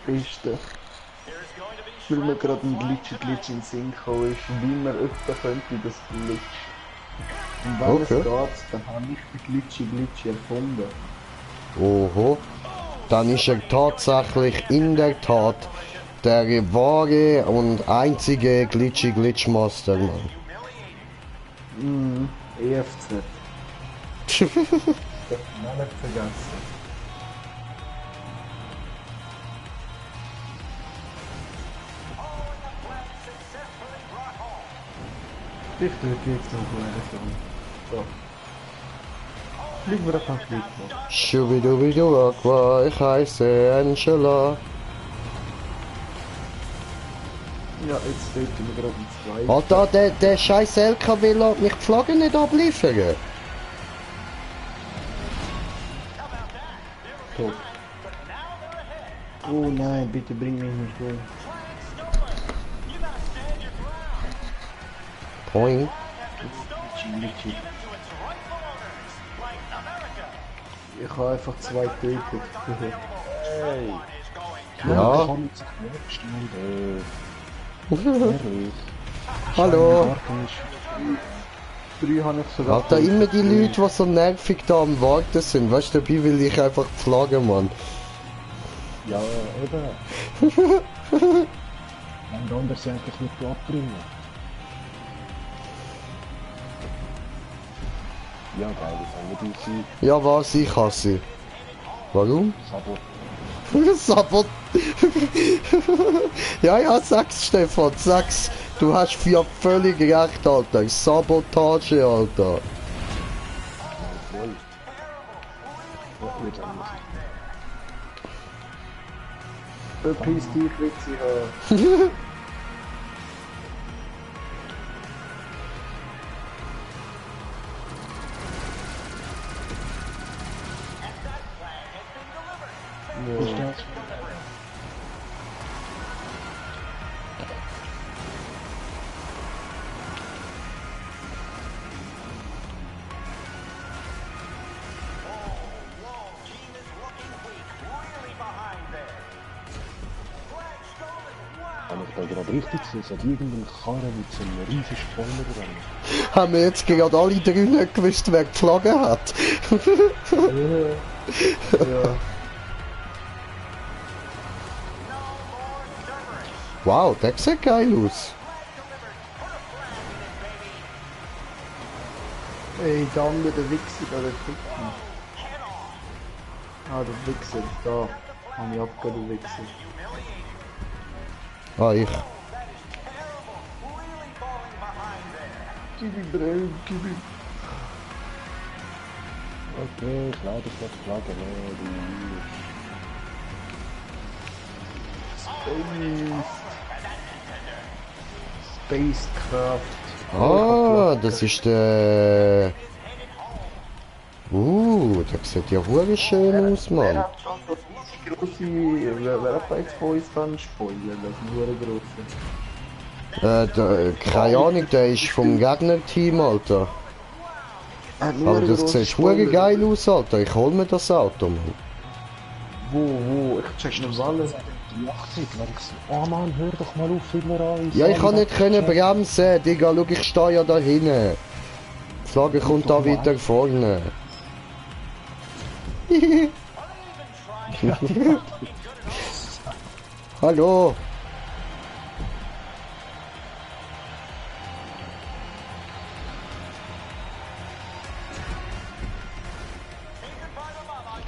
Beste. Weil mir gerade ein glitchy in den Sinn gekommen ist, wie man öfter könnte das glitch. Und wenn es Okay. geht, dann habe ich den glitchy erfunden. Oho. Dann ist er tatsächlich in der Tat der wahre und einzige Glitchmaster, Mann. EFZ. Darf man nicht vergessen. Ich drücke jetzt noch eine So. Fliegen wir ein paar Klick noch. Schubidubidu Aqua, ich heiße Angela. Ja, jetzt steht wir gerade im 2. Alter, der scheiß LKW lässt mich die Flagge nicht abliefern. Top. Oh nein, bitte bring mich nicht um. Point. Glitchy. Ich habe einfach 2 Töten. Hey. Ja. Komm jetzt schnell. Hallo. 3 habe ich sogar. Alter, immer die Leute, die so nervig da am Warten sind. Weißt du, dabei will ich einfach die Flagge, Mann. Ja, eben. Wenn der andere sie eigentlich nicht abbringen. Ja, geil, das haben wir die Ja, was? Ich hasse. Warum? Sabot. Sabot. Ja, sag's, Stefan, sag's. Du hast ja völlig recht, Alter. Sabotage, Alter. Verpiss dich, Witze. Wenn ich da gerade richtig sehe, es hat irgendein Karren mit so einem riesen Spoiler dran. Haben wir jetzt gerade alle drei nicht gewusst, wer geflogen hat? Ja. Wow, der sieht geil aus. Ey, der andere, der Wichser, der Ficken. Ah, der Wichser, da. Hab ich abgehört, der Wichser. Ah, ich. Gib ihm Brille, gib ihm. Okay, klar, das wird klar, Spacecraft. Ah, das ist der... der sieht ja verdammt schön aus, Mann. Wer hat schon so große... Wer hat jetzt von uns dann spoilern? Das ist nur große. Keine Ahnung, der ist vom Gegner-Team, Alter. Aber das sieht verdammt geil aus, Alter. Ich hol mir das Auto, Mann. Wo? Ich check das alles. Oh Mann, hör doch mal auf, immer an. Ja, ich kann nicht bremsen, Digga, schau, ich stehe ja da hinten. Die Flagge kommt da wieder vorne. Hallo.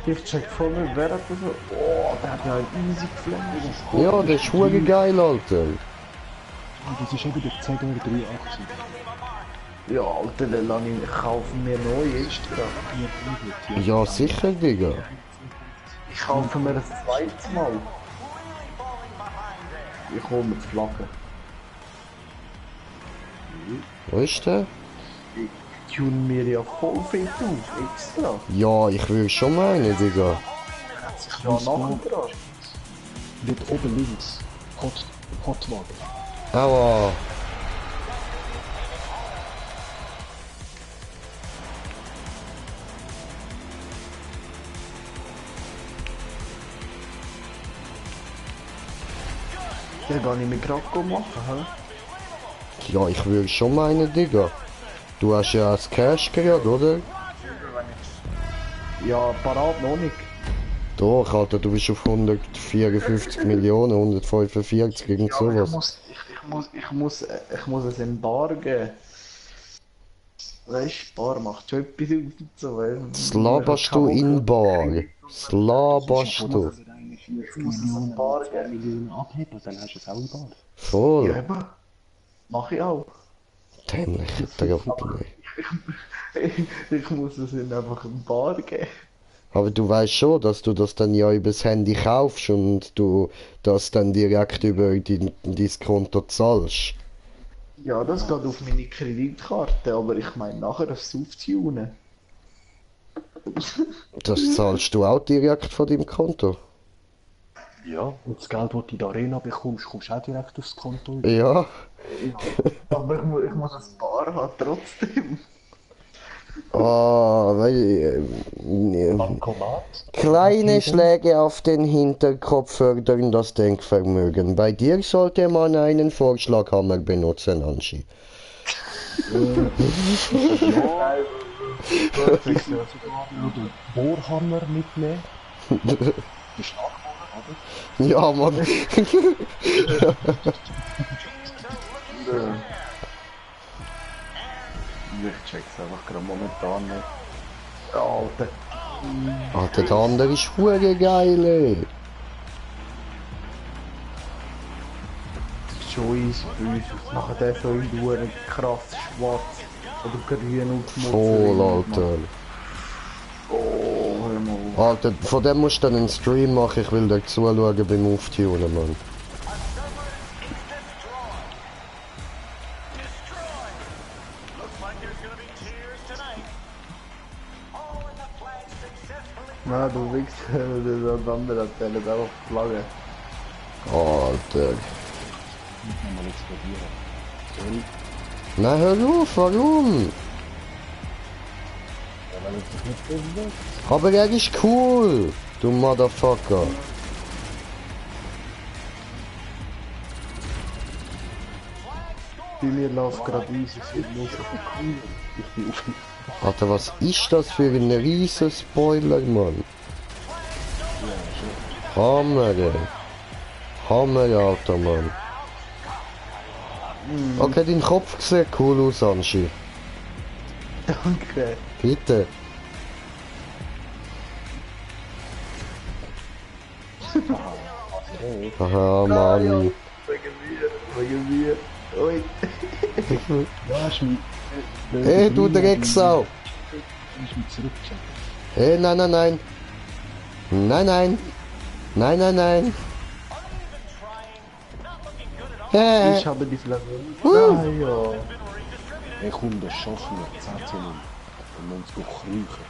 Ich check voll nicht, wer hat das so... Oh, der hat ja ein easy geflammt. Ja, der ist verdammt geil, Alter. Das ist eben der Zegler 380. Ja, Alter, den lass ich kaufen mir neu extra. Ja, sicher, Digga. Ich kaufe mir das zweites Mal. Ich hol mir die Flagge. Wo ist der? Ich tune mir ja voll fit auf, extra. Ja, ich will schon meinen, Digga. Ja, nachher dran. Dort oben links. Hotwagen. Aua. Den kann ich mir gerade machen, hä? Ja, ich will schon meinen, Digga. Du hast ja das Cash gekriegt, oder? Ja, parat noch nicht. Doch, Alter, du bist auf 154 Millionen, 145, irgend sowas. Ich muss es embargen. Weißt du, Bar macht schon etwas aus und so, weil... Das laberst du in Bar. Das laberst du. Ich muss es embargen. 2 Millionen abheben, dann hast du es auch in Bar. Voll. Ja, eben. Mach ich auch. Dämliche Trottel. Ich muss es ihnen einfach embargen. Aber du weißt schon, dass du das dann ja übers Handy kaufst und du das dann direkt über dein Konto zahlst. Ja, das geht auf meine Kreditkarte, aber ich meine nachher das auftunen. Das zahlst du auch direkt von deinem Konto. Ja, und das Geld, das du in der Arena bekommst, kommst du auch direkt aufs Konto über. Ja. Aber ich muss ein Bar haben, trotzdem. Ah, Bankomat. kleine Schläge auf den Hinterkopf fördern das Denkvermögen. Bei dir sollte man einen Vorschlaghammer benutzen, Anschi. Bohrhammer mitnehmen. Ja, Mann. Ich check's einfach gerade momentan nicht. Alter. Alter, der andere ist verdammt geil, ey. Schon easy bei uns. Nachher der so in krass schwarz oder grün aufgemutzt. Voll, Alter. Oh, hör mal auf. Alter, von dem musst du dann einen Stream machen, ich will dir zuschauen beim Auftunen, Mann. Na, du Wichser, das andere hat auch Flagge. Alter. mal explodieren. Na hör auf, warum? Ja, weil es sich nicht bewegt. Aber er ist cool, du Motherfucker. Bei mir läuft gerade raus, es wird nur so cool. Ich bin auf Alter, was ist das für ein riesen Spoiler, Mann? Hammer, ey. Hammer, Alter, Mann. Okay, dein Kopf sieht cool aus, Anschi. Danke. Bitte. Aha, Mann. Wegen mir. Ui. Ja, ist mit... Hey, du Drecksau. Ich mich zurückchecken. Hey, nein, nein, nein. Nein, nein. Nein, nein, nein. Hä? Ich habe die Flagge. Ah, ja. Hey, komm, das schaffen wir. 10 Minuten. Und uns durchkriechen.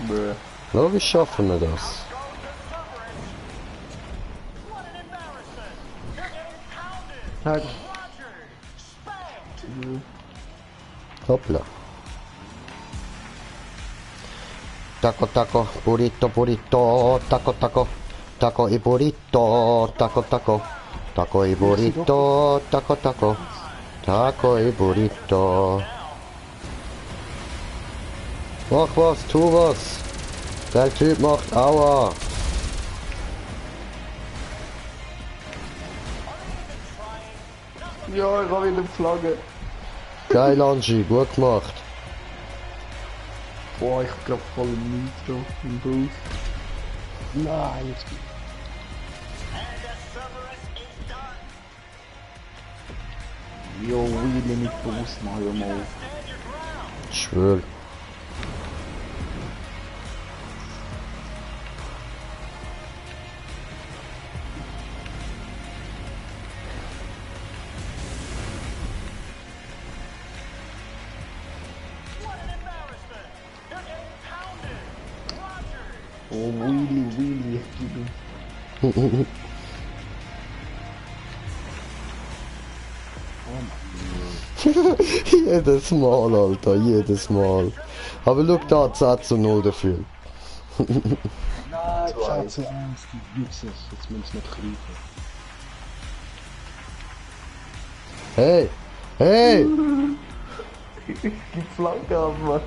Bruh. Logisch schaffen wir das. Halt. Hoppla. Taco, taco, burrito, burrito, taco, taco, taco y burrito, taco, taco, taco y burrito, taco, taco, taco y burrito. Mach was, tu was. Der Typ macht Aua. Ja, ich habe wieder die Flagge. Geil, Angie, gut gemacht. Boah, ich hab grad voll Nitro im Boost. Nein, jetzt... Jo, Wheelie mit Boost, Mario mal. Ich schwör. Oh, Wheelie, gib ihm. Jedes Mal, Alter, jedes Mal. Aber schau da, 10:0 dafür. Nein, 10 zu 1, die Wichser. Jetzt müssen wir nicht kriechen. Hey! Hey! Die Flagge ab, Mann.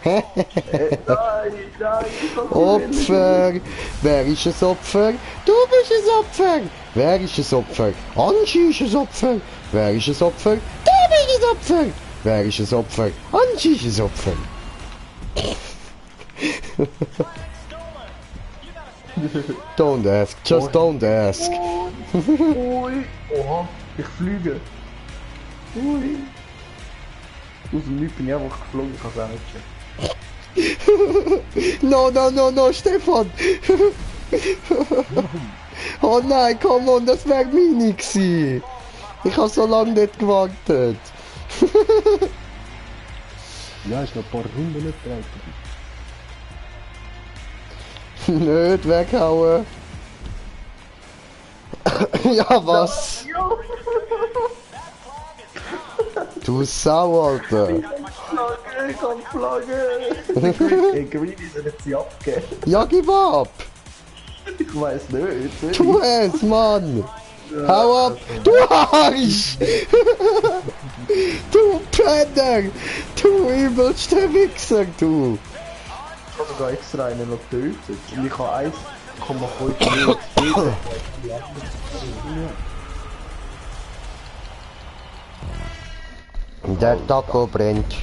Nein, Opfer! Wer ist ein Opfer? Du bist ein Opfer! Wer ist ein Opfer? Angie ist ein Opfer! Wer ist ein Opfer? Du bist ein Opfer! Wer ist ein Opfer? Angie ist ein Opfer! Don't ask, just don't ask. Ui. Oha, ich fliege. Ui. Aus dem Nichts bin ich einfach geflogen, ich kann es auch nicht checken. No, no, no, no, Stefan! Oh nein, komm on, das wäre meine gewesen. Ich habe so lange nicht gewartet. Ja, ist noch ein paar Runden nicht bereit. Nicht weghauen. Ja, was? Du Sau, Alter. Flagge, ich hab Flagge. Ey, Greenie soll jetzt sie abgeben. Ja, gib ab. Ich weiß nicht. Tu es, Mann. Hau ab. Du Arsch. Du Penner. Du übelster Wichser, du. Ich habe sogar extra einen noch getötet. Und ich habe 1,5 Minuten. Der Taco brennt.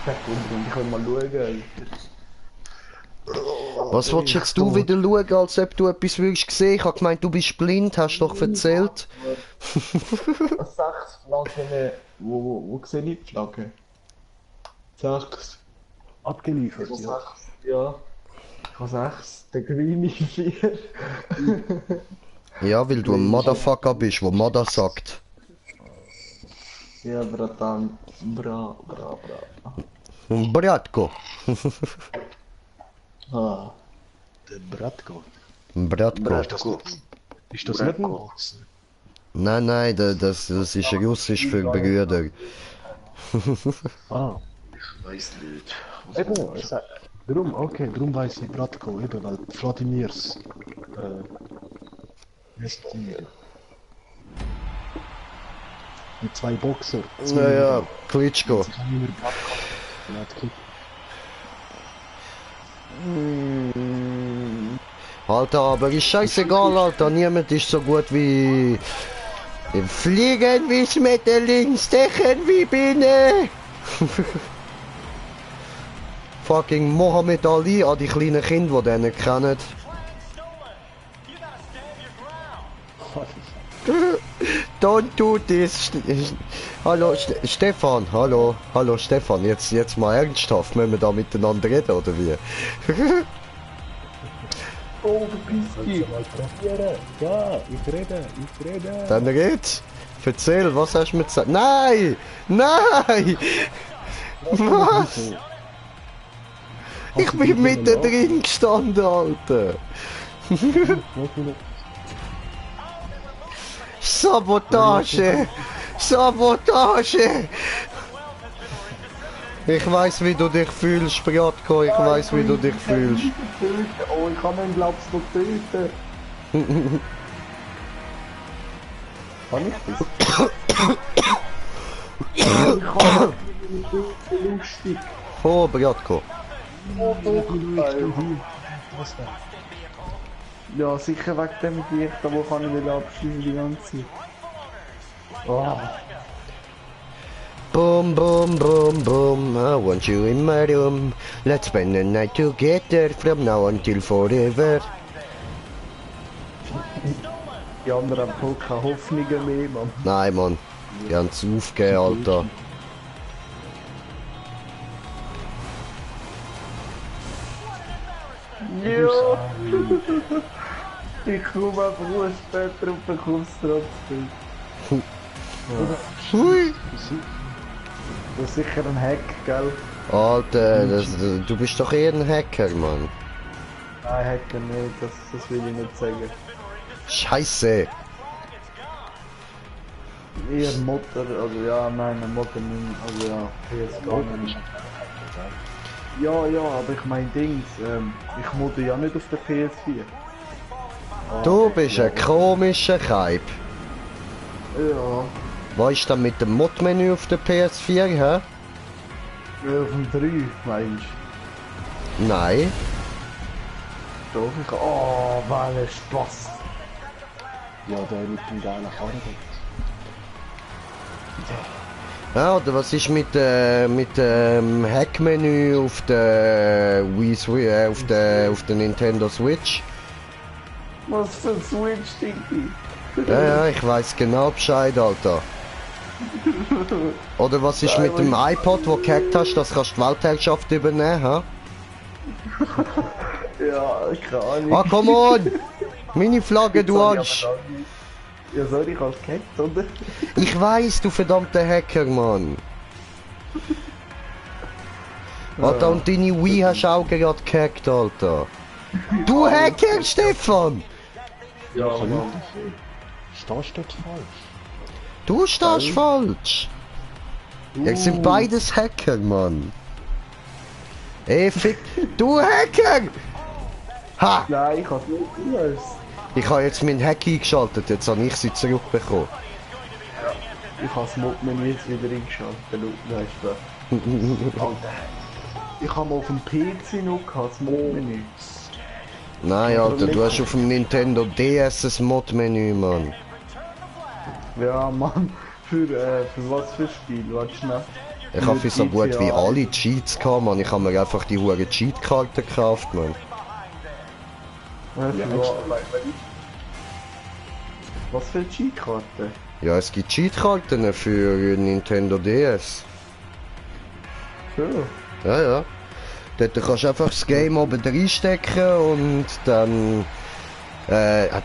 Ich kann mal schauen. Was willst jetzt du wieder schauen, als ob du etwas würdest sehen? Ich habe gemeint, du bist blind, hast du doch erzählt. 6 Flaggen. Wo sehe ich die Flagge? 6. Abgeliefert, Ich ja. habe 6. Ja. Ich habe 6. Der Greenie 4. Ja, weil du ein Motherfucker bist, der Mother sagt. Ja, Bratan. Bra. Bratko. Ah. Der Bratko. Bratko. Ist das nicht ein Boxen? Nein, das ist Russisch für Brüder. Ah. Ich weiß nicht. Eben, darum weiss ich Bratko, eben, weil Vladimirs. Ist die. Die zwei Boxer. Naja, Klitschko. Ich kann nicht mehr Bratko. Ja, Alter, aber ist scheißegal, Alter. Niemand ist so gut wie... Fliegen wie Schmetterling, stechen wie Biene. Fucking Mohammed Ali an die kleinen Kinder, die den nicht kennen. Don't do this. Hallo Stefan, hallo Stefan, jetzt mal ernsthaft, müssen wir da miteinander reden, oder wie? Oh, du bist hier. Ja, ich rede. Dann red. Erzähl, was hast du mir gesagt? Nein! Nein! Was? Ich bin mittendrin gestanden, Alter. Sabotage! Sabotage! Ich weiß, wie du dich fühlst, Bratko. Ich weiß, wie du dich fühlst. Oh, ich kann ihn, glaubst du, töten. Kann ich das? Ich kann lustig. Oh, Bratko. Oh, ja, sicher wegen dem Licht, aber kann ich nicht abschließen die ganze Zeit. Oh. Boom, boom, boom, boom, I want you in my room. Let's spend the night together from now until forever. Die anderen haben voll keine Hoffnungen mehr, Mann. Nein, Mann. Die haben es aufgegeben, Alter. Ja! Ich komme einfach später und bekomme es trotzdem. Hui! Das ist sicher ein Hack, gell? Alter, du bist doch eher ein Hacker, Mann. Nein, Hacker nicht, das will ich nicht sagen. Scheiße! Eher Mutter, also ja, nein, Mutter nicht, also ja, PS gar nicht. Ja, aber ich mein Dings, ich modde ja nicht auf der PS4. Du bist ein komischer Kaib. Ja. Was ist denn mit dem Mod-Menü auf der PS4, hä? Ja, auf dem 3, meinst du? Nein. Doch, oh, weil ein Spaß. Ja, der mit dem geilen Karren. Ja, oder was ist mit dem Hack-Menü auf der auf der Nintendo Switch? Was für ein Switch, Diggi? Ja, ich weiß genau Bescheid, Alter. Oder was ist mit dem iPod, wo du gehackt hast, das kannst du die Weltherrschaft übernehmen, hä? Ja, keine Ahnung. Ah, come on! Meine Flagge, du Arsch! Ja, sorry, ich hab's gehackt, oder? Ich weiß, du verdammter Hacker, Mann! Alter, und deine Wii hast du auch gerade gehackt, Alter! Du Hacker, Stefan! Ja, Mann. Stehst du falsch? Du stehst falsch! Wir sind beides Hacker, Mann! Ey, fick... Du Hacker! Ha! Nein, ich hab's nicht gelöst. Ich habe jetzt meinen Hack eingeschaltet, jetzt habe ich sie zurückbekommen. Ja, ich habe das Mod-Menü jetzt wieder eingeschaltet, weißt du. Ich habe auf dem PC noch das Mod-Menü. Nein, Alter, du hast auf dem Nintendo DS ein Mod-Menü, Mann. Ja, Mann, für was für Spiel, warte schnell. Ich habe für so gut wie alle Cheats gehabt, Mann. Ich habe mir einfach die hure Cheat-Karte gekauft, Mann. Was für Cheat-Karte? Ja, es gibt Cheat-Karten für Nintendo DS. So. Ja. Dort kannst du einfach das Game oben reinstecken und dann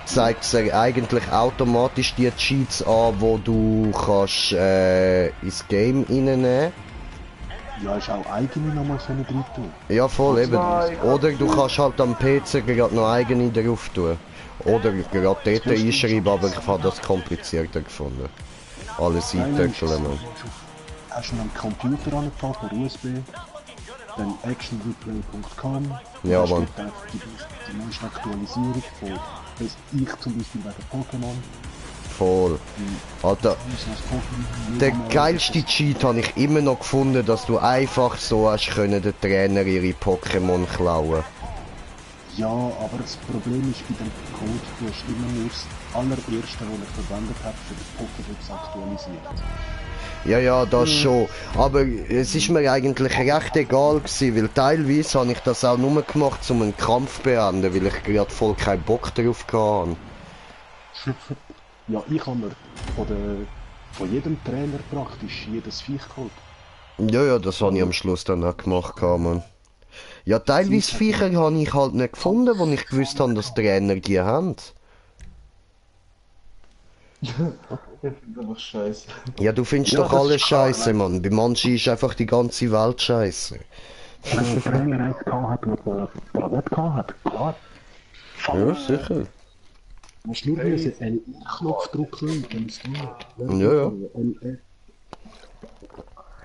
zeigt es eigentlich automatisch die Cheats an, wo du kannst ins Game reinnehmen. Ja, ist auch eigene nochmal können drin tun. Ja, voll eben. Oder du kannst halt am PC gerade noch eigene drauf tun. Oder gerade dort einschreiben, aber ich habe das komplizierter gefunden. Alles eindeckeln, man. Hast du einen Computer angepackt, per USB, dann actionreplay.com. Ja, Mann. Die neueste Aktualisierung von ich zum Beispiel wegen Pokémon. Voll. Alter, der geilste Cheat habe ich immer noch gefunden, dass du einfach so hast können den Trainer ihre Pokémon klauen. Ja, aber das Problem ist bei dem Code, du hast immer nur das allererste, was ich verwendet habe, für die Pokédex aktualisiert. Ja, das schon. Aber es ist mir eigentlich recht egal gewesen, weil teilweise habe ich das auch nur gemacht, um einen Kampf zu beenden, weil ich gerade voll keinen Bock drauf hatte. Ja, ich habe mir von jedem Trainer praktisch jedes Viech geholt. Ja, das habe ich am Schluss dann auch gemacht, man. Ja, teilweise Viecher habe ich halt nicht gefunden, wo ich gewusst habe, dass Trainer die haben. Ich finde einfach scheiße. Ja, du findest Ja, doch das alles ist klar, scheiße, Mann. Bei manchen ist einfach die ganze Welt scheiße. Wenn ein Trainer eins gehabt hat, was er nicht gehabt hat, klar. Ja, sicher. Du musst nur einen Knopf drücken und dann ist es Ja.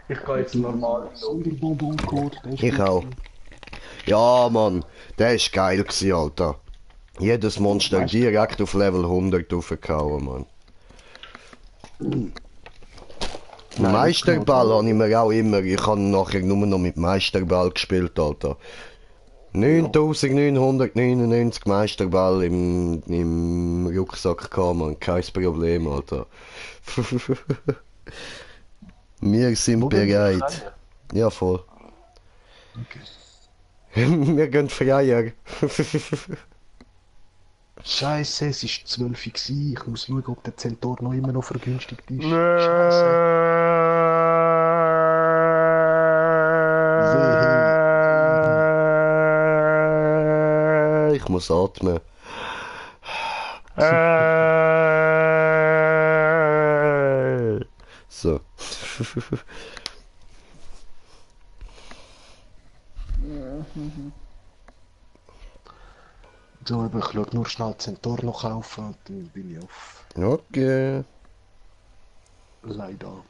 Ich gehe jetzt normal. Sonderbonbon-Code, Ich auch. Ja, Mann. Der ist geil gewesen, Alter. Jedes Monster direkt auf Level 100 raufgehauen, Mann. Meisterball habe ich mir auch immer. Ich habe nachher nur noch mit Meisterball gespielt, Alter. 9999 Meisterball im Rucksack gehabt, man. Kein Problem, Alter. Wir sind bereit. Ja, voll. Okay. Wir gehen freier. Scheiße, es ist 12 Uhr gewesen. Ich muss schauen, ob der Centaur noch immer noch vergünstigt ist. Scheiße. Ich muss atmen. So. So, aber ich schaue nur schnell Centaur noch kaufen und dann bin ich auf Okay. leider.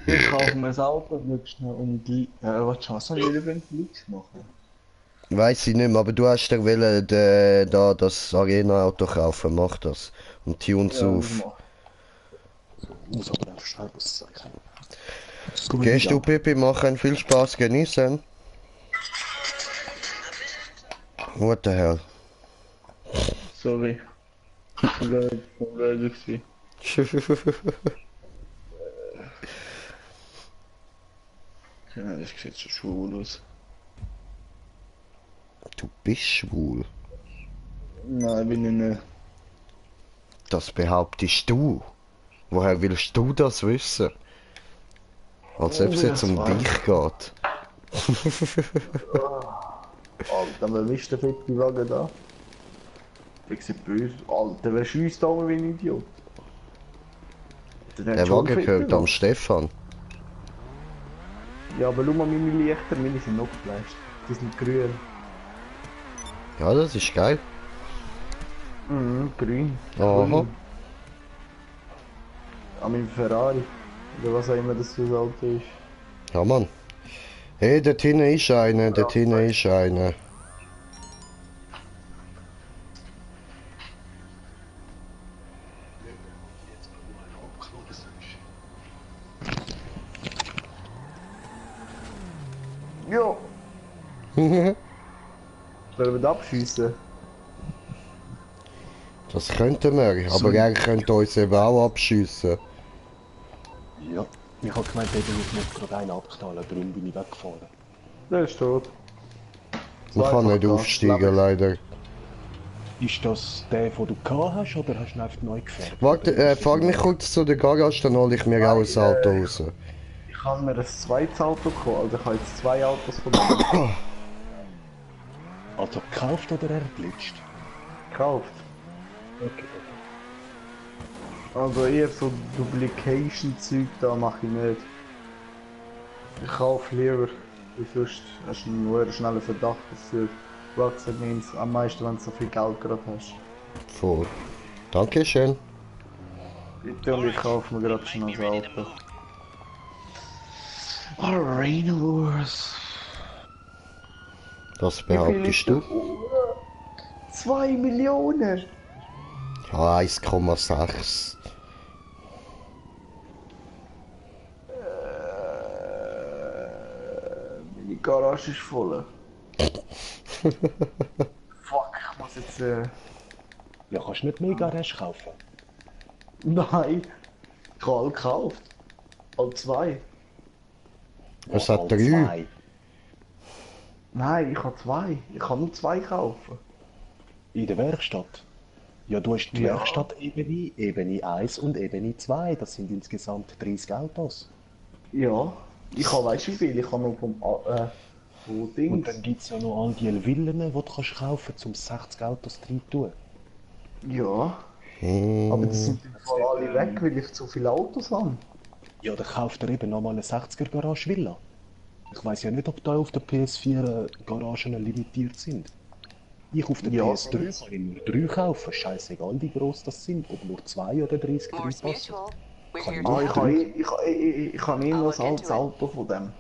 Ich kaufe mir ein Auto, wirklich schnell um die. Was soll ich wieder für Glücks machen? Weiß ich nicht mehr, aber du hast ja wollen, da das Arena-Auto kaufen, mach das. Und tune's auf. Ich muss aber einfach schnell was sagen. Gehst du, Pippi, machen, viel Spaß, genießen. What the hell? Sorry. Ich war gerade ja, das sieht so schwul aus. Du bist schwul. Nein, bin ich nicht. Das behauptest du. Woher willst du das wissen? Als ob es jetzt um dich geht. Alter, wer ist der fette Wagen da? Ich sieht böse. Alter, wer schießt da wie ein Idiot? Der Wagen gehört am Stefan. Ja, aber schau mal meine Lichter, meine sind noch geflasht. Die sind grün. Ja, das ist geil. Mhm, grün. Aha. Grün. An meinem Ferrari. Oder was auch immer das für ein Auto ist. Ja, Mann. Hey, dort hinten ist einer, dort hinten ist einer. Ja. Sollen wir das abschiessen? Das könnten wir, aber er könnte uns eben auch abschiessen. Ja, ich habe gemeint, ich muss gerade einen abknallen, darum bin ich weggefahren. Der ist tot. Man kann nicht aufsteigen, leider. Ist das der, den du gehabt hast, oder hast du ihn einfach neu gefährdet? Warte, fahr mich kurz zu der Garage, dann hole ich mir auch ein Auto raus. Ich habe mir ein zweites Auto gekauft, also ich habe jetzt zwei Autos von mir. Also gekauft oder erglitscht? Gekauft. Okay. Also eher so Duplication-Zeug da mache ich nicht. Ich kaufe lieber, wie sonst hast du einen sehr schnellen Verdacht, dass du Rockstar Games am meisten, wenn du so viel Geld gerade hast. Voll. Dankeschön. Bitte, und ich kaufe mir gerade schon ein Auto. Arena Wars. Das behauptest du? 2 Millionen! Ja, 1,6. Meine Garage ist voll. Fuck, ich muss jetzt. Ja, kannst du nicht mehr Garage kaufen? Nein! Ich habe alle gekauft. Alle 2. Es Ja, hat alle 3. 2. Nein, ich habe 2. Ich kann nur 2 kaufen. In der Werkstatt? Ja, du hast die Ja. Werkstatt-Ebene, Ebene 1 und Ebene 2. Das sind insgesamt 30 Autos. Ja. Ich habe, weißt du wie viel? Ich habe noch vom Und Dings. dann gibt es ja noch all die Villen, die du kannst kaufen kannst, um 60 Autos drin zu tun. Ja. Aber die sind im Fall alle weg, weil ich zu viele Autos habe. Ja, dann kauft er eben nochmal eine 60er Garage Villa. Ich weiß ja nicht, ob da auf der PS4 Garagen limitiert sind. Ich auf der Ja. PS3 kann ich nur 3 kaufen, scheißegal wie groß das sind, ob nur 2 oder 30 drin Morse passen. Mutual. We're Kann here ich to Ah, nicht ich help. habe ich habe eh noch ein altes Auto von dem.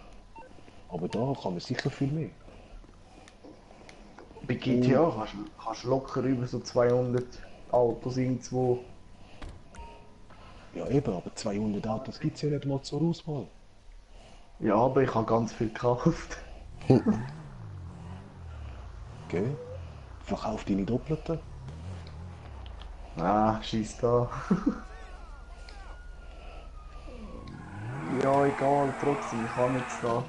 Aber da kann man sicher viel mehr. Bei GTA kannst du locker über so 200 Autos irgendwo. Ja eben, aber 200 Autos gibt es ja nicht mal zur Auswahl. Ja, aber ich habe ganz viel gekauft. Gell? Verkauf deine Doppelten. Ah, scheiß da. Ja, egal, trotzdem, ich habe jetzt da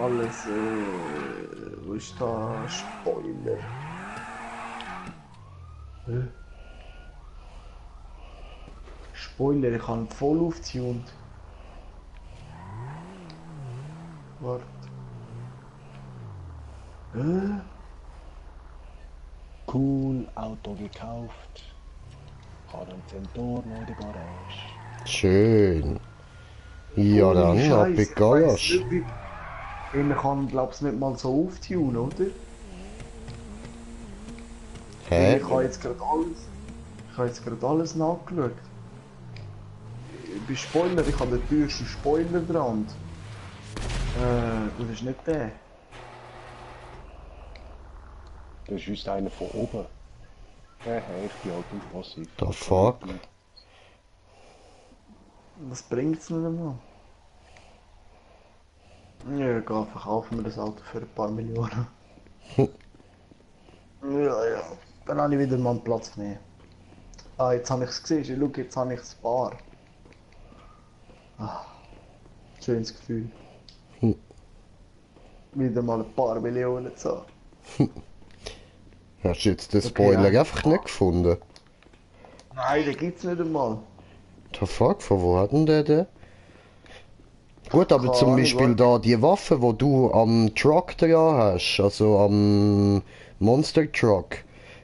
alles, wo ist da Spoiler? Spoiler, ich habe voll aufgetunt. Warte. Cool, Auto gekauft. Hat einen Zentor noch in der Garage. Schön. Ja, dann Ohne ab Scheiß, in die ich weiss Garage. nicht, man kann, glaub's nicht mal so auftunen, oder? Hä? Ich habe jetzt gerade alles nachgeschaut. Bei Spoiler, ich habe den teuersten Spoiler dran. Das ist nicht der. Das ist just einer von oben. Ich bin halt unpassiv. The fuck? Was bringt's nicht einmal? Ja, egal, verkaufen wir das Auto für ein paar Millionen. Ja. Dann habe ich wieder mal einen Platz mehr. Ah, jetzt habe ich es gesehen. Schau, jetzt habe ich das Bar. Ah, schönes Gefühl. Wieder mal ein paar Millionen zu haben. Hast du jetzt den Spoiler ja. einfach nicht gefunden? Nein, den gibt's nicht einmal. The fuck, von wo hat denn der den? Gut, aber Keine zum Ahnung, Beispiel da die Waffe, die du am Truck dran hast, also am Monster Truck,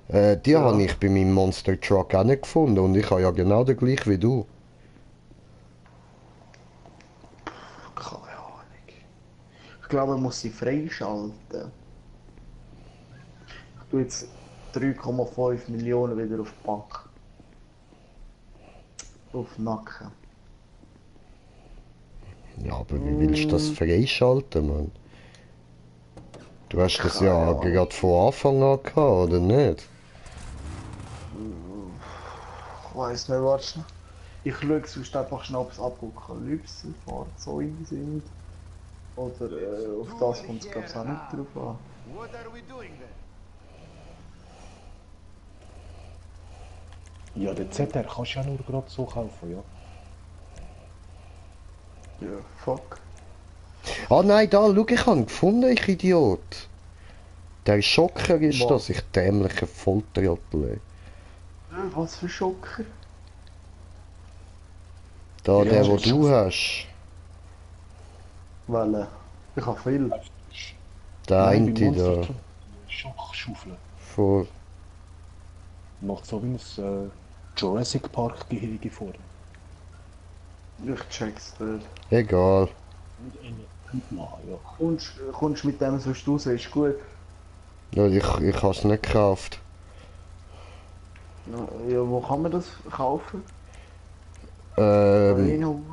die habe ich bei meinem Monster Truck auch nicht gefunden und ich habe ja genau den gleich wie du. Keine Ahnung. Ich glaube, man muss sie freischalten. Ich tue jetzt 3,5 Millionen wieder auf die Bank. Auf den Nacken. Ja, aber wie willst du das freischalten, Mann? Du hast das ja gerade von Anfang an gehabt, oder nicht? Ich weiss nicht, warte schnell. Ich schaue sonst einfach schnell, ob es Apokalypse-Fahrzeuge sind. Oder auf das kommt es glaube ich auch nicht drauf an. What are we doing then? Ja, den ZR kannst du ja nur gerade so kaufen, ja. Ja, fuck. Ah nein, da, schau, ich habe ihn gefunden, ich Idiot. Der Schocker ist Was? das, ich dämlicher Volltrottel. Was für Schocker? Da, Ja, der, wo das du hast. Weil ich habe viel. Der Nein, eine bei Monster da. Truck Schockschaufeln. Vor. Macht so wie ein Jurassic Park Gehege vor. Ich check's nicht. Egal. Na ja. Kommst mit dem sonst raus, ist gut. Ja, ich hab's nicht gekauft. Ja, wo kann man das kaufen? Ähm,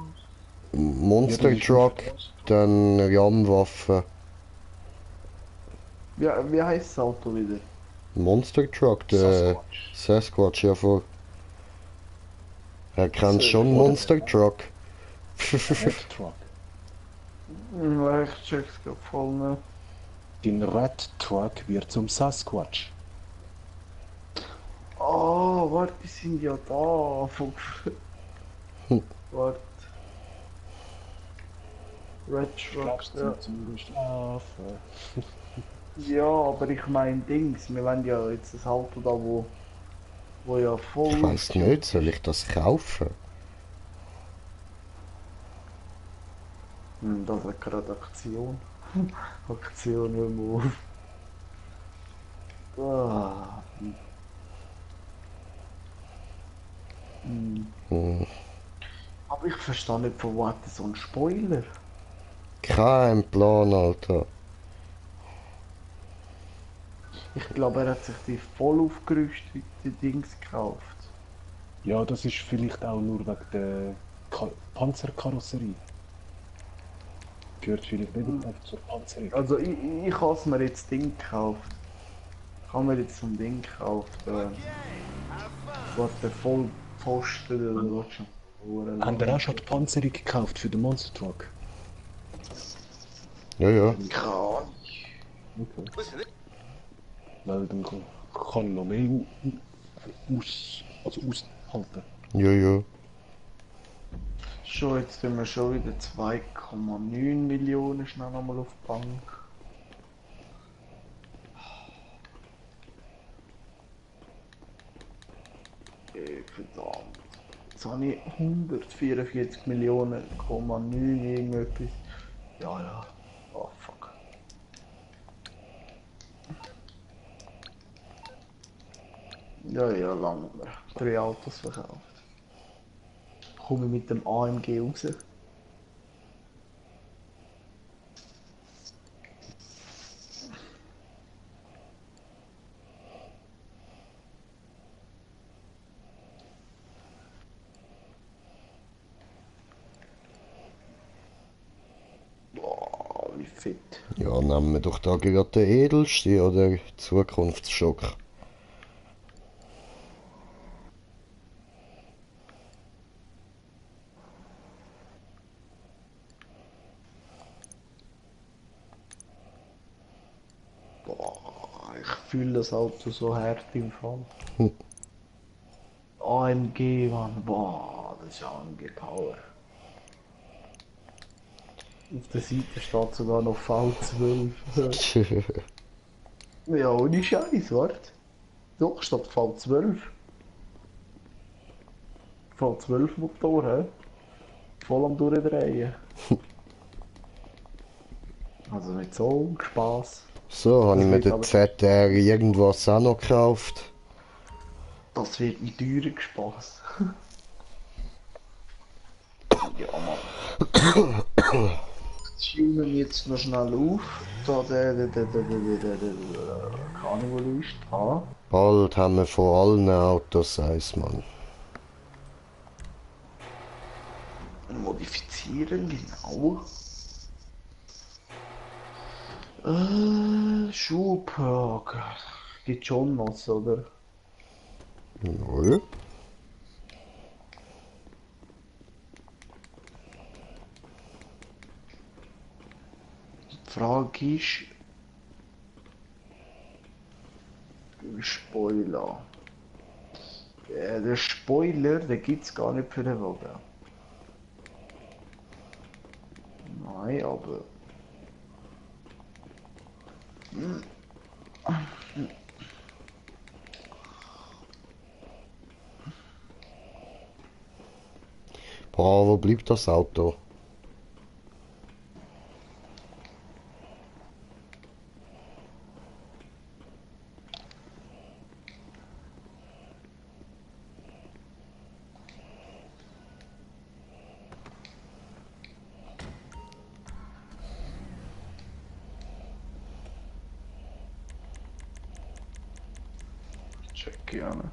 Monster Truck, dann Ramwaffe. Wie heisst das Auto wieder? Monster Truck, der Sasquatch, ja voll. Er kennt schon Monster Truck. Red Truck. Ich check's grad voll nicht. Den Red Truck wird zum Sasquatch. Oh, warte, die sind ja da. Warte. Red Truck, ja. Ja, aber ich mein Dings, wir wollen ja jetzt das Auto da, wo ja voll... Ich weiß nicht, soll ich das kaufen? Das ist gerade Aktion. Aktion, hör mal auf. Ah. Aber ich verstehe nicht, von wo hat der so ein Spoiler? Kein Plan, Alter. Ich glaube, er hat sich die voll aufgerüstete Dings gekauft. Ja, das ist vielleicht auch nur wegen der Panzerkarosserie. Gehört vielleicht nicht einfach zur Panzerung. Also ich habe mir jetzt Ding gekauft. Ich habe mir jetzt so ein Ding gekauft. Warte, Vollpfosten oder was schon. Haben wir auch schon die Panzerung gekauft für den Monster Truck? Ja, ja. Okay. Weil dann kann ich noch mehr aushalten. Ja, ja. Schon, jetzt tun wir schon wieder 2,9 Millionen schnell nochmal auf die Bank. Verdammt. Jetzt habe ich 144 Millionen, 9 irgendetwas. Ja. Oh fuck. Ja, lange mehr. 3 Autos verkauft. Komme ich mit dem AMG raus. Boah, wie fit. Ja, nehmen wir doch da gerade den edelsten oder Zukunftsschock. Boah, ich fühle das Auto so hart im Fall. AMG, Mann, boah, das ist AMG Power. Auf der Seite steht sogar noch V12. Ja, ohne Scheiß, warte. Doch, steht V12. V12 Motor, hä? Voll am Durchdrehen. Also nicht so Spaß. So, habe ich mir den aber- ZR irgendwas auch noch gekauft. Das wird ein teurer Spaß. Ja, Mann. Tunen wir jetzt noch schnell auf. Da keine Ahnung, wo du bist. Ah. Bald haben wir von allen Autos eins, Mann. Modifizieren, genau. Schubpark. Gibt schon was, oder? Nö. Die Frage ist... Spoiler. Der Spoiler, den gibt es gar nicht für den Wagen. Nein, aber... Boah, wo bleibt das Auto? Check gerne.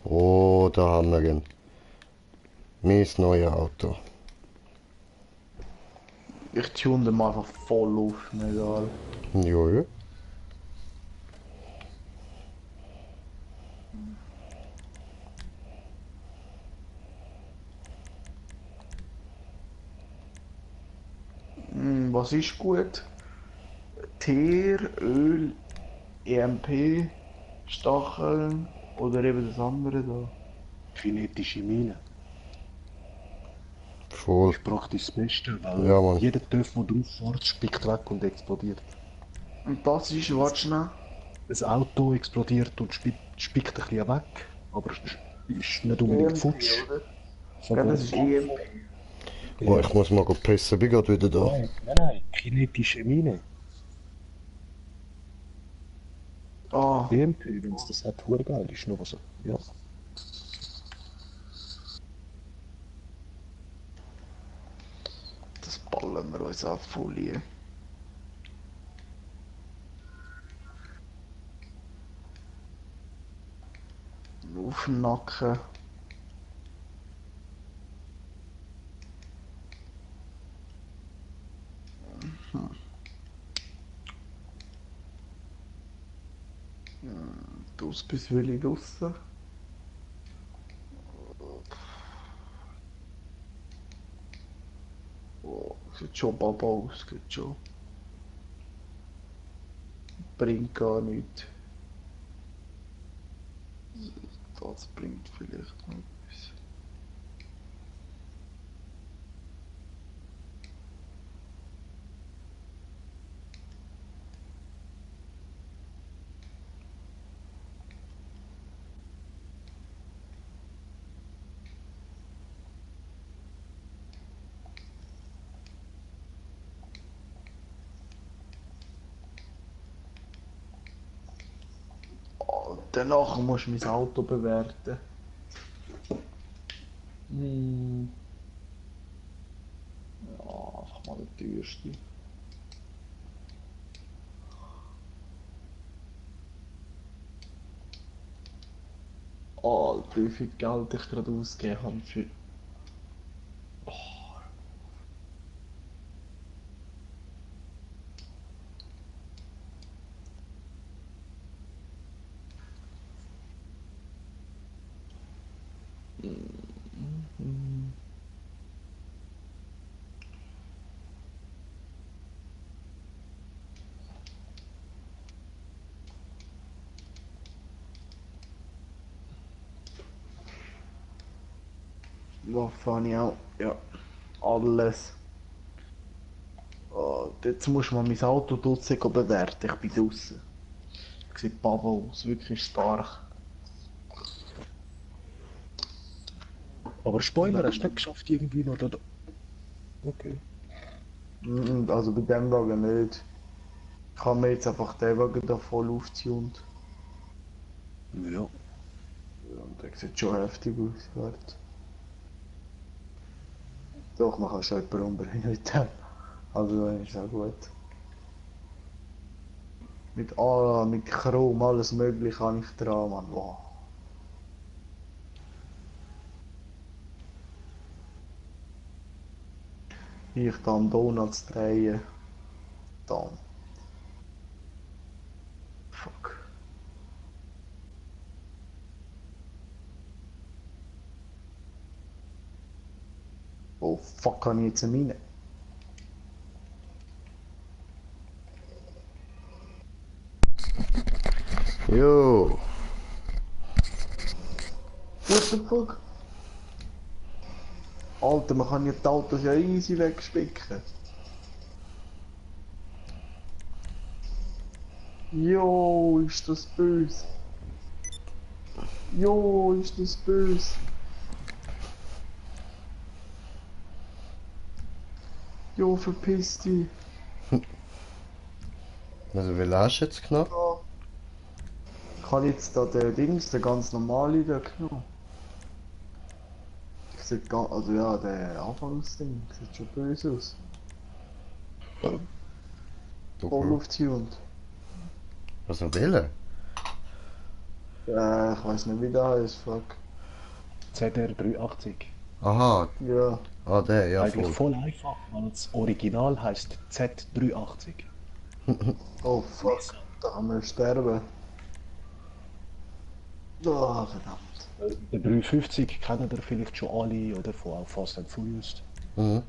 Oh, da haben wir ihn. Mein neues Auto. Ich tune den mal einfach voll auf, mir egal. Jojo. Was ist gut? Teer, Öl, EMP, Stacheln oder eben das andere da. Kinetische Mine. Voll. Ist praktisch das Beste, weil Ja, Mann. jeder Töff, der drauf fährt, spickt weg und explodiert. Und das ist, warte schnell. Das Auto explodiert und spickt ein bisschen weg, aber es ist nicht unbedingt futsch. oder? Ja, das ist EMP. Oh, ich muss mal pissen, bin gerade wieder da. Nein, kinetische Mine. Ah, EMP, wenn es das hat, hure geil ist noch so. Ja. das ballen wir uns auf Folie. Auf den Nacken. Das bis Willi draussen. Oh, sieht schon Baba aus, geht schon. Bringt gar nichts. Das bringt vielleicht noch etwas. Danach musst du mein Auto bewerten. Ja, einfach mal der teuerste. Alter, wie viel Geld ich gerade ausgegeben habe für... Waffe habe ich auch. Ja, alles. Oh, jetzt muss man mein Auto draussen bewerten. Ich bin draussen. Sieht Papa aus, wirklich stark. Aber Spoiler hast du nicht geschafft irgendwie noch da. Okay. Also bei dem Wagen nicht. Ich habe mir jetzt einfach den Wagen da voll aufgetunt. Ja. Ja, und der sieht schon heftig aus. Warte. Doch, man kann schon jemanden umbringen mit dem. Also ist auch gut. Mit Chrom, alles mögliche kann ich dran, Mann. Wow. Ich dann Donuts drehen. Dann. Fuck. Oh fuck, kann ich jetzt eine Mine? Jo. What the fuck? Alter, man kann ja die Autos ja easy wegspicken. Jo, ist das böse. Jo, ist das böse. Jo, verpiss dich. Also, wie hast du jetzt knapp? Ich habe jetzt da den Dings, den ganz normalen da genommen. Sieht gar, also ja, der Anfangsding sieht schon böse aus. Voll auftuned. Was er will? Ich weiß nicht wie der heißt, fuck. ZR380. Aha. Ja. Ah, der, ja, Eigentlich voll. voll einfach, weil das Original heißt Z380. Oh fuck, da haben wir sterben. Oh, verdammt. Der 350 kennen ihr vielleicht schon alle oder von Fast and Furious. Mhm.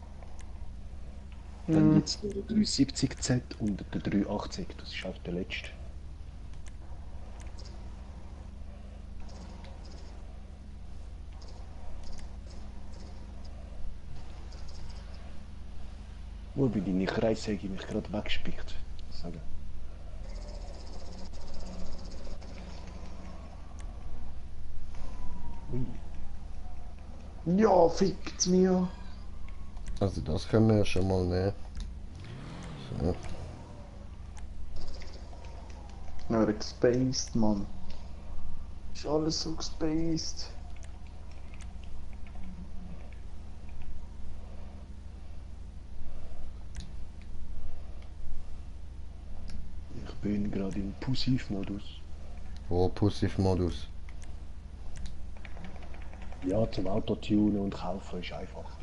Dann jetzt der 370Z und der 380, das ist auch der letzte. Wo bei deinen Kreissäge mich gerade weggespickt. Sagen. Ja, fickt's mir. Also das können wir ja schon mal nehmen. So. Ja, gespaced, Mann. Ist alles so gespaced. Ich bin gerade im Pussy-Modus. Wo Pussy-Modus? Ja, zum Autotunen und kaufen ist einfacher.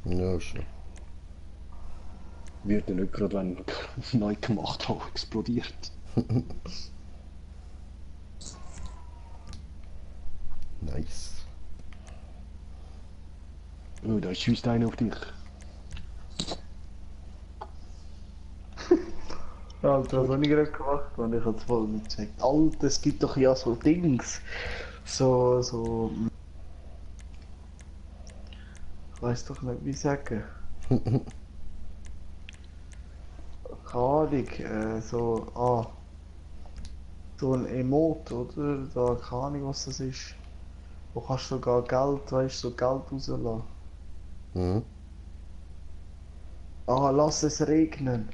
Ja, schon. Wird ja nicht gerade, wenn neu gemacht habe, explodiert. Nice. Oh, da schießt einer auf dich. Alter, was habe ich gerade gemacht, Mann? Ich hab's voll nicht gecheckt. Alter, es gibt doch ja so Dings. So. Ich weiß doch nicht, wie sagen. Keine Ahnung, so ein Emote, oder? Da keine Ahnung, was das ist. Wo kannst du sogar Geld, weißt du, so Geld rauslassen. Mhm. Ah, lass es regnen.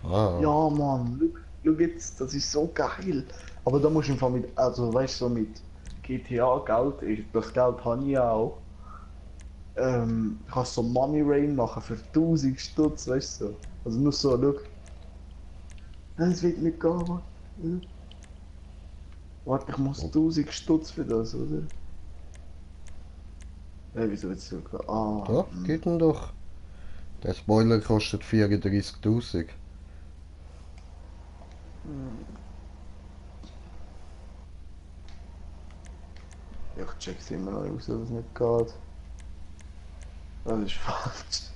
Ah. Ja, Mann, schau jetzt, das ist so geil. Aber da musst du einfach mit, also weißt du, so mit GTA Geld, das Geld habe ich auch. Kannst so Money Rain machen für 1000 Stutz, weißt du. Also nur so, schau. Nein, es wird nicht gehen, Mann. Warte, ich muss 1000 Stutz für das, oder? Wieso jetzt so? Ah. Doch, geht denn doch. Der Spoiler kostet 34.000. Ja, ich check's immer noch aus, dass es nicht geht. Das ist falsch.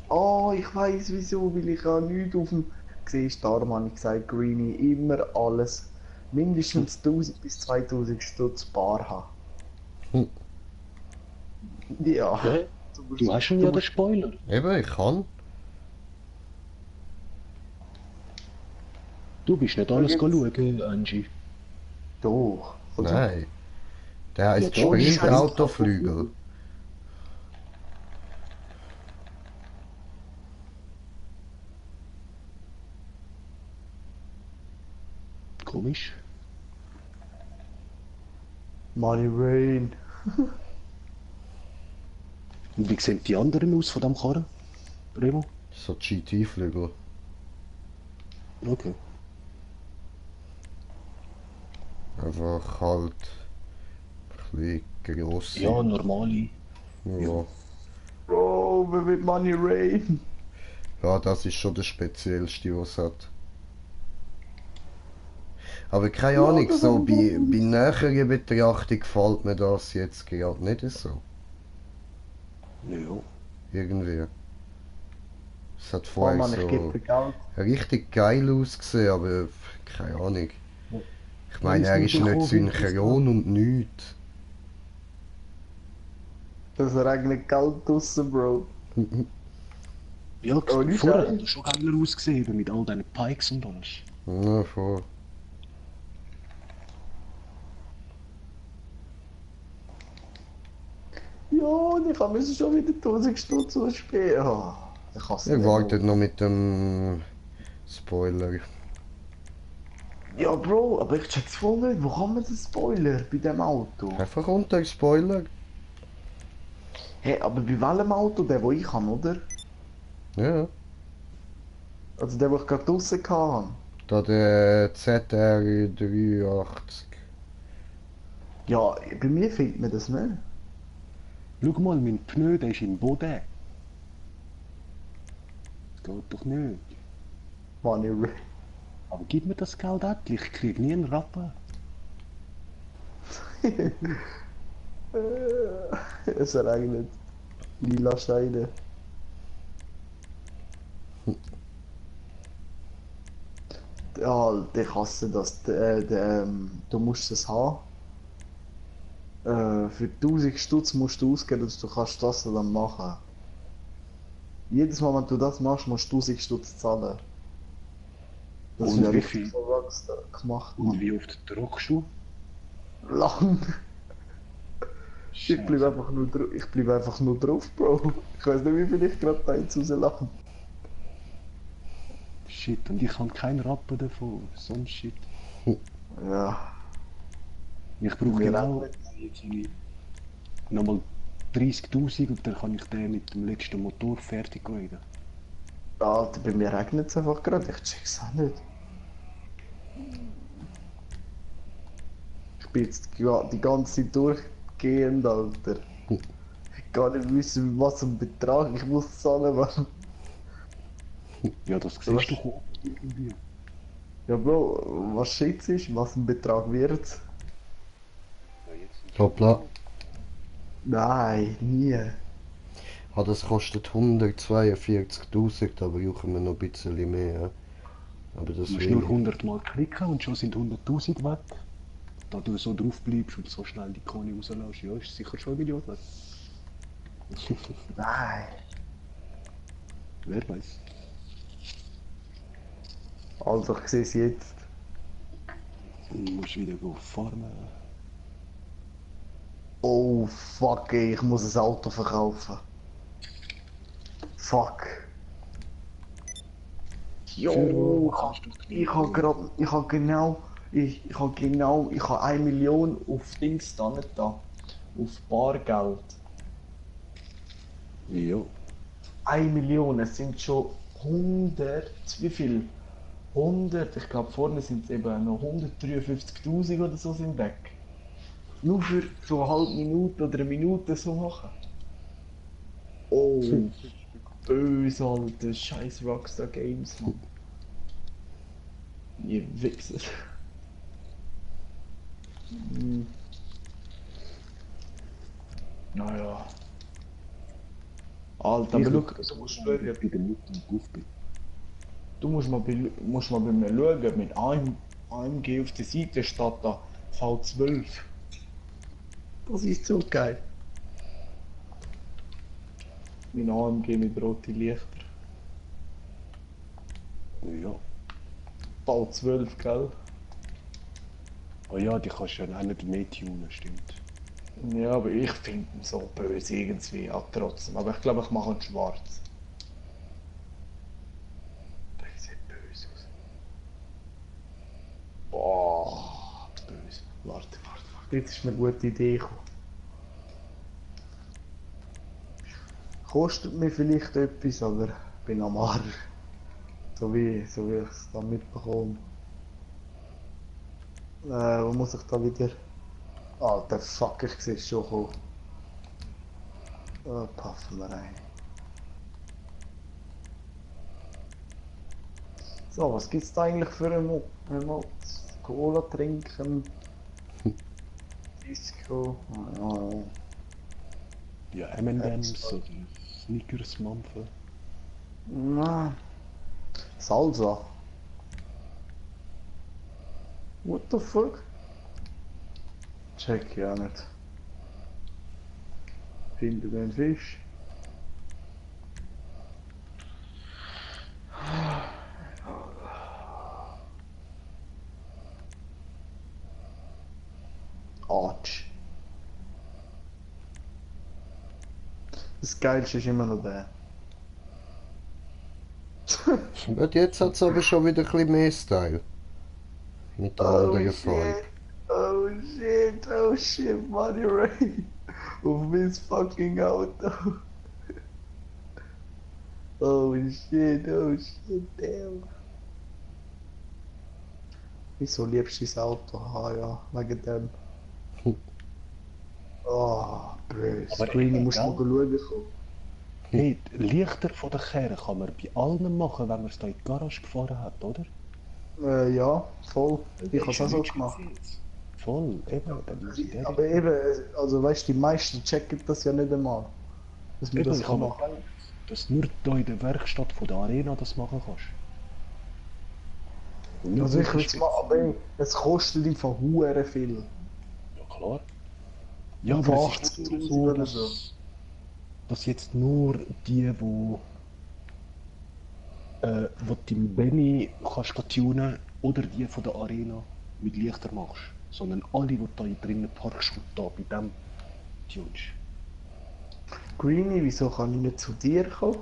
Oh, ich weiß wieso, weil ich auch nichts auf dem... Siehst, darum habe ich gesagt, Greenie, immer alles mindestens 1000 bis 2000 Stutz bar haben. Hm. Ja. Okay. Du hast schon ja den Spoiler. Eben, ich kann. Du bist nicht alles schauen, Angie. Doch. Also, Nein. Der heißt Ja, doch, Sprint scheiß Autoflügel. Komisch. Money Rain. Und wie sehen die anderen aus von dem Karren? Remo? So GT-Flügel. Okay. Einfach halt ein bisschen gross. Ja, normale. Ja. Bro, mit Money Rain. Ja, das ist schon das Speziellste, was es hat. Aber keine Ahnung, so bei näherer Betrachtung gefällt mir das jetzt gerade nicht so. Ja. Irgendwie. Es hat Oh vorher Mann, ich gebe so dir Geld. richtig geil ausgesehen, aber keine Ahnung. Ich meine, Ja, er ist ist nicht nicht so cool, synchron und nichts. Das ist eigentlich Geld draussen, Bro. Ja, Oh, nicht vorher scheiße. hat er schon geiler ausgesehen, mit all deinen Pikes und alles. Ja, voll. Ja, und ich muss schon wieder 1000 Stutz ausspielen. Oh, ich hasse Ich warte noch mit dem Spoiler. Ja, Bro, aber ich check's voll nicht. Wo kann man den Spoiler bei dem Auto? Einfach unter Spoiler. Hey, aber bei welchem Auto? Der, wo ich habe, oder? Ja. Also der, wo ich gerade draussen hatte. Da der ZR380. Ja, bei mir findet man das nicht. Schau mal, mein Pneu, der ist im Boden. Das geht doch nicht. Mann, Aber gib mir das Geld endlich, ich krieg nie einen Rappen. Es regnet. Lila Steine. Ja, ich hasse das. Du musst es haben. Für 1000 Stutz musst du ausgeben, dass du kannst das dann machen. Jedes Mal, wenn du das machst, musst du 1000 Stutz zahlen. Das Und ist ja wie richtig viel? von Rockstar gemacht. Und wie oft druckst du? Lang. Ich bleib einfach nur drauf. Ich bleib einfach nur drauf, Bro. Ich weiß nicht, wie viel ich gerade da jetzt rauslache. Shit, und ich habe keinen Rappen davon. So ein Shit. Ja. Ich brauche Wir genau rechnen. jetzt nochmal 30.000 und dann kann ich den mit dem letzten Motor fertig reden. Alter, bei mir regnet es einfach gerade. Ich check's auch nicht. Ich bin jetzt die ganze Zeit durchgehend, Alter. Ich gar nicht wissen, was ein Betrag ich muss zahlen, Mann. Ja, das siehst du auch irgendwie. Ja, Bro, was schätzt ist, was ein Betrag wird? Ja, jetzt Hoppla. Nein, nie. Ah, das kostet 142.000, aber brauchen wir noch ein bisschen mehr. Aber das Du musst nur 100 Mal klicken und schon sind 100.000 weg. Da du so drauf bleibst und so schnell die Kohle rauslässt, ja, ist sicher schon 1 Million wert. Nein. Wer weiß. Also, ich sehe es jetzt. Du musst wieder farmen. Oh, fuck, ey, ich muss ein Auto verkaufen. Fuck. Jo, ich habe 1 Million auf Dings da, nicht da. Auf Bargeld. Ja. 1 Million, es sind schon 100, wie viel? 100, ich glaube vorne sind es eben noch 153.000 oder so sind weg. Nur für so eine halbe Minute oder eine Minute so machen. Oh, böse, Alter, scheiß Rockstar Games, Mann. Ihr Wichser. Naja. Alter, aber schau, du musst schauen. Bei der Mutter auf bin. Du musst mal bei mir schauen, mit AMG auf der Seite steht da V12. Das ist so geil. Mein AMG mit roten Lichter. Ja. V12, gell? Oh ja, die kannst du ja auch nicht mehr tunen, stimmt. Ja, aber ich finde ihn so böse irgendwie, ja, trotzdem. Aber ich glaube, ich mache ihn schwarz. Der sieht böse aus. Boah, böse. Warte. Jetzt ist mir eine gute Idee gekommen. Kostet mir vielleicht etwas, aber ich bin am Arsch. So wie ich es da mitbekomme. Wo muss ich da wieder? Alter, fuck, ich sehe es schon kommen. Paffen wir rein. So, was gibt's da eigentlich für einen Mod? Cola trinken. Disco. Ja, M&M's oder Snickers mampfen. Na. Salsa. What the fuck? Check ja nicht. Finde den Fisch. Arsch. Das Geilste ist immer noch der. Und jetzt hat es aber schon wieder ein bisschen mehr Style. mit der anderen Seite. Oh shit, Money Ray. Auf mein fucking Auto. Oh shit, damn. Wieso liebst du dein Auto? Ah ja, wegen dem. Oh, böse. Greenie, musst du mal schauen kommen. Hey, Lichter von der Kerne kann man bei allen machen, wenn man es da in die Garage gefahren hat, oder? Ja, voll. Ich habe es auch so gemacht. Voll, eben. Aber eben, also weißt du, die meisten checken das ja nicht einmal. Dass man das kann machen. Dass du nur da in der Werkstatt von der Arena das machen kannst. Also ich will es machen, aber es kostet einfach hure viel. Ja klar. Ja, aber es ist nicht so, dass jetzt nur die, wo dein Benny kannst tunen oder die von der Arena mit Lichter machst, sondern alle, die da drinnen parkst und da bei dem tunst. Greenie, wieso kann ich nicht zu dir kommen?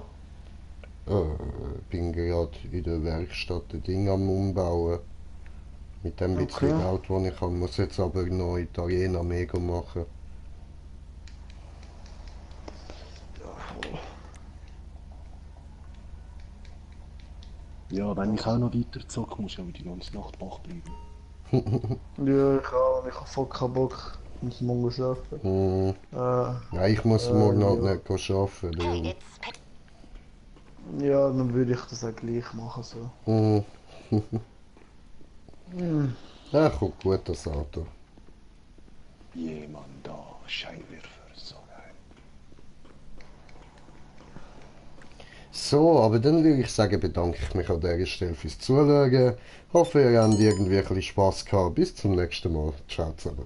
Bin gerade in der Werkstatt ein Ding am Umbauen. Mit dem bisschen Geld, das ich habe. Muss jetzt aber noch in die Arena mega machen. Ja, wenn ich auch noch weiter zocke, muss ich auch die ganze Nacht wach bleiben. Ja, ich habe voll keinen Bock. Ich muss morgen arbeiten. Ja, ich muss morgen halt nicht arbeiten. Darum. Ja, dann würde ich das auch gleich machen. So. Ja, kommt gut, das Auto. Jemand da, Scheinwerfer, so geil. So, aber dann würde ich sagen, bedanke ich mich an dieser Stelle fürs Zuschauen. Hoffe, ihr habt irgendwie ein bisschen Spass gehabt. Bis zum nächsten Mal. Ciao zusammen.